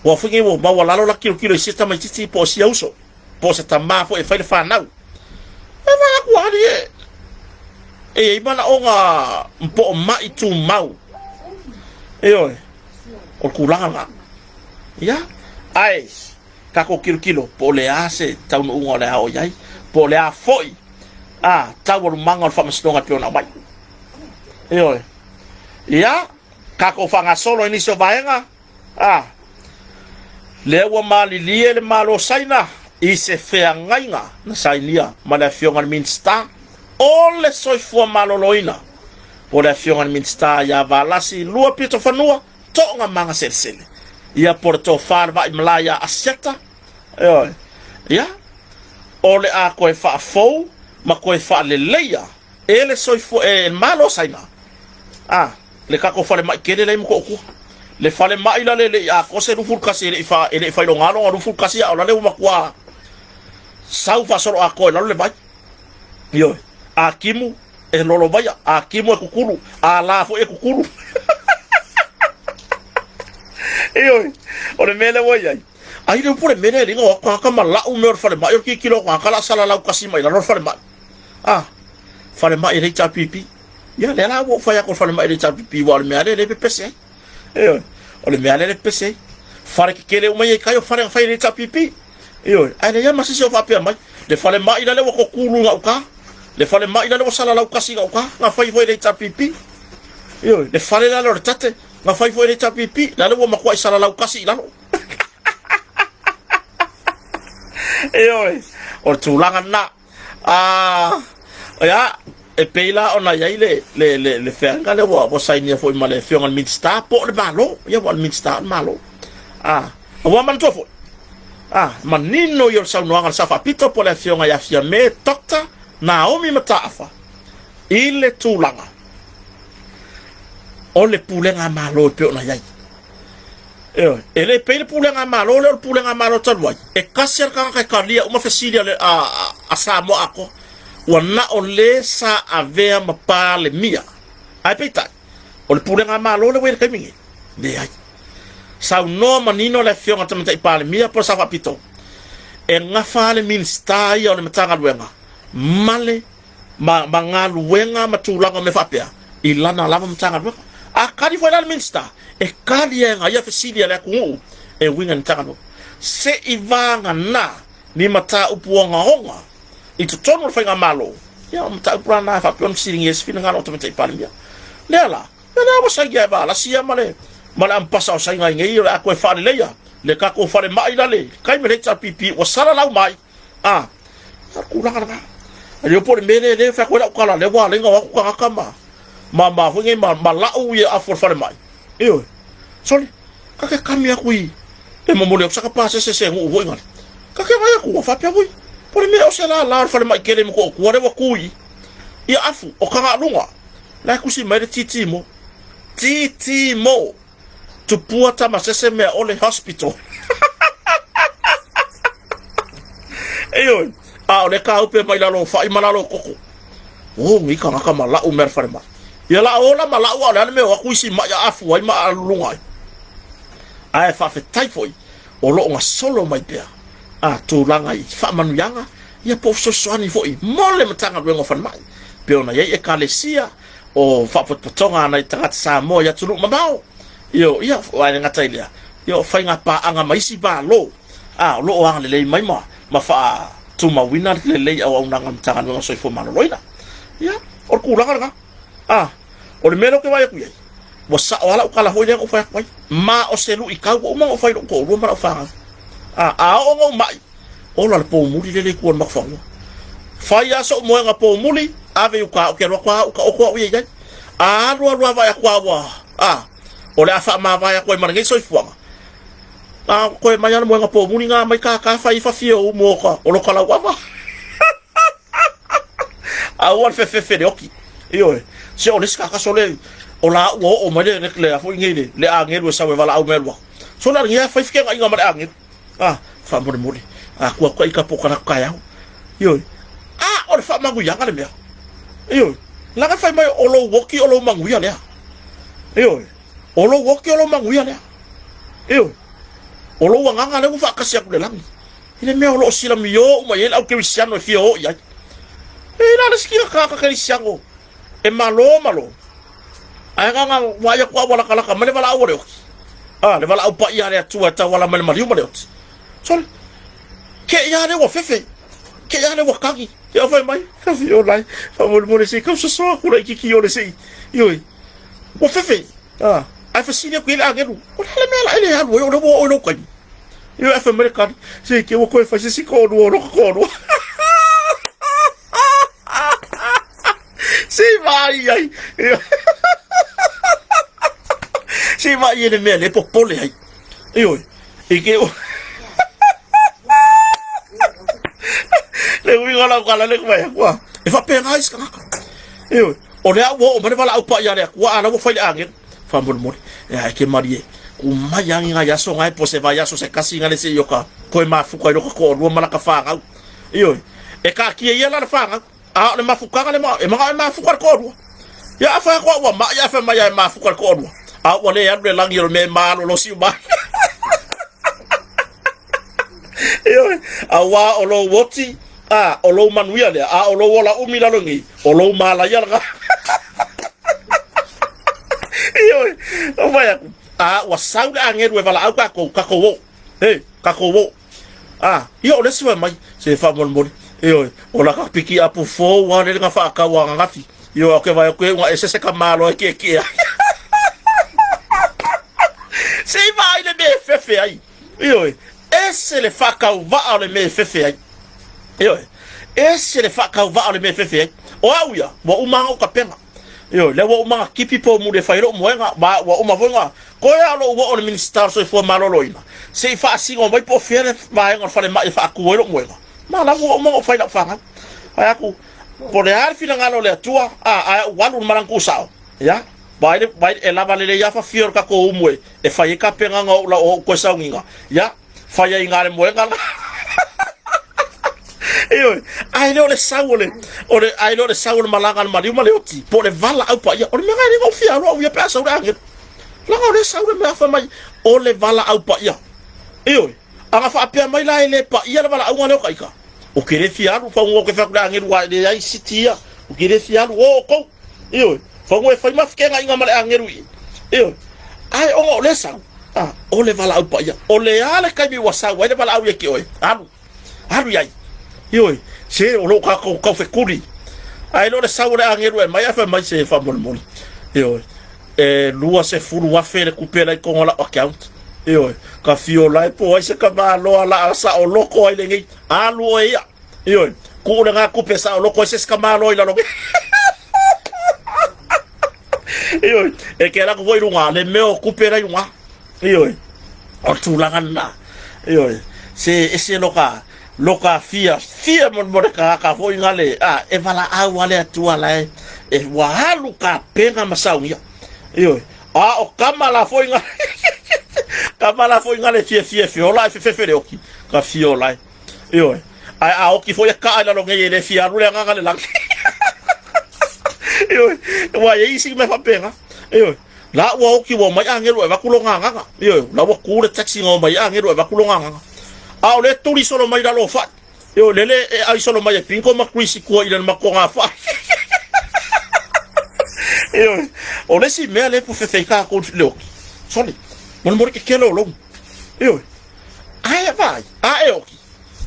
Ua foi nei ua maualalo la tilotilo i sia tamaititi po o sia uso, po o se tamā foi e fai le fanau. E vaai atu alii e, e i ai manaoga po o mai tumau. Ioe, o le tulaga lena. Ia, ae tatou tilotilo po o le a se taunuuga o le a oo i ai, po o le a foi a taualumaga o le faamasinoga e pei ona aumai. Ioe. Ia, tatou faagasolo i nisi o vaega, a lea ua malilie le Malo o Saina i se feagaiga na sainia ma le Afioga i le Minisita o le Soifua Maloloina, po o le Afioga i le Minisita ia Valasi Luapitofanua Toga Magaselesele, ia po o le Tofa le Vaimalae ia Asiata. Ioe. Ia, o le a toe faafou ma toe faaleleia e le soifua, e le Malo o Saina, a, le tatou falemai tele la e i Motootua. Le falemai la le le i atoa se 21 e le i fa, e le i failoga lona 21 a o la le ua matua sau faasoloatoa i lalo le vai. Ioe. A timu e lolovaia, a timu e kukulu, a la foi e kukulu. Ioe. O le mea lea ua i ai. Ai le upu le mea lea e liga o atu tagata ma lau mea o le falemai o le tilotilo o tagata la salalau kasi mai lalo o le falemai. Ah, falemai e le HRPP. Ia, lea la ua ou fai atu o le falemai e le HRPP, ua o le mea lea e le pepese ai. Ioe, o le mea lea e le pepese ai. Fale tetele uma ia i tai o fale na fai e le HRPP. Ioe, ae leai lava ma se isi o faapea mai, le falemai la lea ua totulu i gauta, le falemai la lea ua salalau kasi i gauta, na fai foi e le HRPP. Ioe, le fale la lea o le tate, na fai foi e le HRPP, la lea ua matuai salalau kasi i lalo. Ioe, o le tulaga lena. Ah, ia, e pei la ona i ai le, le, le, le feaga lea ua, ua sainia foi ma le afioga i le Minisita po o le Malo. Ia, ua o le Minisita o le Malo. Ah, ua manatua foi. Ah, manino ia o le saunoaga a le Sao Faapito po o le afioga ia Fiame Doctor Naomi Mataafa i le tulaga o le pulega a Malo e pei ona i ai. Ioe, e le pei le pulega a Malo lea o le pulega a Malo talu ai, e tasi lava le tagata e talia uma fesili a, le, a, a, a Samoa atoa. Ua na o le sa avea ma Palemia. Ae peitai, o le pulega a Malo lea ua i ai i le taimi nei, leai. Saunoa manino le afioga i le Tamaitai Palemia po o le Sao Faapito, e gafa le Minisita ia o le Matagaluega ma le ma, ma galuega ma tulaga o mea faapea i lana lava Matagaluega. A kali foi la le Minisita, e kali e aga ia fesili a le atunuu e uiga i le Matagaluega. Se i vagana ni mataupu ogaoga i totonu o le Faigamalo, ia o mataupu la na e faapea ona fesiligia ai se finagalo o Tamaitai Palemia. Lea la, ia lea ua saini e Valasi ia ma le ma le ampasa o Saina i nei o le a toe faaleleia le tatou falemai la le taimi le HRPP ua salalau mai. A, o le tulaga lena. E le o po o le mea lea lea e fai atu ai lau tala, lea ua ala ai ona o atu tagata ma, ma, ma, foi nei, ma, ma lau ia afu o le falemai. Ioe. Sole, ta te kami atu i, e momoli atu saka pasese se nuu foi ngale. Ta te vaai atu, ua faapea foi, po o le mea o se lala o le falemai tele i Motootua lea ua tu i, i afu o Tagaluga. La e tusi mai le TT mo. TT mo. Tupua Tamasese Meaole Hospital. Ioe, a o le kaupe mai lalo o fai ma lalo o koko. O, ngi tagata ma lau mea le falemai. Ia la ola ma lau a o le a le mea o atu isi mai a afu ai ma aluluga ai. Ae faafetai foi o lo o gasolo mai pea a tulaga i faamanuiaga ia po o fesoasoani foi mo le Matagaluega o Falemai. Pei ona i ai Ekalesia o faapotopotoga a nai tagata Samoa i atunuu mamao, io, ia, ae le gata i lea, ia o faiga paaga ma isi Malo, a, o lo o agalelei mai ma, ma faatumauina le lelei auaunaga a le Matagaluega o Soifua Maloloina. Ia, o le tulaga lena. A, o le mea lea ou te vaai atu i ai, ua sao lava lau tala foi lea na ou fai atu ai, ma o se luitau ua uma ona ou fai i lou toalua ma lau fanau. A, a oo ina ou mai, Ola le poumuli lele i tua o le makufanua. Fai a so'u moega poumuli, ave i uka ou te alu atu a uka oto a'u ia i ai. A alu alu a vaai atu a ua, a, o le a faamavae atu ai ma lenei soifuaga. A toe mai a le moega poumuli na mai kākā fai ifa fia o umu o ka, o loka lauava. Aua le fefefe le oki. Ioe, se o le isi kākā sole, o la ua oo mai le, le, le, a foi nei le, le agelu e sau e valaau mai alu aku. Sole a lenei a fai fekegaʻiga ma le agelu. A, faamolemole, a atu atu ita po o ka latou taeao. Ioe. A, o le faamanuiaga le mea. Ioe. Leaga fai mai o lou oki o lou manuia lea. Ioe. O lou oki o lou manuia lea. Ioe. O lou agaga lea ua faatasi atu i le lagi. I le mea o lo o silamio uma i ai le au kerisiano e fia o i ai. E la le isi tagata kerisiano e malo malo. Ae na ona vaai atu a ua latalata mai le valaau a le oti. A, le valaau paia a le Atua e tauala mai le maliu ma le oti. Sole, ke ia le ua fefe, ke ia le ua kagi. Ia fai mai, ka fi o lai, faamolemole se i kau sosoa atu laitiiti o le se i, ioe, ua fefe. A, ae fesili atu i ai le agelu, o le a le mea la e le alu ai o lea ua oo i lou taimi? Ioe, ae fai mai le kali, se i te ua toe fai se isi toalua o lota toalua. Se i vaai ai. Se i vaai i le mea le popole ai. Ioe, i ke o... Le uiga o lau tala le kumai akua. E faapena ai se tagata. Ioe, o lea ua oo mai le valaau paia a le Atua, a la ua fai le agelu. Faamolemole, e ae ke malie. Ku mai angi ngai aso ngai po se vai aso se kasi ngai le se i o ka koe mafuka i loka toalua ma laka whanau. Ioe, e kaatia ia la le whanau. A o le mafutaga le ma, e manao e mafuta le toalua. Ia a fai atu au ua mai, ae fai mai e mafuta le toalua. A ua le alu le lagi o le mea e malolosi uma ai. Ioe, auā o lou oti, a, o lou manuia lea, a o lou ola umi lalo nei, o lou malaia lena. Ioe, o fai atu, a ua sau le agelu e valaau tatou, tatou o. He, tatou o. A, ia o le isi fai mai, se faamolemole, ioe, o laka piki apu fou lava lele na faatau ananafi, ioe, ae ou te vaai atu e una ese se tamaloa e tietie ai. Se i vaai le mea e fefe ai, ioe, ese le faatauvaa o le mea e fefe ai. Ioe, ese le faatauvaa o le mea e fefe ai. O au ia, ua uma lava ona ou tapena. Ioe, lea ua uma ona tipi poumuli e fai ai lou moega, ma ua uma foi ona toe lava o lou oo i le Minisita o le Soifua Maloloina, se i faasino mai po o fea le vaega o le falemai e faatu ai lou moega. Ma la ua uma ona ou fai i lau fanau. Fai atu, po o le a le finagalo o le Atua, a, ae ou alu i le malaga tuusao, ia, vaai le, vaai, e lava lelei lava fafia o le tatou umu e fai ai tapenaga o ou toe sauniga, ia, fai ai i le moega la. Ioe, ae le o le sau o le, o le, ae le o le sau o le malaga a le maliu ma le oti, po o le valaau paia. O le mea lena e le na ou fia alu au ia pe a sau le agelu. Leaga o lea sau le mea fai mai, o le valaau paia. Ioe, a na faapea mai la e le paia le valaauga lea o ta ita, ou te le fia alu, fagu ou te fai atu i le agelu, a e leai siti ia, ou te le fia alu, o outou. Ioe, fagu e fai ma fekegaina ma le agelu i i. Ioe, ae ona o lea sau, a, o le valaau paia. O le a le taimi ua sau ai le valaau ia te oe, alu, alu i ai. Ioe, se o lo o tatou taufetuli. Ae le o le sau o le agelu e mai ae fai mai se faamolemole. Ioe, e 20,000 le tupe la i totonu o lau account. Ioe, ka fiola e po ai se tamaloa la a saoloko ai lenei. Alu oe ia. Ioe, tuu lena tupe saoloko ai se isi tamaloa i lalo nei. Ioe, e ke ala atu foi i luga, le mea o tupe la i luga. Ioe, o le tulaga lena. Ioe, se ese loka, loka fia, fia molemole tagata foi na le, a, e valaau lava le Atua la e, e ua alu tapena ma saunia. Ioe, a o tama la foi na, tama la foi na le fiafia e feola ae fefefe le oki, ka fiola e. Ioe. Ae a oki foi e kaa i lalo nei e le fia alu le agaga le lagi. Ioe. Ua i ai isi mea faapena. Ioe. La ua oki ua omai agelu e avatu lona agaga. Ioe. La ua tu le taxi na omai agelu e avatu lona agaga. A o lea tuli solo mai lalo o fai. Ioe, lele e ai solo mai e Pinko ma Chris i tua i le matua fai. Ioe. O le isi mea lea e fefei tatou i le oki. Sole. Molemole ke kele o lou. Ioe. Ae vaai, a e oki,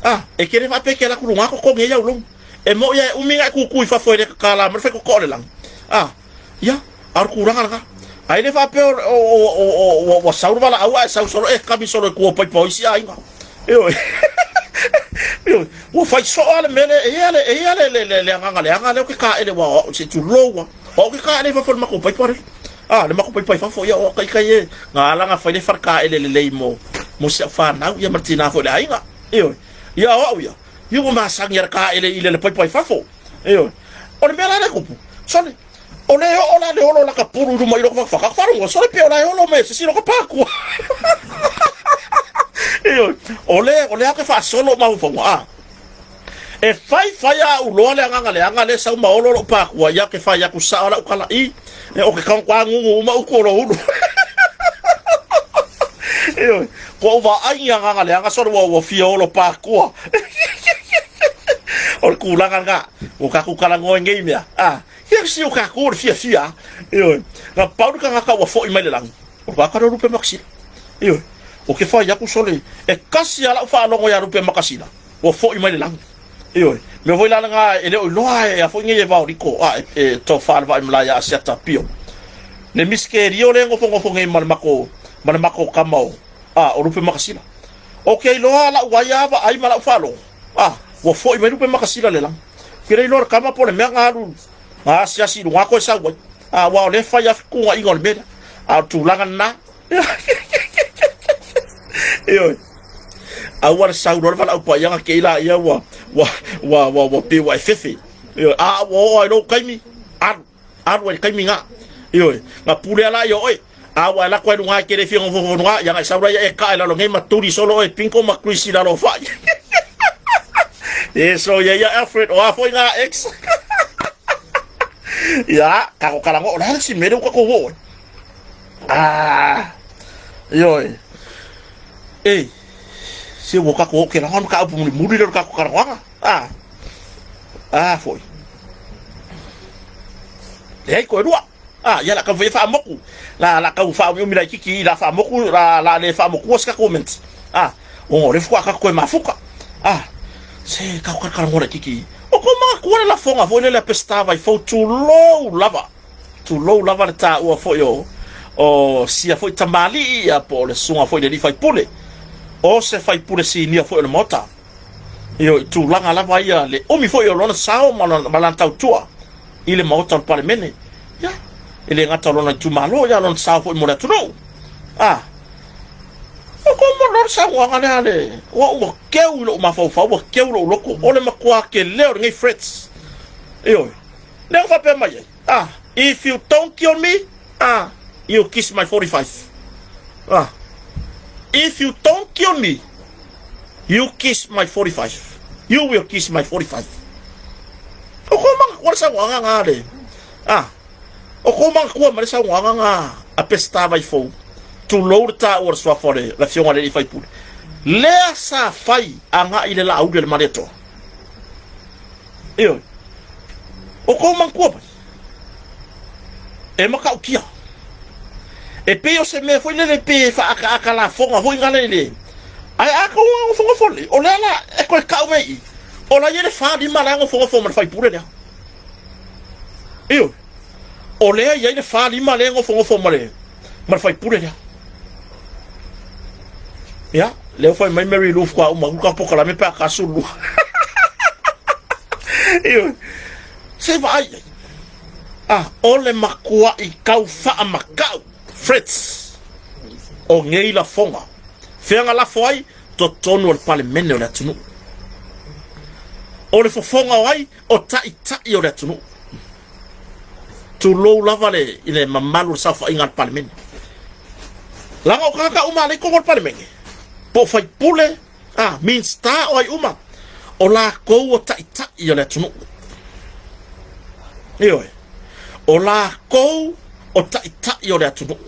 a, e kele faapea ke ala atu luga totogi ai au loan. E moʻi a e umi na e kūkū i fafo e le kakala mai le faitotoa o le lagi. A, ia, a o le tulaga lena. A e le faapea o, o, o, o, o, ua sau le valaau ae sau solo e kami solo i tua o paipa o isi aiga. Ioe. Ioe. Ua fai soo lava le mea lea, e i ai le, e i ai le, le, le, le agaga leaga lea o ke kāʻele ua, se i tulou lava. O au ke kāʻele i fafo i le matou paipa lele. A, le matou paipa i fafo, ia, o ita e, na ala na fai le fale kāʻele lelei mo, mo si au fanau, ia ma le tinā foi o le aiga. Ioe. Ia, o au ia, ia ua masani a le kāʻele i le le paipa i fafo. Ioe. O le mea la lea e tupu, sole, o le oo la le olo o laka pulu i luma i loko fatafata, faalogo, sole pe o la e olo mai e se isi loko pākua. Ioe. O le, o le ake faasolo o mafaufauga, a. E fai fai a ou loa le agaga leaga lea sau ma olo lou pakua ia ke fai atu sao lau tala i e o ke kaunga gugu uma utu o lou ulu. Ioe, ko ou vaai i agaga leaga solo ua ua fia olo pakua. O le tulaga lena, ua tatou talanoa i nei mea, a, ia si o tatou o le fiafia, ioe, na pau le tagata ua foi mai le lagi, o le tagata lea o Lupe Makasina. Ioe, o ke fai atu sole, e kasi lava lau faalogo ia Lupe Makasina, ua foi mai le lagi. Ioe, mea foi la lena e le o iloa e a foi nei e vaoliko, a, e, e tofa le vaimalae ia Asiata Pio. Le misikerio lea e nofonofo nei ma le matou, ma le matou tama o, a, o Lupe Makasina. O ke iloa lau ai a vaai ma lau faalogo, a, ua foi mai Lupe Makasina le lagi. Ke le iloa le tama po o le mea na alu, na asiasi i luga koe sau ai. A, aua o lea e fai lava fetuunaiga o le mea lea. A o le tulaga lena. Ioe. Aua le sau loa le valaau paia na kei laia ua, ua, ua, ua, ua pei ua e fefe. Ioe. A ua oo ai lou taimi, alu, alu ai le taimi na. Ioe. Na pule a laia o oe. A ua e lako ai luga e te le fia nofonofo luga, ia na e sau laia e kaa i lalo nei ma tuli solo oe Pinko ma Chris i lalo o fai. E so ia ia Alfred, o a foi ngā ex. Ia, kako kalango, o le a le si mea lea ua tatou oo ai. Ah, ioe. Ei, se ua tatou oo ke laga ma ka upu mulimuli lea o le tatou talanoaga. Ah, ah foi. Leai koe lua. Ah, ia la kau fai faamoku. La la kau faaumiumi laitiiti i la faamoku, la la le faamokua se tatou menti. Ah, Ona o lea faatoa tatou toe mafuta. Ah, se tatou talatalanoa laitiiti. O kou manatua le lafoga foi lele a Peseta Vaifou, tulou lava. Tulou lava le taua foi o o sia foi tamalii ia po o le susuga foi i le alii faipule. O se faipule sinia foi o le Maota. Ioe, i tulaga lava ia le umi foi o lona sao ma lona, ma lana tautua i le Maota o le Palemene. Ia, e le gata o lona itumalo, ia lona sao foi mo le atunuu. Ah, o ko mo lona saunoaga lea le, ua ua keu i lou mafaufau, ua keu lou loto, o le matua tele o lenei threats. Ioe, lea ua faapea mai ai, ah, if you don't kill me, ah, you kiss my 45. Ah, if you don't kill me, you kiss my 45. You will kiss my 45. O ko manatua le saunoaga nga le, ah, o ko manatua ma le saunoaga nga a Peseta Vaifou, tulou le taua o le suafa o le afioga i le alii faipule. Lea sa fai agai i le Laauli o le Malietoa. Ioe. O kou manatua mai, e matautia. E pei o se mea foi lele pe faaakaaka lafoga foi ngale i le... Ae a kou nofonofo lelei, o lea la e toe kau mai i, o la i le fa lima la e nofonofo ma le faipule lea. Ioe. O lea i ai le fa lima lea e nofonofo ma le, ma le faipule lea. Ia, lea ua fai mai Mary Lou faatoa uma atu ka polokalame pe a ka sulu. Ioe. Se vaai ai. Ah, o le matuai tau faamakau, Fritz, o nei lafoga. Fea na lafo ai? Totonu o le Palemene o le atunuu. O le fofoga o ai? O taitai o le atunuu. Tulou lava le, i le mamalu o le saofaiga a le Palemene. Leaga o tagata uma lea i totonu o le Palemene, po o faipule, a, Minisita o ai uma, o latou o taitai o le atunuu. Ioe. O latou o taitai o le atunuu.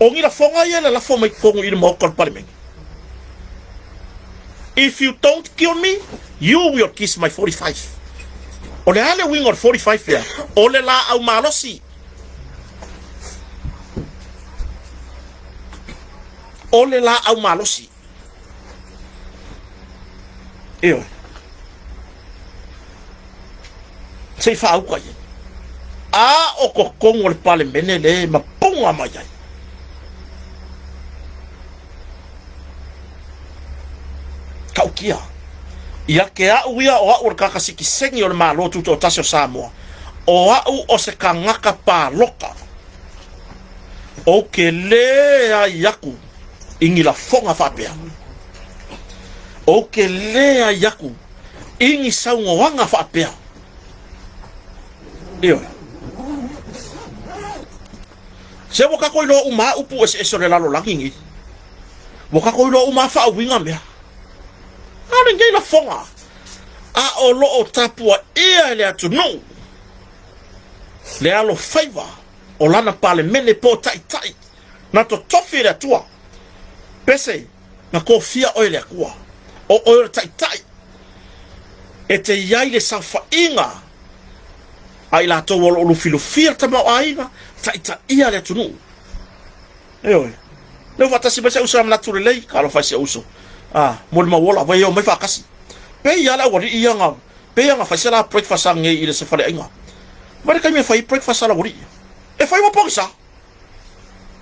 O ni lafoga ia e lalafo mai totonu i le Maota o le Palemene. If you don't kill me, you will kiss my 45. O le a le uiga o le 45 lea? O le laau malosi. O le laau malosi. Ioe. Se i faauka i ai. A o totonu o le Palemene le mapuga mai ai. Tautia. Ia te au ia o au o le tagata sitiseni o le Malo Tutoatasi o Samoa, o au o se tagata palota, ou te leai aku i ni lafoga faapea. Ou te leai aku i ni saunoaga faapea. Ioe. Se ua tatou iloa uma lava upu eseese o le lalolagi nei. Ua tatou iloa uma lava faauiga mea. A o lenei lafoga, a o lo o tapuaia e le atunuu le alofaiva o lana Palemene po o Taitai na totofi e le Atua. Pese, na tofia oe e le Atua, o oe o le Taitai e te i ai le saofaiga a i latou o lo o lufilufia le tamaoaiga, taitaia le atunuu. Ioe. Lea ua faatasi mai si uso ia manatu lelei, talofa i si uso. Ah, molimau ola, vai e omai faatasi. Pei lava le aualii ia na, pei lava na fai se la breakfast anei i le se faleaiga. Vai le taimi e fai ai breakfast a le aualii. E fai ua pogisa.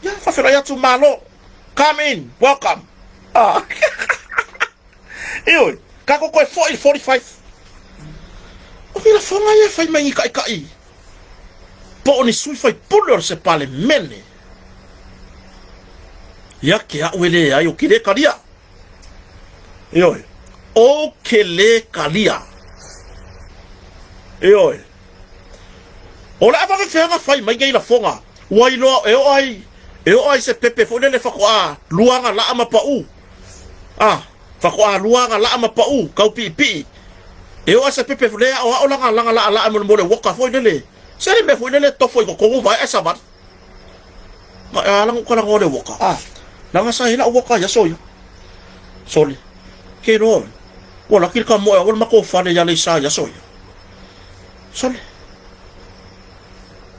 Ia, faafeiloai atu, malo. Come in, welcome. Ah. Ioe, tatou toe foi i le 45. O ni lafoga ia e fai mai ni taitai po o ni sui faipule o se Palemene. Ia te au e leai, ou te le talia. Ioe, ou te le talia. Ioe. O le a faafefea fai mai nei lafoga, ua iloa e oo ai, e oo ai se pepe foi lele faatoa lua ana laa ma pau. Ah, faatoa lua ana laa ma pau, tau piipii. E oo ai se pepe le aoao lana lana laalaa mo le mo le woka foi lele. Se le mea foi lele tofo i totonu vae ae savali. Ma e ala uka lana o le woka. Ah, lana sa hela woka ia so ia. Sole. Ke loa. Ua laki le ka moe o le makou fale ia le isa ia so ia. Sole.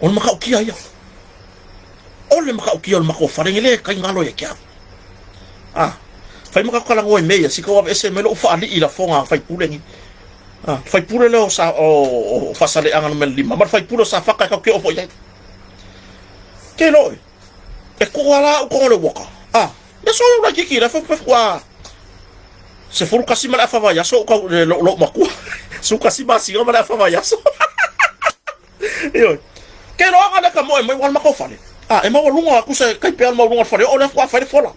O le matautia ia. O le matautia o le matou fale nei le kai galo ia te au. A, fai ma tatou talanoa i mea ia, si tau aveese mai lou faalii i lafoga a faipule nei. A, le faipule lea o, sa, o, o Faasaleaga numera 5, ma le faipule o Safata e tatou te oo foi i ai. Ke loe, e tuu ala au tonu o le uaka. A, ia so ula kiki la fo ua 11 ma le afa vaiaso ou tau le lou lou matua. 11 masina ma le afa vaiaso. Ioe. Ke loaga le ka moe mai ua le matou fale. A, e maualuga atu se kai pea le maualuga o le fale oo lea faatoa fai le fola.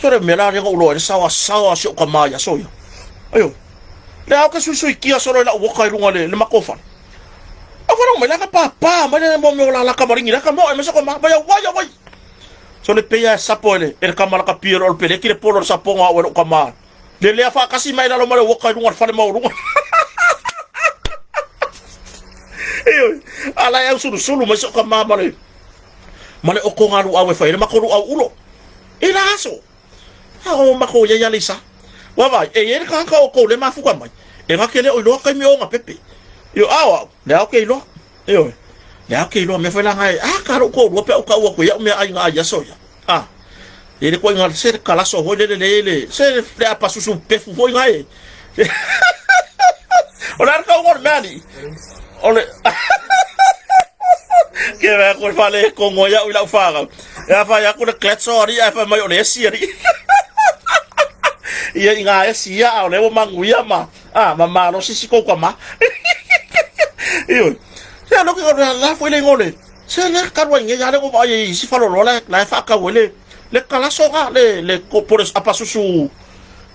So le mea la lea na ou iloa ai le saoasaoa o si ou tama i aso ia. Ioe. Le ao ke suisuitia solo i lau oka i luga le, le matou fale. Au whanau mai, laka pāpā mai le mea o la laka maringi, laka moe mai se koma, mai au ai, au ai. So le peia e sapo e le, e le kama laka pia o le pele, ki le polo le saponga au e lou kama. Le lea whaakasi mai lalo mai le woka i lunga le whare maualuga. Ioe, ala e au sulusulu mai se o kama ma le, ma le oko ngā luau e whai, le mako luau ulo. E la aso. A o mako ia ia leisa. Wa vai, e ia le kahaka o kou le mafuka mai. E ngā ke le o iloa kaimi o ngā pepe. Io, ao au, le ao ke iloa. Ioe, le ao ke iloa mea whai la ngai, a ka lou koʻulua pe au kau aku ia mea ai nga ai aso ia. A, e le koe nga se le kalaso hoi le le le le, se le le apa susu pefu hoi ngai. O le arka ungo le mea ni. O le... Ke mea koe whale kongo ia ui lau whāngau. E a whai aku le kletso ari a whai mai o le esi ari. Ia i ngā esi ia a o le o manguia ma. A, ma malosi si kou ka ma. Ioe. Se alo ke la la foi le ngole. Se le karu ai nge ya le ko ai si falo lo la la fa ka wele. Le kalaso ga le le ko pore apa susu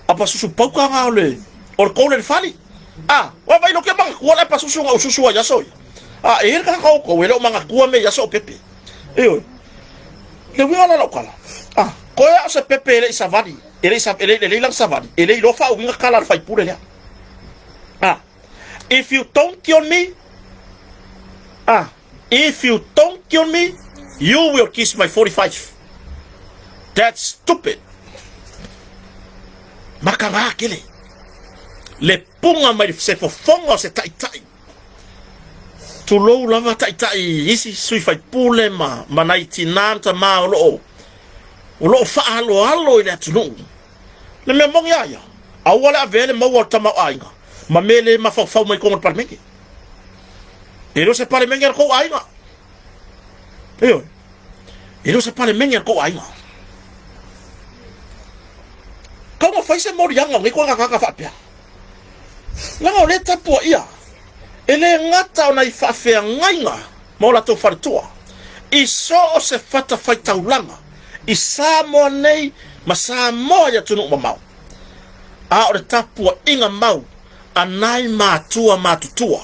apa susu pauka ga le o le kole le fali. A, wa vai lo ke manga kua la pa susu ga ususu ya so. A e ka ka ko wele o manga kua me ya so pepe. Ioe. Le winga la kala. A, ko ya se pepe le isavali. E le e le le lang savali. E le ilo fa winga kala le faipule lea. Ah, if you don't kill me, ah, if you don't kill me, you will kiss my 45. That's stupid. Maka ngā kele. Le punga mai se fofonga o se taitai. Tulou lava taitai isi sui faipule ma, ma nai tinā ma tamā o loo, o loo faaloalo i le atunuu. Le mea moni a ia, aua le avea le maua o le tamaoaiga ma mea le mafaufau mai totonu o le Palemene. E le o se Palemene a le tou aiga. Ioe. E le o se Palemene a le tou aiga. Kau na fai se moliaga o nei koe gagaga faapea. Leaga o lea e tapuaia, e le gata ona i faafeagaiga ma o latou faletua, i so o se fatafaitaulaga i Samoa nei ma Samoa i atunuu mamao, a o le tapuaiga mau a nai matua matutua.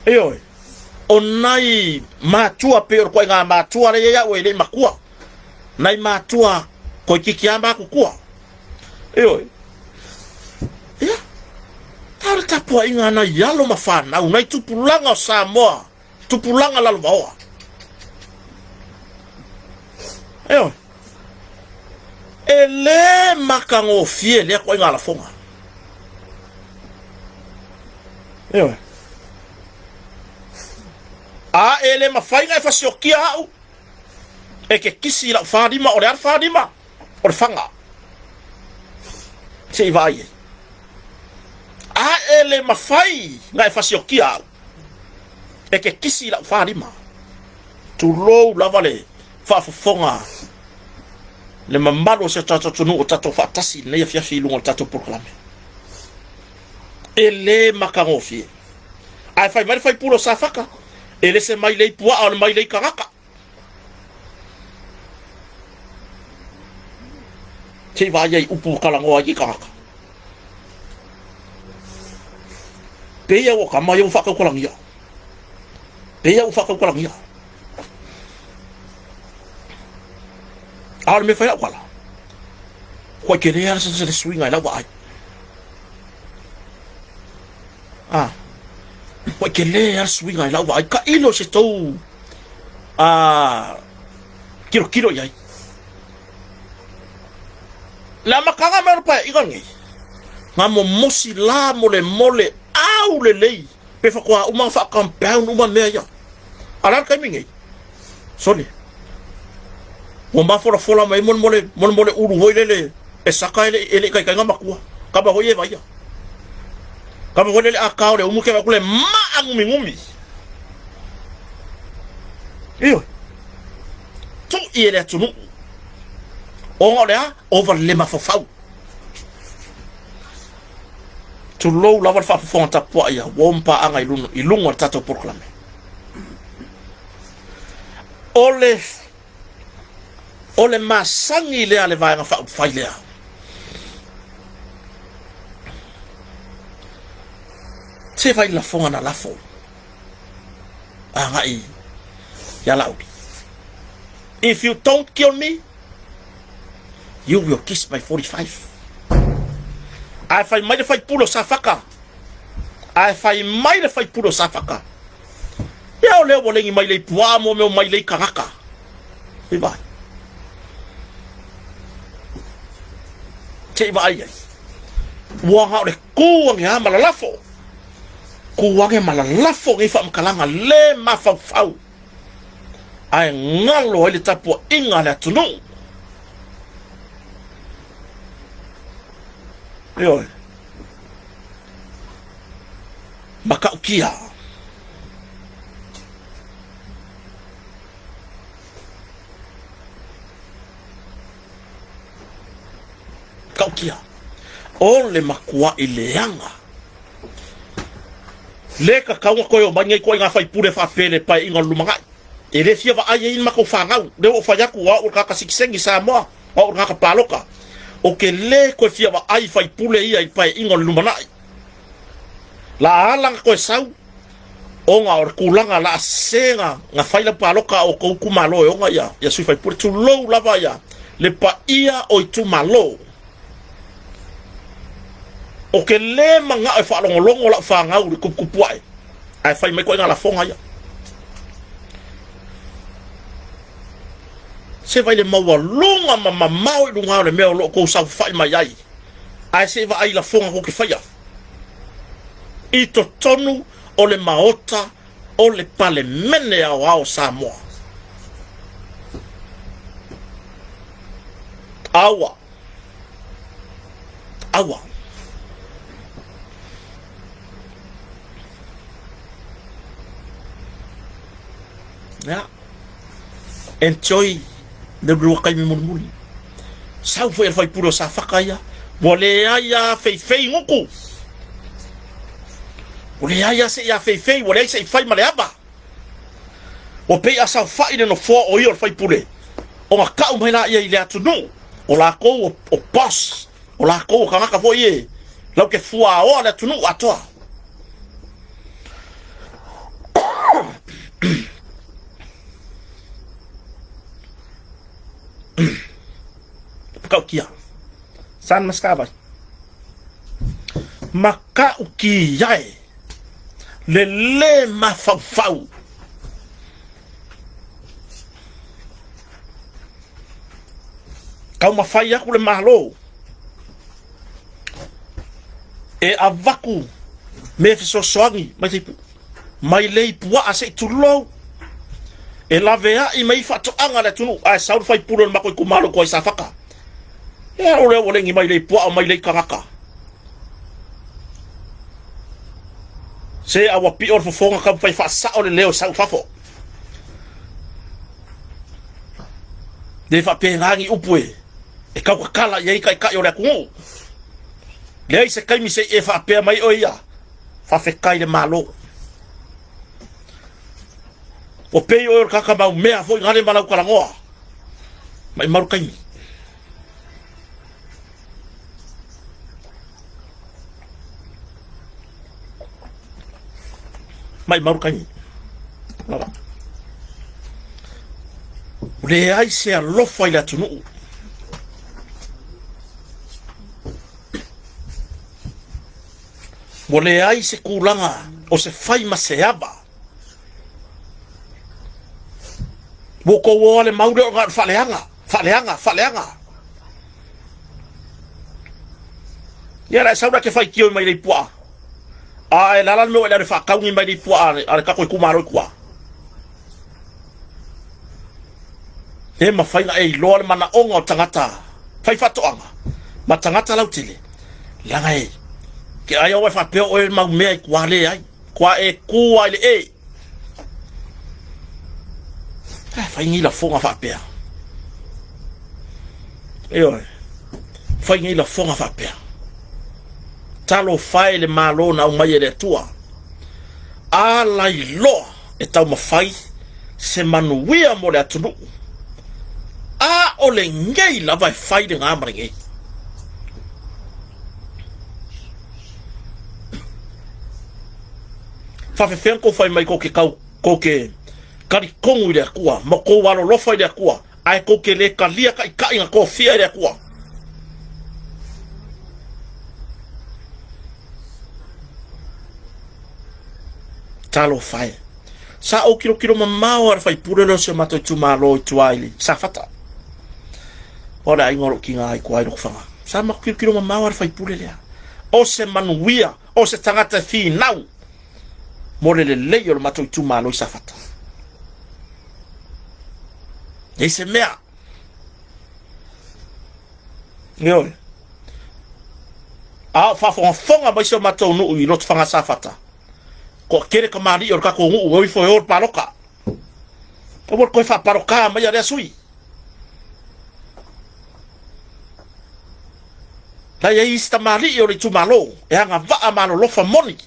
Ioe, o nai matua pei o le koaiga matua lea i ai au e le i makua, nai matua koikiki a makutua. Ioe. Ia, a o le tapuaiga a nai alo ma fanau, nai tupulaga o Samoa, tupulaga lalovaoa. Ioe. E le matagofie lea koaiga lafoga. Ioe. A e le mafai na e fasiokia au e ke kisi i lau whārima, o le a le whārima? O le whanga. Se i vaai ai. A e le mafai na e fasiokia au e ke kisi i lau whārima. Tulou lava le faafofoga le mamalu o si o tatou atunuu o tatou faatasi i lenei afiafi i luga o le tatou polokalame. E le matagofie. Ae fai mai le faipule o Safata, e le se mailei puaa o le mailei tagata. Se i vaai ai upu ua talanoa ai ki tagata. Pei ua kama ia ua faataukalagia. Pei ua faataukalagia. A o le mea fai lau tala. Kua i kele ala se le suiga i lau vaai. A, ua i kele ala suiga i lau vaai. Ka ilo se tou a tilotilo i ai. Le amataga mai o le paeaiga lenei, na momosi la molemole au lelei pe faatoa uma ona faa-compound uma mea ia. A o le a le taimi nei? Sole. Ua mafolafola mai molemole molemole ulu hoi lele e saka ele ele kai kai matua. Kama hoi e vaia. Kama hoi lele a kao le umu ke va kule ma ngumi ngumi. Io. Tu i ele atunuu. Ona o le a, ova le mafaufau. Tulou lava le faafofoga tapuai ia, ua uma paaga i luga, i luga o le tatou polokalame. O le, o le masani lea a le Vaega Faaupufai lea. Se fai lafoga na lafo agai ia Laauli. If you don't kill me, you will kiss my 45. Ae fai mai le faipule o Safaka. Ae fai mai le faipule o Safaka. Ia o lea ua legi mai lei puaa mo mea mai lei kagaka. I vai. Te i vaai ai. Ua ngā o le kū ange a malalafo. Kū ange malalafo ngei whaamakalanga le mafaufau. Ae ngalo ai le tapuaiga a le atunuu. Ioe. Matautia. Matautia. O le matuai leaga. Le tatau ona toe omai nei ituaiga faipule faapea i le paeaiga o le lumanai. E le fia vaai ai ni matou fanau. Lea ua ou fai atu, o au o le tagata sitiseni i Samoa, o au o le tagata palota. Ou te le toe fia vaai i faipule ia i le paeaiga o le lumanai. La ala na toe sau, ona o le tulaga la a sese na, na fai lau palota a outou itumalo e ona ia, ia sui faipule. Tulou lava ia le paia o itumalo. Ou te le manao e faalogologo lau fanau i le tuputupu ae, ae fai mai ituaiga lafoga ia. Se vaai le maualuga ma mamao i luga o le mea o lo o tou saofafai mai ai, ae se i vaai i lafoga tou te faia i totonu o le Maota o le Palemene Aoao o Samoa. Aua. Aua. Yeah. Enjoy le lua taimi mulimuli. Sau foi le faipule o Safaka ia. Ua leai a feifei gutu. Ua leai a se i a feifei, ua leai se i fai ma le ava. Ua pei a saofai le nofoa o ia o le faipule, ona tau mai laia i le atunuu, o lakou o, o boss, o lakou o tagata foi e lau ke fuaoa le atunuu atoa. Matautia. San Mascavai. Matautia e. Le le mafaufau. Taumafai aku le Malo e avatu mea fesoasoani mai se mai lei puaa se i tulou e laveai mai faatoaga a le atunuu ae sau le faipule o le matou itumalo tua i Safata. E alo lea ua legi mai lei puaa mai lei tagata. Se a ua pio le fofoga taumafai faasao le leo e sau i fafo. Le faapena ni upu e e tautatala i ai taitai o le atunuu. Leai se taimi se i e faapea mai oe ia, faafetai le Malo. Ua pei oe o le tagata maumea foi gale ma lau talanoa. Maimau le taimi. Maimau le taimi. Lava. Ua leai se alofa i le atunuu. Ua leai se tulaga o se fai ma se ava. Ua outou o ale mau lea o na o le faaleaga, faaleaga, faaleaga. Ia la e sau la ke faitio i mai lei puaa. A e lala le mea ua e le faatauni mai lei puaa a le tatou itumalo i tua. Le mafai ona e iloa le manaoga o tagata faifaatoaga ma tagata lautele, leaga e ke ai au e faapea oe mau mea i kua le ai, kua e ku ai le e. E fai ni lafoga faapea. Ioe, fai ni lafoga faapea. Talofa e le Malo na aumai e le Atua. A lailoa e taumafai se manuia mo le atunuu, a o lenei lava e fai lena ma lenei. Faafefea kou fai mai kou ke kau kou ke kalikonu i le Atua ma kou alolofa i le Atua ae kou ke le kalia kaʻikaʻi na tofia e le Atua. Talofa e. Sa ou kilokilo mamao a le faipule lea o si o matou itumalo i tua i le Safata. O le aiga o lou tiga i tua i Lotofaga. Sa matou kilokilo mamao a le faipule lea. O se manuia, o se tagata e finau mo le lelei o le matou itumalo i Safata. Leai se mea. Ioe. A o faafogafoga mai si o matou nuu i Lotofaga Safata, toatele kamali'i o le tatou nuu e o ifo e o le palota. Aua le toe faapalota mai a lea sui. La i ai isi tamalii o le itumalo e agavaa ma alolofa moni.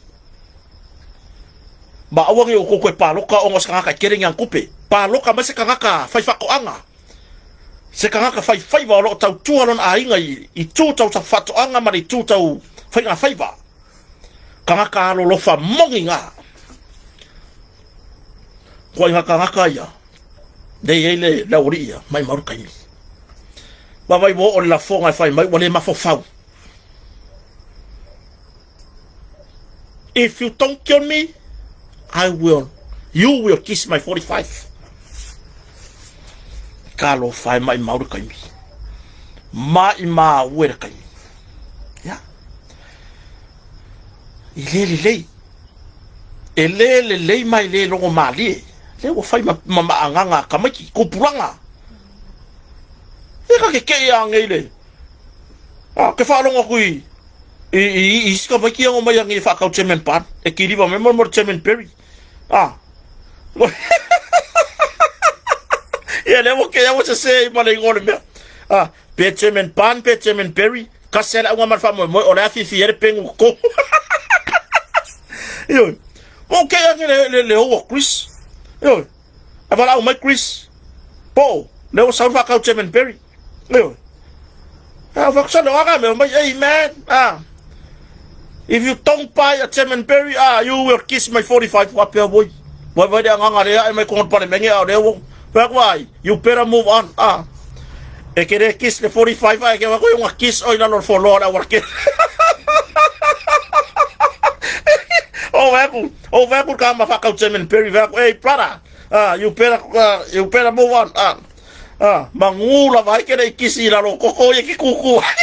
Ma aua ne i outou toe palota ona o se tagata e tele ni ana tupe. Palota mai se tagata faifaatoaga, se tagata faifaiva o lo o tautua lona aiga i itu tau faatoaga ma le itu tau faigafaiva. Tagata alolofa moni na. Koa tagata ia, lea e i ai le aualii ia, maimau le taimi. Vaavaai ua oo le lafoga e fai mai ua le mafaufau. If you don't kill me, I will, you will kiss my 45. Talofa e maimau le taimi. Maimau e le taimi. Ya. E le lelei. E le lelei ma e le logo malie. Lea ua fai ma, ma maagaga a tamaiti, tupulaga. E ka ke kei a ngei le. A, ke whaalogo aku i, i, i, i isi tamaiti ia ngo mai a ngei whaakau Chairman Pan. E kiriwa me mo mo Chairman Perry. A. Ia lea ua kei aua se se i ma le ingoa o le mea. A, pe Chairman Pan, pe Chairman Perry, kasi a le auga ma le faamoemoe, o le a fifi ai le pegu totonu. Ioe. Ua kei ake le, le, le ou o Chris. Ioe. E valaau mai Chris. Po, lea ua sau le faakau Chairman Perry. Ioe. A whakasana o aga mea mai, hey man, ah, if you don't buy a Chairman Perry, ah, you will kiss my 45 wā pea woi. Wai wai le anganga lea e mai konga pale menge a lea wo. Wai wai, you better move on, ah. E ke le kiss le 45 a e ke wako unga kiss oi lalo le foloa le awara ke. O wai aku, o wai aku ka ma whakau Chairman Perry, wai aku, hey brother, ah, you better, ah, you better move on, ah. Ah, mangū lava ai ke nei kisi i lalo o koko ia ke kūkū ai.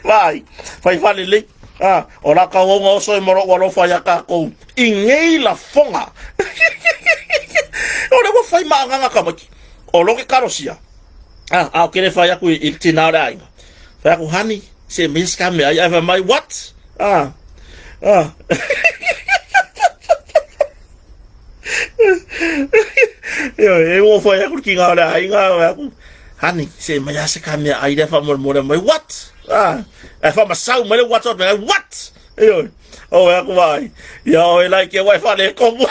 Vai, whai whale lei. Ah, o la ka onga oso e moro ua lofa ia kākou i ngei lafoga. O le ua whai maagaga ka maki. O lo ke karosia. Ah, a o kere whai aku i, i tina o le aiga. Whai aku, honey, se me ska me ai, ai mai, what? Ah, ah. E ua whai aku ki ngā ora ai ngā ora aku. Honey, se mai ase ka mea ai lea whamoremore mai, what? Ah, e whamasau mai le what mai, what? Io, o e aku vai. Ia o e lai ke wai whale komu.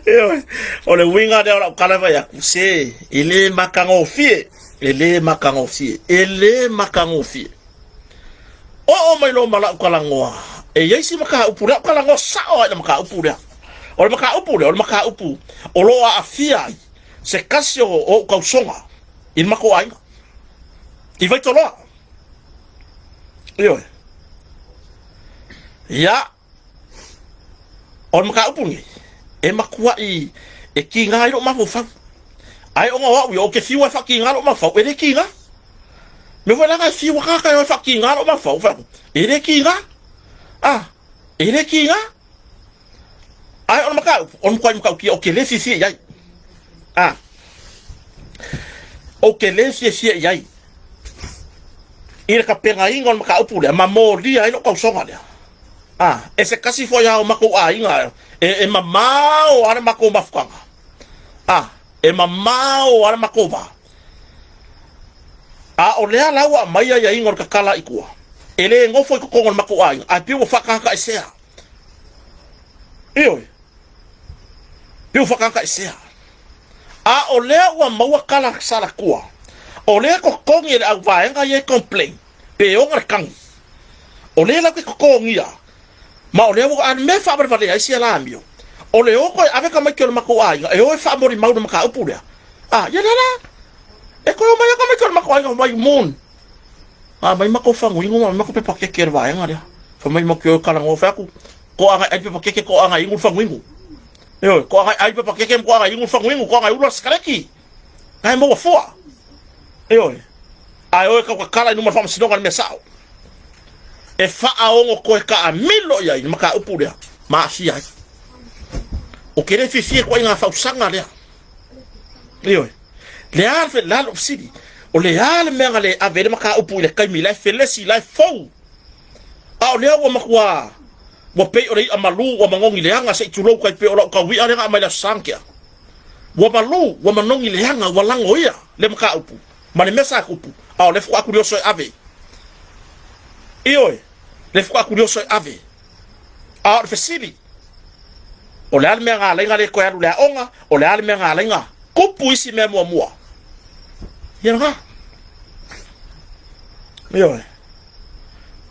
Io, o le winga lea o lau kala vai aku, se, e le makangofie, e le makangofie, e le makangofie. Oo mai loa ma la'u kalagoa, e i ai si mataupu lea, o kalagoa sa'o ai le mataupu lea. O le mataupu lea, o le mataupu o lo o aafia ai se tasi o o'u tausoga i le matou aiga, i Vaitoloa. Ioe. Ia, O le mataupu lenei, e matuaʻi e kīnā ai loʻu mafaufau. Ae ona o aʻu ia, o ke fiu e faakīnā loʻu mafaufau, e le kīnā. Mea foi leaga e fiu akāka e oe faakīnā loʻu mafaufau, fai atu, e le kīnā. A, e le kīnā. Ae o le mataupu, o le matuai matautia ou te le fiafia i ai. A, ou te le fiafia i ai i le tapenaina o le mataupu lea ma molia ai lou tausoga lea. A, e se tasi foi lava o matou aiga e mamao lava le matou mafutaga. A, e mamao lava le matou va. A o lea la ua aumai aiaiga o le tatala i tua, e le nofo i totonu o le matou aiga, ae pei ua faatataesea. Ioe, pei ua faatataesea. A o lea ua maua tala salatua, o lea e totogi e le auvaega ia e complain, pe ona le tagi. O lea latou te totogia, ma o lea ua, a o le mea e faavalevalea ai sia la amio, o le o toe ave tamaiti o le matou aiga e o e faamolimau i le mataupu lea. A, ia lea la, e toe o mai lava tamaiti o le matou aiga mai Moon. A mai matou faguinu ma matou pepa keke i le vaega lea. Fai mai matou te o e talanoa, fai atu, toaga e ai le pepa keke, toaga e inu le faguinu. Ioe, toaga e ai le pepa keke ma toaga e inu le faguinu, toaga e ula le sikareti. Na e maua fua. Ioe. Ae o e tautatala i luma o le faamasinoga i le mea sao. E faaogo toe taamilo i ai le mataupu lea ma aafia ai. Ou te le fiafia i ituaiga fausaga lea. Ioe. Le a le a lou fesili? O le a le mea na le ave ai le mataupu i le taimi la e felesi, la e fou? A o lea ua matua ua pei o le i'a malu ua manogi leaga se i tulou tai pei o lau taui'a lea na aumai i le Aso Sa na tea. Ua malu, ua manogi leaga, ua lagoia le mataupu ma le mea sa tupu, a o lea faatoa tulioso e ave. Ioe, lea faatoa tulioso e ave. A o le fesili, o le a le mea na ala ai na le toe alu i le aoga? O le a le mea na ala ai na tupu isi mea muamua? Ia lena. Ioe.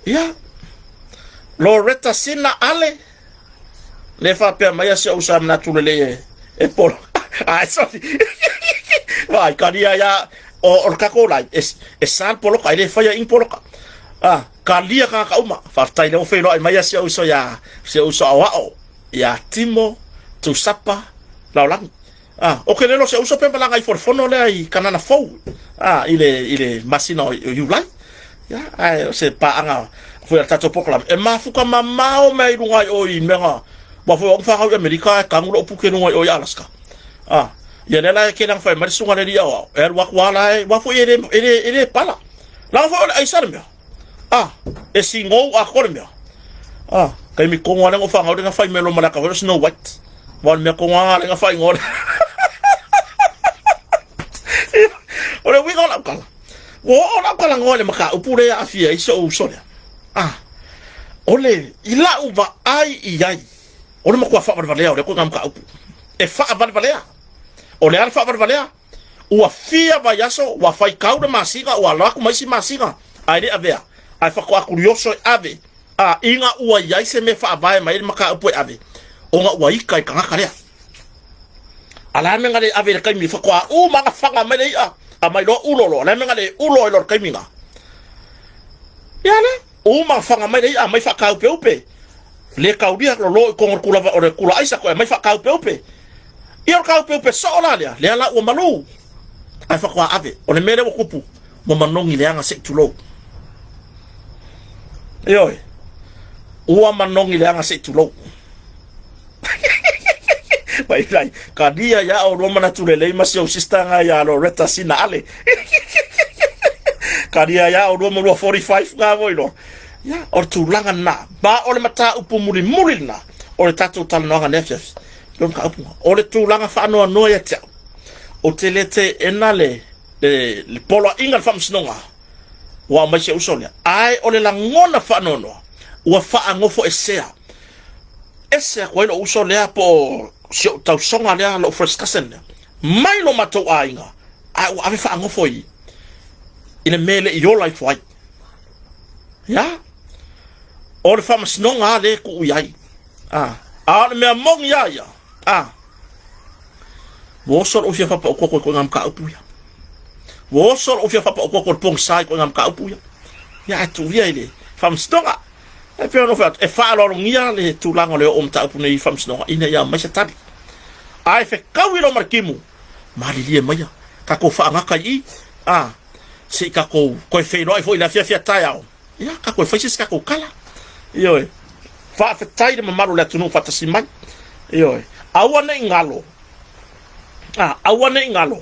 Ia. Loretta Sina Ale, le faapea mai a si ou sa manatu lelei e, e polo. Ai, sorry. Vai, kalia ia, o, o le tatou lai, e, e sa le poloka, e le faia ing poloka. Ah, kalia tagata uma. Faafetai lea ua feiloai mai a si ou uso ia, si ou uso aoao, ia Timo Tusapa Laolagi. Ah, o ke lelo se uso pe malaga ifo le fono lea i Kanana fou, ah, i le, i le masina o Iulai. Ia, ae o se paaga foi a le tatou polokalame. E mafuta mamao mea i luga i o i mea na, ua foi o au fanau i Amerika ae tanu lou puke i luga i o i Alaska. Ah, ia lea la e kele ana fai mai le susuga le alii aoao, e alu atu lava la e, ua foi e le, e le, e le pala. Leaga foi o le aisa le mea. Ah, e sigou atoa le mea. Ah, taimi tonu lava lea na ou fanau lea na fai mai loa ma le ata foi o Snow White. Aua o le mea tonu lava lea na faaigoa lea. O le uiga o lau tala, ua oo lau talanoa i le mataupu lea e aafia ai si ou uso lea. Ah, o le, i lau vaai i ai, o le matua faavalevalea o lea ituaiga mataupu. E faavalevalea. O le a le faavalevalea? Ua fia vaiaso, ua faitau le masina, ua alo atu ma isi masina, ae le avea, ae faatoa kulioso e ave, a ina ua i ai se mea e faavae mai ai le mataupu e ave, ona ua ita i tagata lea. A le a le mea na le ave i le taimi faatoa uma ona faga mai le i'a, aumai loa ulo loa, o le a le mea na le ulo ai loa i le taimi na? Ia lea, uma ona faga mai le i'a, aumai faataupeupe, le taulia lolo i totonu o le kula, o le kula aisa toe aumai faataupeupe. Ia o le taupeupe soo la lea, lea la ua malu, ae faatoa ave. O le mea lea ua tupu, ua manogi leaga se i tulou. Ioe, ua manogi leaga se i tulou. Mai lai, kalia ia o lua manatu lelei ma si ou sister nga ia Loretta Sina Ale. Kalia ia o lua ma lua 45 nga voi loa. Ia, o le tulaga lena. Ma o le mataupu mulimuli lena o le tatou talanoaga nei afiafi. Pei o le mataupu lena. O le tulaga faanoanoa ia te au, ou te le teena le, le, le poloaiga o le faamasinoga ua aumai si ou uso lea. Ae o le lagona faanoanoa, ua faanofoesea ese atu ai lou uso lea po o si ou tausoga lea, lou first cousin lea, mai lo matou aiga, ae ua ave faanofo i, i le mea e le i ola ifo ai. Ia, o le faamasinoga a lea e tuu i ai. A, a o le mea moni a ia, a, ua oso lou fia fapaokoko i ituaiga mataupu ia. Ua oso lou fia fapaokoko i le pogisa i ituaiga mataupu ia. Ia, ae tuu ia i le faamasinoga. E pei ona ou fai atu, e faaaloalogia le tulaga o le oo o mataupu nei i faamasinoga ina ia aumai se tali. Ae fetaui loa ma le timu, malilie maia, tatou faagata i i, a, se i tatou toe feiloai foi i le afiafi a taeao, ia, tatou e fai se isi tatou tala. Ioe. Faafetai le mamalu o le atunuu faatasi mai. Ioe, aua ne i galo, a, aua ne i galo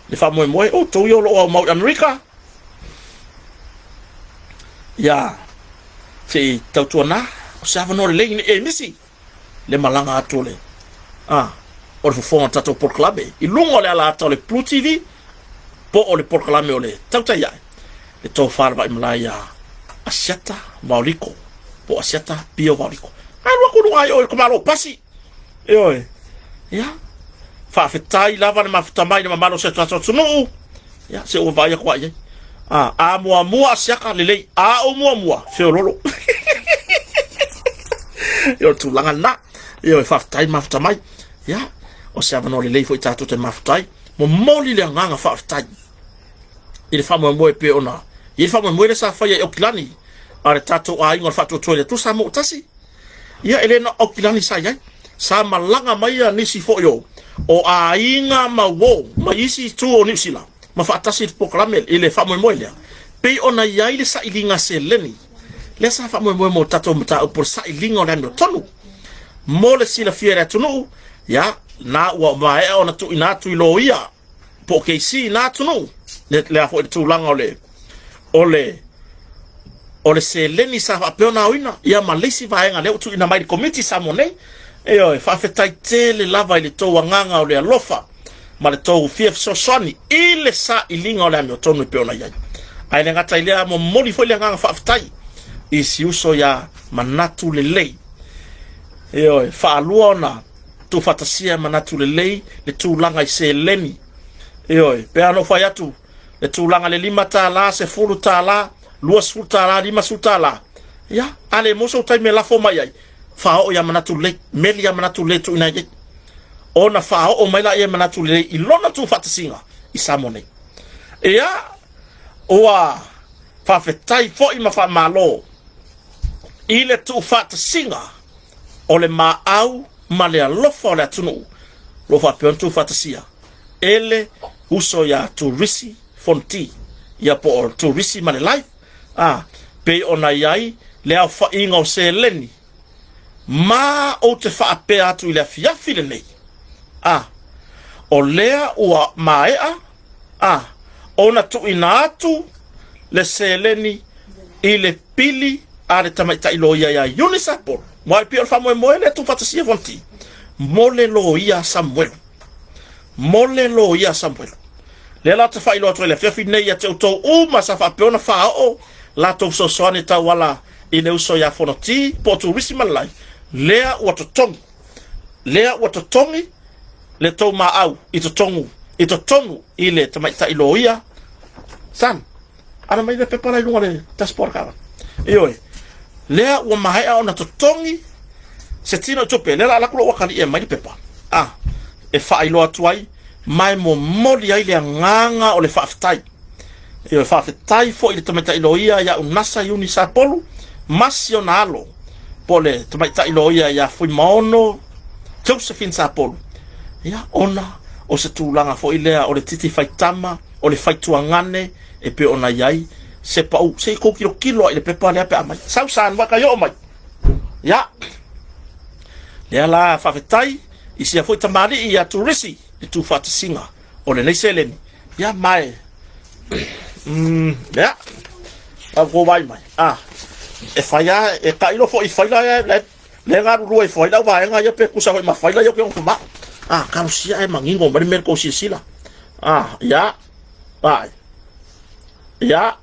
le faamoemoe, outou ia o lo o aumau i Amerika, ia, se i tautuana, o se avanoa lelei ne i e misi le malaga atu o le, a, o le fofoga o le tatou polokalame i luga o le alaata o le Blue TV po o le polokalame o le Tautai Ae, le tofa le vaimalae ia Asiata Vaoliko po o Asiata Pio Vaoliko. Alu atu luga ai o i le malo pasi. Ioe. Ia. Faafetai lava le mafuta mai le mamalu o se tatou atunuu. Ia, se ua vaai atu ai ai. A, a muamua Asiata lelei, a o muamua feololo. Ia, o le tulaga lena. Ioe, faafetai le mafuta mai. Ia, o se avanoa lelei foi tatou te mafuta ai. Momoli le agaga faafetai i le faamoemoe pei ona i le faamoemoe lea sa faia i Aukilani a le tatou aiga o le Faatuatua i le Atua Samoa Tasi. Ia, e le na o Aukilani sa i ai, sa malaga mai ia nisi foi o o aiga ma uo mai isi itu o Niu Sila ma faatasi i le polokalame i le faamoemoe lea, pei ona i ai le sailiga seleni lea sa faamoemoe mo tatou mataupu o le sailiga o le amiotonu. Mo le silafia e le atunuu, ia, na ua maea ona tuuina atu i loia po o KC na atunuu le, le a foi le tulaga o le o le o le seleni sa faapea ona aoina ia ma le isi vaega lea ua tuuina mai i le Komiti i Samoa nei. Ioe, faafetai tele lava i le tou agaga o le alofa ma le tou fia fesoasoani i le sailiga o le amiotonu e pei ona i ai. Ae le gata i lea, momoli foi le agaga faafetai i si uso ia Manatu Lelei. Ioe, faalua ona tuufaatasia e Manatu Lelei le tulaga i seleni. Ioe, pe a na ou fai atu le tulaga le $5, $10, $20, $50, ia, a le maua sou taimi e lafo mai ai, faaoo ia Manatu Lelei, meli ia Manatu Lelei e tuuina ai. Ona faaoo mai laia e Manatu Lelei i lona tuufaatasiga i Samoa nei. Ia, ua faafetai foi ma faamalo i le tuufaatasiga o le maau ma le alofa o le atunuu o lo o faapea ona tuufaatasia e le uso ia Turisi Fonoti, ia po o Turisi ma le Life, a, pei ona i ai le aofaiga o seleni ma ou te faapea atu i le afiafi lenei, a, o lea ua maea, a, ona tuuina atu le seleni i le pili a le tamaitai loia ia Eunice Apolo. Aua e pei o le faamoemoe lea tuufaatasia Fonoti mo le loia a Samuelu. Mo le loia a Samuelu. Lea la ou te faailoa atu ai i le afiafi lenei ia te outou uma sa faapea ona faaoo latou fesoasoani e tauala i le uso ia Fonoti po o Turisi ma le lai, lea ua totogi, lea ua totogi le tou maau i totonu, i totonu i le tamaitai loia Sam. Ala mai le pepa la i luga o le dashboard kava. Ioe, lea ua maea ona totogi se tino i tupe, lea la alaku lou akalii e mai le pepa, a, e faailoa atu ai, ma e momoli ai le agaga o le faafetai. Ioe, faafetai foi i le tamaitai loia ia Unasa Iuni Sapolu, ma si ona alo, po o le tamaitai loia ia Fuimaono Josephine Sapolu, ia, ona o se tulaga foi lea o le titi faitama, o le faituagane e pei ona i ai se pau. Se i kou kilokilo i le pepa lea pe a mai. Sau san wa ka i oo mai. Ia. Lea la faafetai i sia foi tamalii ia Turisi i tuufaatasiga o lenei seleni. Ia ma e lea. Au kou vai mai. Ah. E fai a, e tailo foi i faila e, le, le galulue ifo ai lau vaega ia pe tusa foi ma faila ia ou te nofo Ah, talosia e manino mai le mea le tou silasila. Ah, ia, ai. Ia,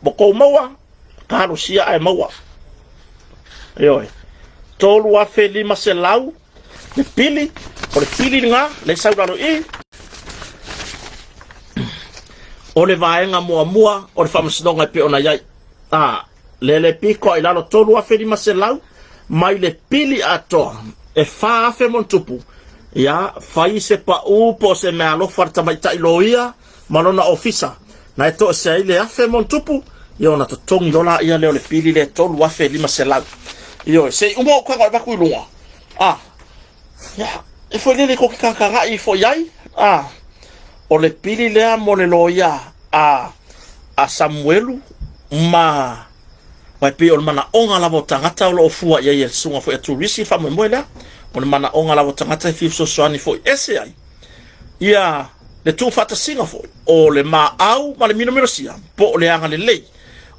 ua tou maua, talosia ae maua. Ioe, 3,500 le pili, o le pili lena, le sau lalo i. O le vaega muamua o le faamasinoga e pei ona i ai. Ah, Lele piko i lalo 3,500 mai le pili atoa e 4,000 ma ona tupu. Ia, fai se pau po o se meaalofa a le tamaitai loia ma lona ofisa, na e toese ai le 1,000 ma ona tupu, ia ona totogi loa laia lea o le pili lea e 3,500. Ioe, se i uma ou tago e avatu i luga. A, ia, e foi lele tou te tagatagai ifo i ai. A, o le pili lea mo le loia a a Samuelu ma ma e pei o le manaoga lava o tagata o lo o fua i ai e le susuga foi a Turisi le faamoemoe lea. O le manaoga lava o tagata e fia fesoasoani foi ese ai ia le tuufaatasiga foi o le maau ma le minominosia po o le agalelei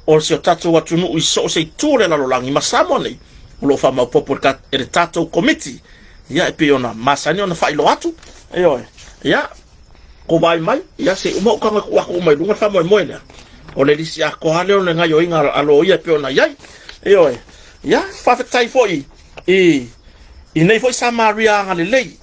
o si o tatou atunuu i so o se itu o le lalolagi ma Samoa nei o lo o faamaopoopo e le tatou Komiti, ia e pei ona masani ona faailoa atu. Ioe, ia ko vaai mai, ia se uma ou tago e atu uma i luga le faamoemoe lea. O le lisi atoa lea o le gaioiga a loia e pei ona i ai. Ioe, ia faafetai foi i i nei foi Samaria agalelei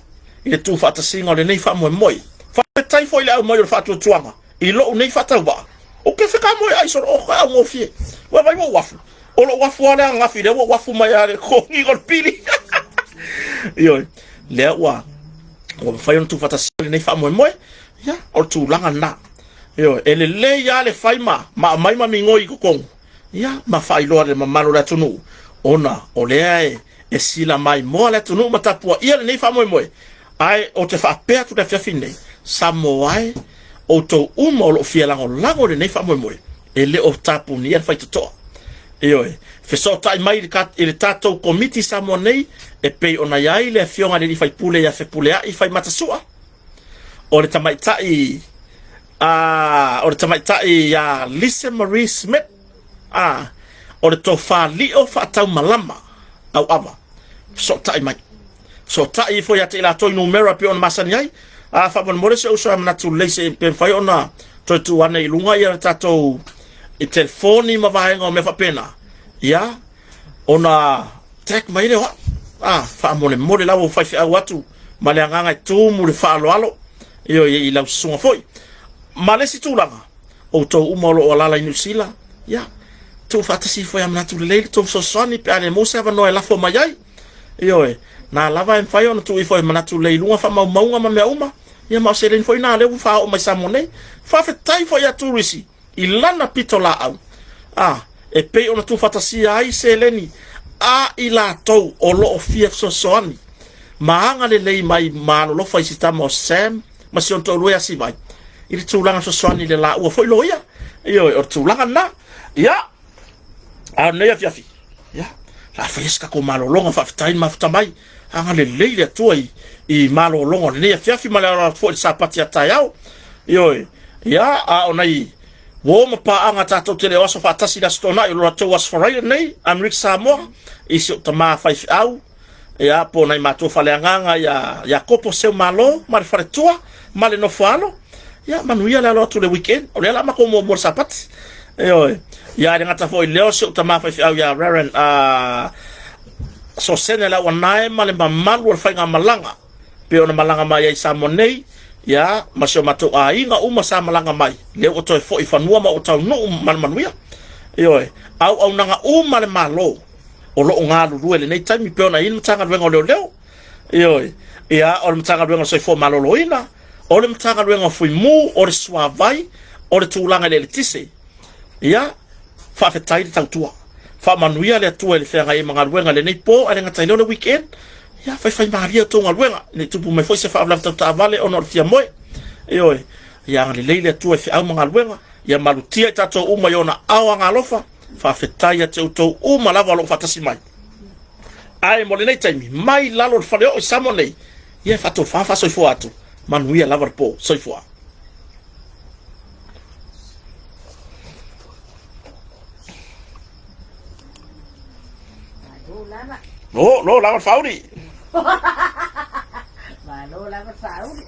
i le tuufaatasiga o lenei faamoemoe. Faafetai foi i le aumai o le faatuatuaga i lou nei faatauvaa. Ou te fekamoeai solo o ka augofie. Ua vai ua afu. O lou afu lea ananafi lea ua afu mai a le kogi o le pili. Ioe, lea ua ua mafai ona tuufaatasia lenei faamoemoe. Ia, o le tulaga lena. Ioe, e lelei lava le fai ma ma aumai ma migoi i totonu. Ia, ma faailoa i le mamalu o le atunuu ona o lea e e sila maimoa le atunuu ma tapuaia lenei faamoemoe. Ae ou te faapea atu i le afiafi nei, Samoa e, outou uma o lo o fia lagolago i lenei faamoemoe, e le o tapunia le faitotoa. Ioe, fesootai mai i le tatou Komiti i Samoa nei, e pei ona i ai le Afioga i le Alii Faipule ia Fepuleai Faimatasua, o le tamaitai a o le tamaitai ia Lisa Marie Smith, a o le Tofa Lio Faataumalama Auava, fesootai mai. Fesootai ifo ia te i latou i numera e pei ona masani ai. A faamolemole si ou uso a manatu lelei se pe mafai ona toe tuu ane i luga ia le tatou i telefoni ma vaega o mea faapena. Ia, ona tag mai lea o au. A, faamolemole lava ua faifeau atu ma le agaga e tumu le faaaloalo ioe i lau susuga foi. Ma le isi tulaga, outou uma o lo o alaala i Niu Sila, ia, tuufaatasi ifo ia manatu lelei le tou fesoasoani pe a le maua se avanoa e lafo mai ai. Ioe, na lava e mafai ona tuu ifo e manatu lelei i luga faamaumauga ma mea uma, ia ma o seleni foi na lea ua faaoo mai Samoa nei. Faafetai foi ia Turisi i lana pitolaau, a, e pei ona tuufaatasia ai seleni a i latou o lo o fia fesoasoani ma agalelei mai ma alolofa i si tama o Sam ma si ona toalua ia Sivai i le tulaga fesoasoani i le laua foi loia. Ioe, o le tulaga lena. Ia, a o lenei afiafi, ia, la faia se tatou malologa, faafetai le mafuta mai, agalelei le Atua i, i malologa o lenei afiafi ma le alo atu foi i le Sapati a taeao. Ioe, ia, a o nai uo ma paaga tatou te le o aso faatasi i le Aso Toonai o lo latou Aso Faraile nei, Amerika Samoa, i si ou tamā faifeau, ia, po o nai matua faaleagaga ia Iakopo Seumalo ma le faletua ma le nofoaalo. Ia, manuia le alo atu le weekend. O lea la matou muamua le Sapati. Ioe. Ia, e le gata foi i lea o si ou tama faifeau ia Reverend Sosene Lauanae ma le mamalu o le faigamalaga pei ona malaga mai ai i Samoa nei, ia, ma si o matou aiga uma sa malaga mai, lea ua toe foi i fanua ma ua taunuu ma le manuia. Ioe, auaunaga uma a le Malo o lo o galulue i lenei taimi pei ona i ai le Matagaluega o Leoleo, ioe, ia, o le Matagaluega o le Soifua Maloloina, o le Matagaluega o Fuimu, o le Suavai, o le tulaga i le eletise. Ia, faafetai le tautua. Faamanuia le Atua i le feagai ai ma galuega i lenei po, ae le gata i lea o le weekend. Ia, faifaimalie a outou galuega, ne i tupu mai foi se faalavelave tau taavale ona o le fiamoe. Ioe, ia agalelei le Atua i feau ma galuega, ia malutia i tatou uma i ona aao agalofa. Faafetai ia te outou uma lava o lo o faatasi mai. Ae mo lenei taimi, mai lalo o le faleoo i Samoa nei, ia e faatofa faasoifua atu, manuia lava le po. Soifua. Lo, lo lava le faauli. Malo lava le faauli.